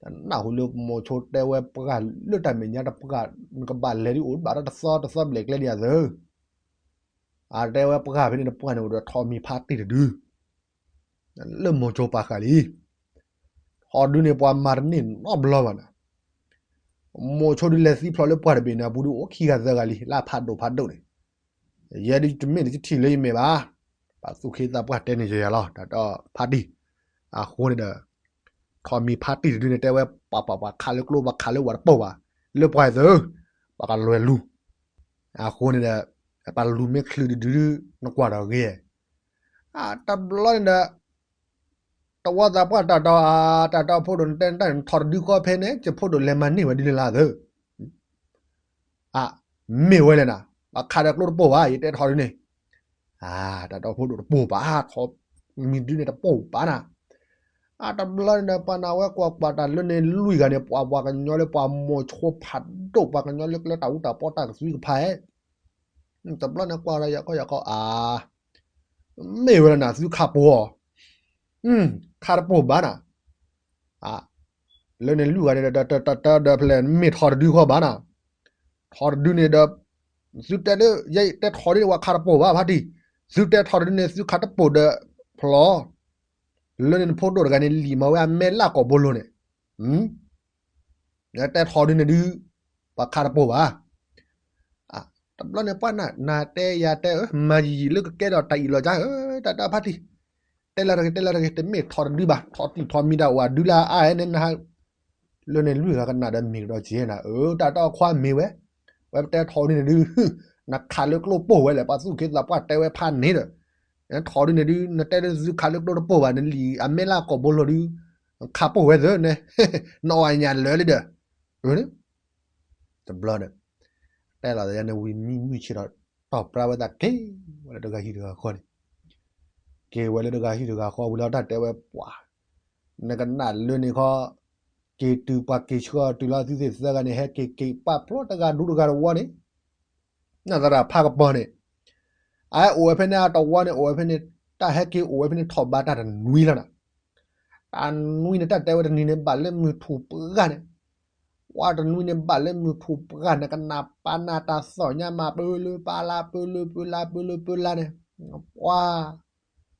တနၢ်ဟူလၢမိၤဆိတဲဝဲပှၢ်လၢတၢ်မဲာ်ညါတပှၢ်, နကဘၣ်လဲၤဒ်အိၣ်ဘၣ်တၢ်တသီတသီဘျဲၣ်ကျဲဒံးအသၢ, အတဲဝဲပှၢ်ဖဲန့ၣ်တပှၢ်န့ၣ် အိၣ်ဒီးထီၣ်မံၤဖါတံၢ်တဒု လၢမိၤဆိပာ်ဃာ်လံ, ထီၣ်ဒုန့ၣ်ပှၤမၤတန့ၢ်နီတဘျီဘၣ်နၤ, မိၤဆိဒုလဲၤသံဖျိးလၢပှၢ်တဘ့ၣ်န့ၣ် အပူၤဒုအိၣ်ခံဂၤသၢဂၤလံ လၢဖးဒိၣ်ဖးဒိၣ်န့ၣ်, ယဲဒုတမ့ၢ်တထံၣ်လၢယမဲာ်ဘၣ်, ပှၤသူၣ်က့သးပှၢ်တဲန့ၣ်ယဲယၤလီၤ တၢ်တီဖါတံၢ်, အဃိန့ၣ်ဒီး, ထီၣ်မံၤဖါတံၢ်တဒုန့ၣ် တဲဝဲပှၤပှၤပှၤခးလၢကျိ ပှၤခးလၢဝၤတပိာ်ဘၣ်, လၢပှၤအံၤသၢ, ပှၤကလွဲၤလူၤ, အဃိန့ၣ်ဒီး, ပှၤလူၤမ့ၢ်ချုးတဒု, နကွၢ်ဒီးဂ့ၤ, အတဘျီန့ၣ်ဒီး တဝီသးပှၢ်တၢ်တီဧါ, တၢ်တီဖိဒိၣ်နတဲနတၢ်န့ၣ် နထီၣ်တဒုဃီဖဲန့ၣ် ယဖိဒိၣ်လဲၤမၤန့ၢ်ဝဲဒ်န့ၣ်လၢသၢ, အ, မ့ၢ်ဝဲလဲၣ်နၤ, ပှၤခးဒီးကျိတပိာ်ဘၣ် ယတဲထီၣ်ဒုန့ၣ်, အ, တၢ်တီဖိဒိၣ်တပိာ်ဘၣ်, ထီၣ်မံၤဒုန့ၣ်တပိာ်ဘၣ်နၤ, အတဘျီန့ၣ်ဒီး ပှၤနၢ်ဝဲကွၢ်ကွၢ်တၢ်လၢန့ၣ်လွံၢ်ဂၤန့ၣ် ပှၤပှၤကညီလၢပှၤမိၤဆိဖးဒိၣ် ပှၤကညီလၢကျဲတၢ်အူတၢ်ပီတၢ်ကသွံကဖးဧဲ တဘျီန့ၣ်ကွၢ်ဒီးယၤခီယၤခီ အါ, မ့ၢ်ဝဲလၢနၤ သုခးပိာ်အီၤ, ခးတပိာ်ဘၣ်နၤ, လၢန့ၣ်လွံၢ်ဂၤန့ၣ်ဒီး တတတဒီးဖဲလဲၣ် မ့ၢ်ထီၣ်တဒုဃီဘၣ်နၤ, ထီၣ်တဒုန့ၣ်ဒီး, သုတဲလၢ ယဲတဲထီၣ်ဒုန့ၣ် ပှၤခးတပိာ်ဘၣ်ဖါတံၢ်, သုတဲထီၣ်တဒုန့ၣ် သုခးတပိာ်ဒီးဖျီ, လၢန့ၣ်နဖိဒိၣ်တဂၤန့ၣ် လံာ်မၤဝဲအမဲလၢကိာ်ဘိလိၤန့ၣ်, တဲထီၣ်ဒုန့ၣ်ဒု, ပှၤခးတပိာ်ဘၣ်, တဘျီန့ၣ်ပှၤနၢ်တဲယၤတဲဧၢ မၤယံာ်ယံာ်လၢကကဲဒီးတၢ်အံၣ်လီၤကါဧၢ တၢ်တၢ်ဖါတံၢ်, တဲလၢတဂ့ၤ တဲလၢတဂ့ၤ တမ့ၢ်ထီၣ်တဒုဘၣ် ထီၣ်တံၢ်ထီၣ်မံၤဒၣ်ဝဲဒုလၢအါအဲၣ်န့ၣ်နဟါ, လၢန့ၣ်လွံၢ်ဂၤကနၣ်ဒီးမ့ၢ်ကဒီးက့ၤနၤ အၢ တၢ်တၢ်ခွါမ့ၢ်ဝဲ, ဝဲပတဲထီၣ်ဒုန့ၣ်ဒု, နခးလၢကျိပိာ်ဝဲလဲၣ် ပှၤသူၣ်က့သးပှၢ်တဲဝဲဖးန့ၣ်ဒီး, ထီၣ်ဒုန့ၣ်ဒု နတဲဒုသုခးလၢကျိတပိာ်ဘၣ် နလံာ်အမဲလၢကိာ်ဘိလိၤဒု, ခးပိာ်ဝဲသၢန့ၣ်, နအီၣ်အညၣ်လၢာ်လံဒီး, တဘျီန့ၣ်, တဲလီၤသးယါန့ၣ်ဝံၤမံမုၢ်ဆ့ၣ်ထီၣ်, တီၢ်ပြၢဝဲသးက့ၤဝဲလၢတဂၤဟံၣ်တဂၤဃီန့ၣ်, က့ၤဝဲလၢတဂၤဟံၣ်တဂၤဃီဝံၤလီၤတၢ်တဲဝဲပှၤ, နကနၣ်လၢန့ၣ်ခီ, က့ၤတုၤပှၤက့ၤဆှၢတုၤလီၤသုသ့ၣ်သၢဂၤန့ၣ် ဟဲက့ၤက့ၤပာ်ဖျိတဂၤဒူတဂၤတဝီန့ၣ် နသရၣ်ဖးကပီၤန့ၣ်, အဟဲအိၣ်ဝဲဖဲန့ၣ်အတဝီန့ၣ် အိၣ်ဝဲဖဲန့ၣ်, တၢ်ဟဲက့ၤအိၣ်ဝဲဖဲန့ၣ်ထီၣ်ဘးတၢ်တနွံလီၤနၤ, တၢ်နွံန့ၣ် တၢ်တဲဝဲတနံၤန့ၣ် ဘၣ်လၢမုၢ်ထူၣ်ပှၢ်န့ၣ်, ဝါတနွံန့ၣ် ဘၣ်လၢမုၢ်ထူၣ်ပှၢ်န့ၣ် ကနၣ်ပာ်နၢ်တၢ်သီၣ်ညါမး ပၢလၢပၢလၢ ပၢလၢပၢလၢပၢလၢန့ၣ်, ပှၤ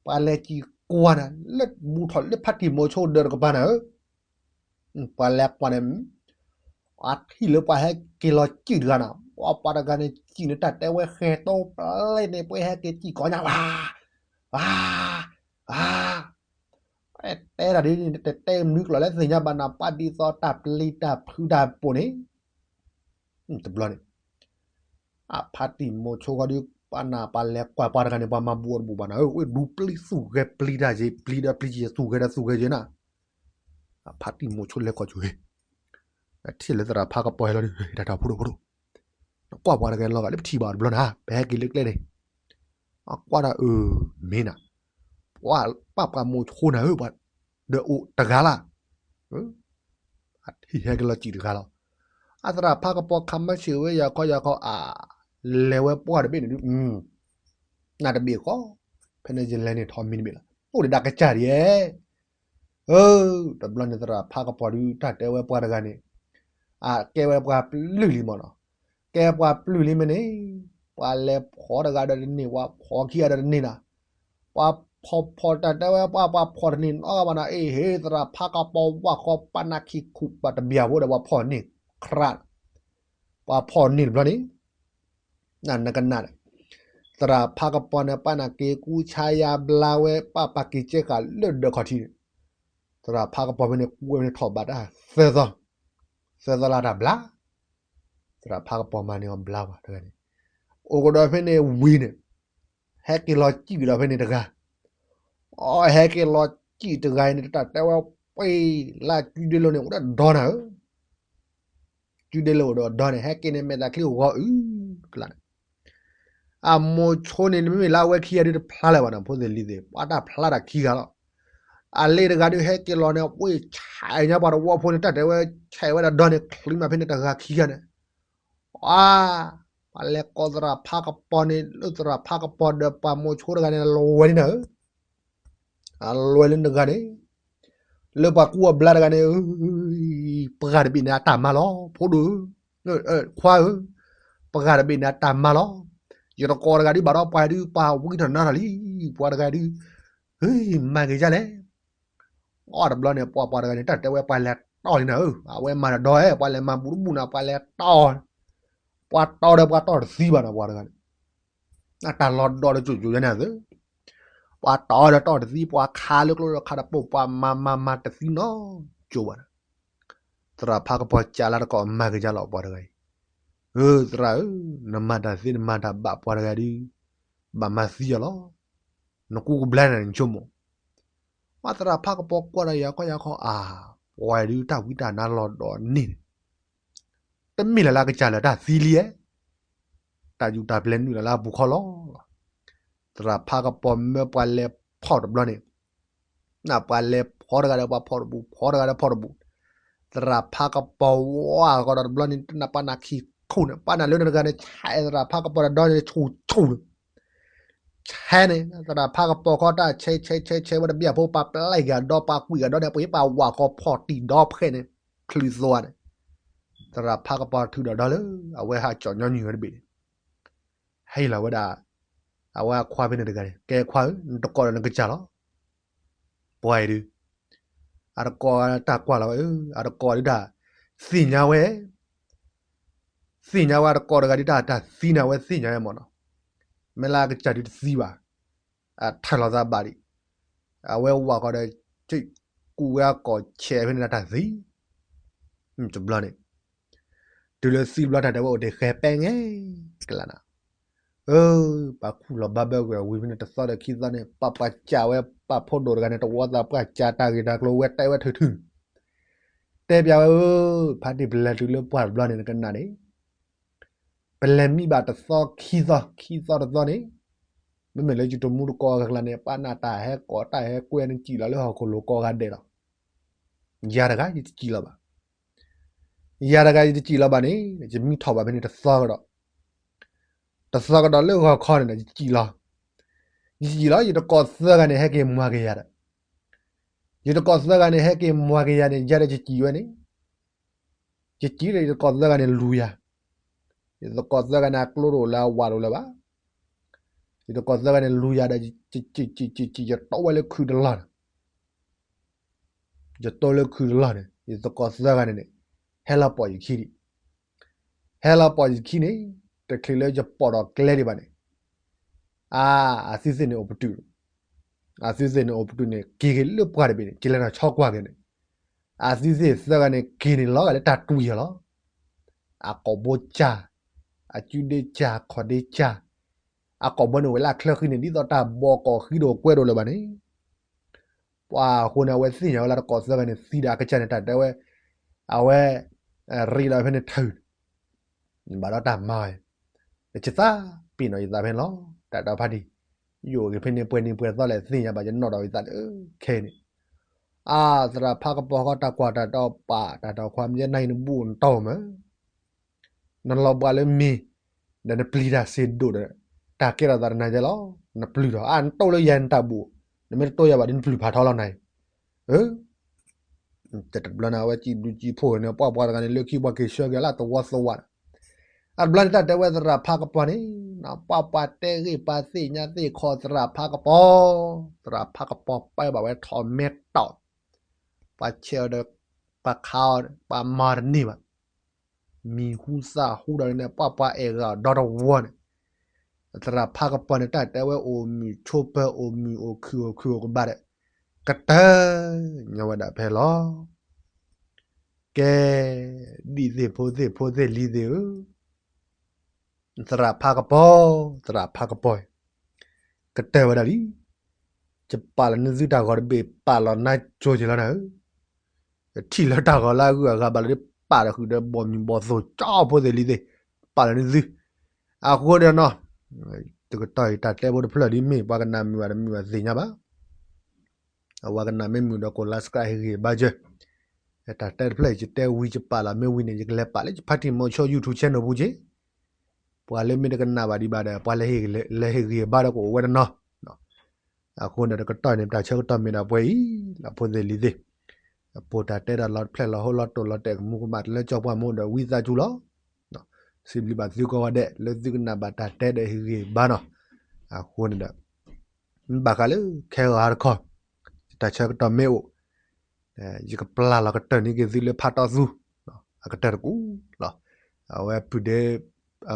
ပှၤလဲၤစံၣ်ကွၢ်နၤ လၢဘူးထီၣ်လၢဖါတံၢ်မိၤဆိဒၢးတကပၤနၤဧၢ ပှၤလဲၤကွၢ်န့ၣ်, အထံၣ်လၢပှၤဟဲက့ၤလီၤစံၣ်တဂၤနၤ, ပှၤပှၤတဂၤန့ၣ် စံၣ်န့ၣ်တၢ်တဲဝဲဃဲၤတိပျဲန့ၣ် ပှၤဟဲက့ၤစံၣ်ကီးညါဝါ, ဝါ, ဝါ, တဲတၢ်ဒ်န့ၣ် တတဲမနုၤကျိာ်လၢသ့ၣ်ညါဘၣ်နၤ ပှၤဒ်သိးတၢ်ပျံၤတၢ်ဖုးတၢ်ပိာ်န့ၣ်, တဘျီန့ၣ် အဖါတံၢ်မိၤဆိဃီဒီး ပှၤနၢ်ပှၤလဲၤကွၢ်ပှၤတဂၤန့ၣ် ပှၤမၤဘူးအီၤတဘူးဘၣ်နၤဧၢ, ဝဲဒူပျံၤသူၣ်ဂဲၤပျံၤတၢ်ယ့ၤ ပျံၤဒီးပျံၤယ့ၤ သူၣ်ဂဲၤဒီးသူၣ်ဂဲၤယ့ၤနၤ, အဖါတံၢ်မိၤဆိလဲၤခီၣ်ဆိၣ်ဂ့ၤ, ထံၣ်လၢသရၣ်ဖးကပီၤဟဲလီၤဒီး တၢ်တၢ်ဖိဒိၣ်ဖိဒိၣ်, နကွၢ်ပှၤတဂၤလီၤဂာ်လၢပထံၣ်ဘၣ်အီၤတဘျီနၤ ပဟဲက့ၤလၢကျဲန့ၣ်, အကွၢ်ဒၣ်အၢ မ့ၢ်နၤ, ပှၤပာ်ပှၤမိၤဆိနၤဧၢ, ဒီးအိၣ်တဂၤလၢ် အထံၣ်ဟဲက့ၤလီၤစံၣ်တဂၤလီၤ. အသရၣ်ဖးကပီၤခးမၢဆံးဝဲယၤခီယၤခီ အလဲၤဝဲပှၢ်တဘ့ၣ်န့ၣ်ဒုး, နတဘ့ၣ်ဃီ, ဖဲန့ၣ်ယလဲၤန့ၣ်ထီၣ်မံၤတဘ့ၣ်လီၤ. အိၣ်ဒီးတၢ်ကစၢ်ဒ်အံၤ, အၢ, တဘျီန့ၣ်သရၣ်ဖးကပီၤဒုး တၢ်တဲဝဲပှၢ်တဂၤန့ၣ်, အကဲဝဲပှၤပျုၢ်လံမ့ၢ်နီၤ, ကဲပှၤပျုၢ်လံမ့ၢ်န့ၣ်, ပှၤလဲၤဖီၣ်တဂၤဒီးတန့ၢ်, ပှၤဖီၣ်ခံဂၤဒီးတန့ၢ်နၤ ပှၤဖီၣ်ဖီၣ်တၢ်တဲဝဲပှၤ ပှၤဖီၣ်တန့ၢ်နီတဂၤဘၣ်နၤ, အ့ၣ်ဟ့ၣ် သရၣ်ဖးကပီၤဝၢ်ဃီ ပာ်နၢ်ခံခူၣ်ဘၣ်တဘျီဖိဒီး ပှၤဖီၣ်န့ၢ်, ခရး, ပှၤဖီၣ်န့ၢ်တဘျီန့ၣ်, နကနၣ်ဒီး, သရၣ်ဖးကပီၤန့ၣ် ပာ်နၢ်က့ၤကူဆါယါဘျါဝဲ ပာ်ပာ်က့ၤကဲဃာ်လၢဒၢးခီၣ်ထံးန့ၣ်, သရၣ်ဖးကပီၤဖဲန့ၣ် ကူဝဲဖဲန့ၣ်ထီၣ်ဘးတၢ်သၢသီ, သၢသီလၢတၢ်ဘျါ, သရၣ်ဖးကပီၤမၤန့ၢ်အီၤဘျါပှၤတဂၤန့ၣ်, အိၣ်ကဒီးဖဲန့ၣ်ဝံၤန့ၣ်, ဟဲက့ၤလီၤစံၣ်ကဒီးဖဲန့ၣ်တဂၤ, အီ ဟဲက့ၤလီၤစံၣ်တဂၤအံၤန့ၣ် တၢ်တဲဝဲပှ့ၤလၢစုဒ့လိၤန့ၣ် အိၣ်ဒီးဒီနၤဧၢ စုဒ့လိၤအိၣ်ဒီးဒီန့ၣ် ဟဲက့ၤန့ၣ် မဲာ်သၣ်ချံဂီၤအုၣ်ကျါန့ၣ်, အမိၤဆိန့ၣ် မ့မ့ၢ်လၢအဝဲခံဂၤဒုးတဖျါလၢၤဘၣ်နီၤ ဖိသ့ၣ်လံၤသ့ၣ် ပှၤတၢ်ဖျါတၢ်ခံဂၤလီၤ, အလ့တဂၤဒုးဟဲက့ၤလီၤန့ၣ် အပှ့ၤဆဲးညါပှၤတဝီဖိန့ၣ် တၢ်တဲဝဲဆဲးဝဲဒၣ်ဒီန့ၣ် ချံးမးဖဲန့ၣ်တဂၤခံဂၤန့ၣ်, အါ, ပှၤလဲၤကိးသရၣ်ဖးကပီၤန့ၣ် လၢသရၣ်ဖးကပီၤဒီးပှၤမိၤဆိတဂၤန့ၣ် အလွဲန့ၣ်နၤဧၢ အလွဲလၢနဂၤန့ၣ်, လၢပှၤကူအီၤဘျါတဂၤန့ၣ်, ပှၤတဘ့ၣ်န့ၣ်အတၢ်မၤလီၤ ဖိဒိၣ်ဧၢ, ခွါဧၢ, ပှၤတဘ့ၣ်န့ၣ်အတၢ်မၤလီၤ, ယတကိးတဂၤဒုးဘၣ်ဒီးပှၤဒုးပှၤဝံထီၣ်နါထီၣ်လံ, ပှၤတဂၤဒုး, ဟ့ၣ်မၤက့ၤဒ်လဲၣ်, အီတဘျီန့ၣ် ပှၤပှၤတဂၤန့ၣ် တၢ်တဲဝဲပှၤလဲၤတီလံနၤဧၢ, အဝဲမၤတၢ်ဒီးဧဲ ပှၤလဲၤမၤဘူးတဘူးနၤ ပှၤလဲၤတီ, ပှၤတီဒီးပှၤတီတသံဘၣ်နီၤ ပှၤတဂၤန့ၣ် အတၢ်လီၤဒီးလၢကၠိကၠိယါန့ၣ်သ့, ပှၤတီဒီးတီတသံ ပှၤခးလၢကျိဒီးခးတပိာ် ပှၤမၤမၤမၤတသံနီတကၠိဘၣ်န့ၣ်, သရၣ်ဖးကပီၤကးလၢတကိးမၤက့ၤကလီၤပှၤတဂၤအံၤ, ဧၢ သရၣ်ဧၢ, နမၤတၢ်သ့နမၤတၢ်ဘၣ်ပှၤတဂၤဒုး, ဘၣ်မၤသံအီၤလီၤ, နကူကဘျါန့ၣ်နဆိကမိၣ် ပှၤသရၣ်ဖးကပီၤကွၢ်ဒီးယၤခီယၤခီအါ, ပှၤဒုးတၢ်ဝံတၢ်နါလီၤဒီးန့ၣ်န့ၣ်, တမ့ၢ်လၢ်လၢကစၢ်လၢာ်တၢ်သံလံဧဲ, တၢ်ယူးတၢ်ပျဲၤနုာ်လၢ်လၢအပူၤခီလီၤ, သရၣ်ဖးကပီၤမၢပှၤလဲၤဖီၣ်တဘျီန့ၣ်, နပှၤလဲၤဖီၣ်တဂၤဒီးပှၤဖီၣ်တဘူး ဖီၣ်တဂၤဒီးဖီၣ်တဘူး, သရၣ်ဖးကပီၤဝါကဒီးတဘျီန့ၣ် နပာ်နၢ်ခံခိၣ်န့ၣ် ပာ်နၢ်လၢနတဂၤန့ၣ် ဆဲးသရၣ်ဖးကပီၤဒီးဒီန့ၣ် ဆူၣ်ဆူၣ်န့ၣ် ဆဲးန့ၣ် သရၣ်ဖးကပီၤခီတၢ်ဆဲးဆဲးဆဲးဆဲးဝဲတဘျီဖိ ပှၤပျဲဂၤဒီးပှၤကွံာ်ဂၤဒီးန့ၣ် ပှၤဝးဃီဖီၣ်တံၢ်ဒီဖှဲးန့ၣ် ချုးသွါန့ၣ်, သရၣ်ဖးကပီၤထုးဒီးဒီလၢ အဝဲဟးကၠီၣ်ညီနုၢ်ဝဲတဘ့ၣ်န့ၣ်, ဟဲလီၤဝဲဒၣ် အဝဲအခွါဖဲန့ၣ်တဂၤန့ၣ် ကဲခွါဧၢ နတကိးဒီးနကစၢ်လီၤ ပှၤအံၤဒုး အတကိးတၢ်ကွၢ်လီၤဝဲ အတကိးဒုးတၢ် သ့ၣ်ညါဝဲ သ့ၣ်ညါဝဲအတကိးတဂၤဒုးတၢ် တၢ်သံန့ၣ် အဝဲသ့ၣ်ညါဝဲမ့ၢ်နီၤ, မ့ၢ်လၢအကစၢ်ဒုးတသံဘၣ်, အထၢၣ်လီၤသးဘၣ်ဒံး, အဝဲဝးဃီဒီး ကူးဝဲအကိာ်ဆဲးဖဲန့ၣ်တၢ်သံ, တဘျီန့ၣ် တုၤလၢသံဘျီတၢ်တဲဝဲအိၣ်တ့ၢ်ဃဲၤပဲငဲ ကလၢ်နၤ, အၢ ပှၤခူၣ်လီၤဘၣ်ဘၢကွံာ်ဝံၤဖဲန့ၣ် တသီဒီးခံသီန့ၣ် ပှၤပှၤစံးဝဲ ပှၤဖိဒိၣ်တဂၤန့ၣ် တဝီသးပှၢ်စံးတၢ်ဂ့ၢ်တၢ်ကျိၤဝဲတဲဝဲထုးထုး, တဲပျးဝဲဧၢ, ဖါတံၢ်ပလဲၤတုၤလၢပှၢ်တဘျီန့ၣ် နကနၣ်န့ၣ်, ပလဲၤမံဘၣ်တသီခံသီ ခံသီတသီန့ၣ်, မ့မ့ၢ်လၢယတမူတကိးဂၤကျါန့ၣ် ပှၤနၢ်တၢ်ဟဲကိးတၢ်ဟဲကွဲ နစံးလီၤလၢဟီၣ်ခိၣ်လိၤကိးဂၤဒဲးလီၤ. ယၤတဂၤယတစံးလီၤဘၣ် ယၤတဂၤယတစံးလီၤဘၣ်န့ၣ် ယမံထီၣ်ဘၣ်ဖဲန့ၣ်တသီကဒီး, တသီကဒီးလၢဂီၤခီန့ၣ်ဒီး ယစံးလီၤ, ယစံးလီၤ ယတကိးသၢဂၤန့ၣ် ဟဲက့ၤမၤက့ၤယၤဒီး, ယတကိးသၢဂၤန့ၣ် ဟဲက့ၤမၤက့ၤယၤန့ၣ် ယၤဒီးယစံးဝဲန့ၣ်, ယစံးဒီးယတကိးသၢဂၤန့ၣ်လူၤယၤ, ယတကိးသၢဂၤန့ၣ် အကျိတအိၣ်လၢၤ အဝးတအိၣ်လၢၤဘၣ်, ယတကိးသၢဂၤန့ၣ်လူၤယၤဒီး ယစံး ယစံး ယစံး ယတီဝဲလၢခုတလီၢ်န့ၣ် ယတီလၢခုတလီၢ်န့ၣ် ယသကိးသၢဂၤန့ၣ်န့ၣ် ဟဲလီၤပိာ်ယခံဒံး, ဟဲလီၤပိာ်ယခံန့ၣ် တချုးလၢယပိာ်ဒီးကျဲဒံးဘၣ်န့ၣ်, အါ အသုသ့ၣ်န့ၣ်အိၣ်ပတုာ်, အသုသ့ၣ်န့ၣ်အိၣ်ပတုာ်န့ၣ် က့ၤက့ၤလၢပှၢ်တဘ့ၣ်န့ၣ် ကလဲၤထီၣ်ဆီကွၢ်က့ၤန့ၣ်, အသုသ့ၣ်သၢဂၤန့ၣ် က့ၤန့ၣ်လီၤဂာ်လၢတၢ်တွံၢ်ယၤလီၤ, အကိာ်ဘိစၢ်, အကုဒ့စၢ် ခီၣ်ဒ့စၢ်, အကိာ်ဘိန့ၣ်ဝဲလၢအချၢဃံန့ၣ် ဒ်သိးတၢ်ဘီကီၢ်ဃံတအိၣ်ကွဲတအိၣ်လၢၤဘၣ်န့ၣ် ပှၤအဃိန့ၣ် အဝဲသ့ၣ်ညါဝဲလၢတကိးသၢဂၤန့ၣ် သံဒီးအကစၢ်န့ၣ် တၢ်တဲဝဲ, အဝဲ ရ့ဒီးဖဲန့ၣ်ထုး, ဘၣ်ဒီးတၢ်မၤဝဲ, ယသးပ့ၤနီၣ်ယသးဖဲန့ၣ်လီၤ. တၢ်ဒီးဖါတံၢ်, ယအိၣ်ဂ့ၤဖဲန့ၣ် ပှဲၤနံၤပှဲၤသီလဲၣ် သ့ၣ်ညါဘၣ် ယနီၣ်ဒီးယသးလၢခဲအံၤန့ၣ်, အါ သရၣ်ဖးကပီၤဃီတၢ်ကွၢ်တၢ်ဒီးပာ်တၢ်ဒီးခွါ မ့ၢ်နံၣ်နဘူၣ်နတီၢ်မး နလီၤဘှါလၢမ့ၤ, ဒီးနပျံၤတၢ်စ့ၢ်ဒိၣ်ဒီး, တၢ်ကဲထီၣ်သးတနၤယဲလီၤ, နပျုၢ်ထီၣ်, အါ နတိၢ်လၢယၤနတၢ်ဘူၣ်, နမ့ၢ်တတိၢ်ယၤဘၣ်ဒီး နပျုၢ်ဖးထီလီၤနၤအံၤ, တဘျီန့ၣ် အဝဲစံးဘျုးစံးဖှိၣ်န့ၣ် ပှၤပှၤတဂၤန့ၣ် လၢခံပှၤက့ၤဆှၢက့ၤလၢတဝီသဝး, အတဘျီန့ၣ် တၢ်တဲဝဲသရၣ်ဖးကပီၤန့ၣ်, ပှၤပှၤတဲဂ့ၢ်ပှၤသ့ၣ်ညါသ့ၣ်ခီသရၣ်ဖးကပီၤ, သရၣ်ဖးကပီၤပၢဘၣ်ဝဲထီၣ်မဲာ်တီၢ်, ပှၤဆဲးအီၤဒီး, ပှၤခးအီၤ, ပှၤမၤတန့ၢ်ဘၣ် မံၤဟူသၣ်ဟူဒီးန့ၣ် ပှၢ်ပှၢ်အဲၣ်ဂၤအီၤဒီတဝီန့ၣ်, သရၣ်ဖးကပီၤန့ၣ် တၢ်တဲဝဲအိၣ်မုာ်ဆိးပၢၤ အိၣ်မုာ်အိၣ်ခုၣ်အိၣ်ခုၣ်အိၣ်ကဘၣ်ဒီး ကတၢၢ်ညီဝဲဒၣ်ဖဲလီၤ. ကဲ, ဒ်သ့ၣ်ဖိသ့ၣ်ဖိသ့ၣ်လံၤသ့ၣ်ဧၢ, သရၣ်ဖးကပီၤ, သရၣ်ဖးကပီၤ, ကတၢၢ်ဝဲဒၣ်လံ. ယပာ်လီၤန့ၢ်သုတၢ်ဂီၤတဘ့ၣ် ပာ်လီၤနါကၠိက့ၤလီၤနၤဧၢ, ယထံၣ်လၢတၢ်ဂီၤလၢအဂုၤအဂၤဘၣ်လၢ ပာ်ဒီးဃုာ်ဒီးဘီၣ်မုၢ်ဘီၣ်သိၣ်ကၠီဖိသ့ၣ်လံၤသ့ၣ်, ပာ်လီၤန့ၢ်သု. အဃိန့ၣ်နီၤ, တကတီၢ်အံၤတၢ်တဲဖိတဖျၢၣ်ဒ်မ့ၢ် ပှၤကနၣ်မုာ်ဘၣ်တမုာ်ဘၣ်သ့ၣ်ညါဘၣ်. အဝဲကနၣ်မ့ၢ်မုာ်ဒီးကိး like ဟ့ၣ်ဂံၢ်ဟ့ၣ်ဘါကၢ, တၢ်တဲတဖျၢၣ်အံၤ ယတဲဝံၤယပာ်လီၤမ့ၢ်ဝံၤန့ၣ် ယကလဲၤပာ်လၢယဖါတံၢ်မီၤဆိ YouTube channel ပူၤက့ၤ. ပှၤလၢမ့ၢ်တကနၣ်ဘၣ်ဒံးဘၣ်ဒီး ပှၤလၢဟ့ၣ်ဂံၢ်ဟ့ၣ်ဘါဒီးကအိၣ်ဝဲတနီၤ. အဃိန့ၣ်တကတီၢ်အံၤန့ၣ် ပတၢ်ဆၢကတီၢ်မ့ၢ်ဒၣ်ပှဲၤအံၤလီၤ ဖိသ့ၣ်လံၤသ့ၣ်, ပတၢ်တဲဒၣ်လီၤတဖျၢၣ်လီၤဟိလီၤတိၢ်လီၤတဲာ်ကမူကမၣ် တလၢကၠီပှၢ်မူဒီးဝံသးစူၤလီၤ. စံးဘျုးဘၣ်သုကိးဂၤဒဲး လၢသုကနၣ်ဘၣ်တၢ်တဲဒီးဟ့ၣ်ဂံၢ်ဟ့ၣ်ဘါနီၤ. အဃိန့ၣ်ဒီး မ့ၢ်ဘၣ်ဃးလၢခဲဂၤတခီ, ယတၢ်ဆၢကတီၢ်မ့ၢ်အိၣ်, ယကပျၢ်လီၤကတၢၢ်န့ၢ်က့ၤသုလၢဖးတီသူ အကတၢၢ်တကူၣ်လီၤ. အဝဲပုၢ်ဒ့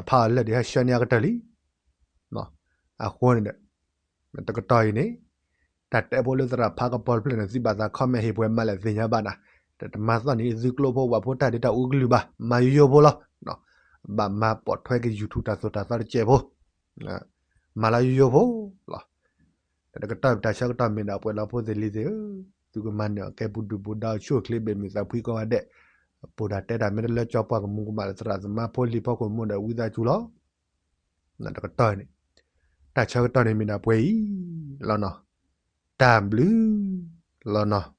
ဖးအီၤလၢာ်ဒီးဟဲဆှၢန့ၢ်အကတၢၢ်လံ. အဃိန့ၣ်ဒီး တကတီၢ်အံၤန့ၣ် တၢ်တဲဖိလၢသရၣ်ဖးကပီၤတဖျၢၣ်န့ၣ် သုဘၣ်သး comment ဟ့ၣ်ပှဲၤမးလဲၣ်သ့ၣ်ညါဘၣ်နၤ, တမၤသီၣ်န့ၢ်သုကျိဖိဝဲဖိတၢ်ဒ့တၢ်အူကလုၢ်ဘၣ်, မၤယိယိဖိလီၤ. ဘၣ်မၤပိာ်ထွဲက့ၤ YouTube တၢ်သိၣ်တၢ်သီတစဲးဖိ, မၤလၢယိယိဖိလီၤ. တကတီၢ်တၢ်ဆၢကတီၢ်မ့ၢ်ဒၣ်ပှဲၤလီၤ ဖိသ့ၣ်လံၤသ့ၣ်ဧၢ, သုကမၤန့ၢ်အီၤကဲပူၤဒုၣ်ပူၤဒါ အိၣ်ဆူၣ်အိၣ်ချ့ဘၣ်မုာ်သးဖှံကိးဂၤဒဲး, ပတၢ်တဲတၢ်မ့ၢ်တလၢကၠီပှၢ်ကမူကမၣ်ဒီးသရၣ်သမါဖိလံၤဖီခိၣ်မူဒီးဝံသးစူၤလီၤ. တကတီၢ်အံၤန့ၣ် တၢ်ဆၢကတီၢ်န့ၣ်မ့ၢ်ဒၣ်ပှဲၤအံၤလီၤနီၤ. တၢ်ဘျုးလီၤနီၤ.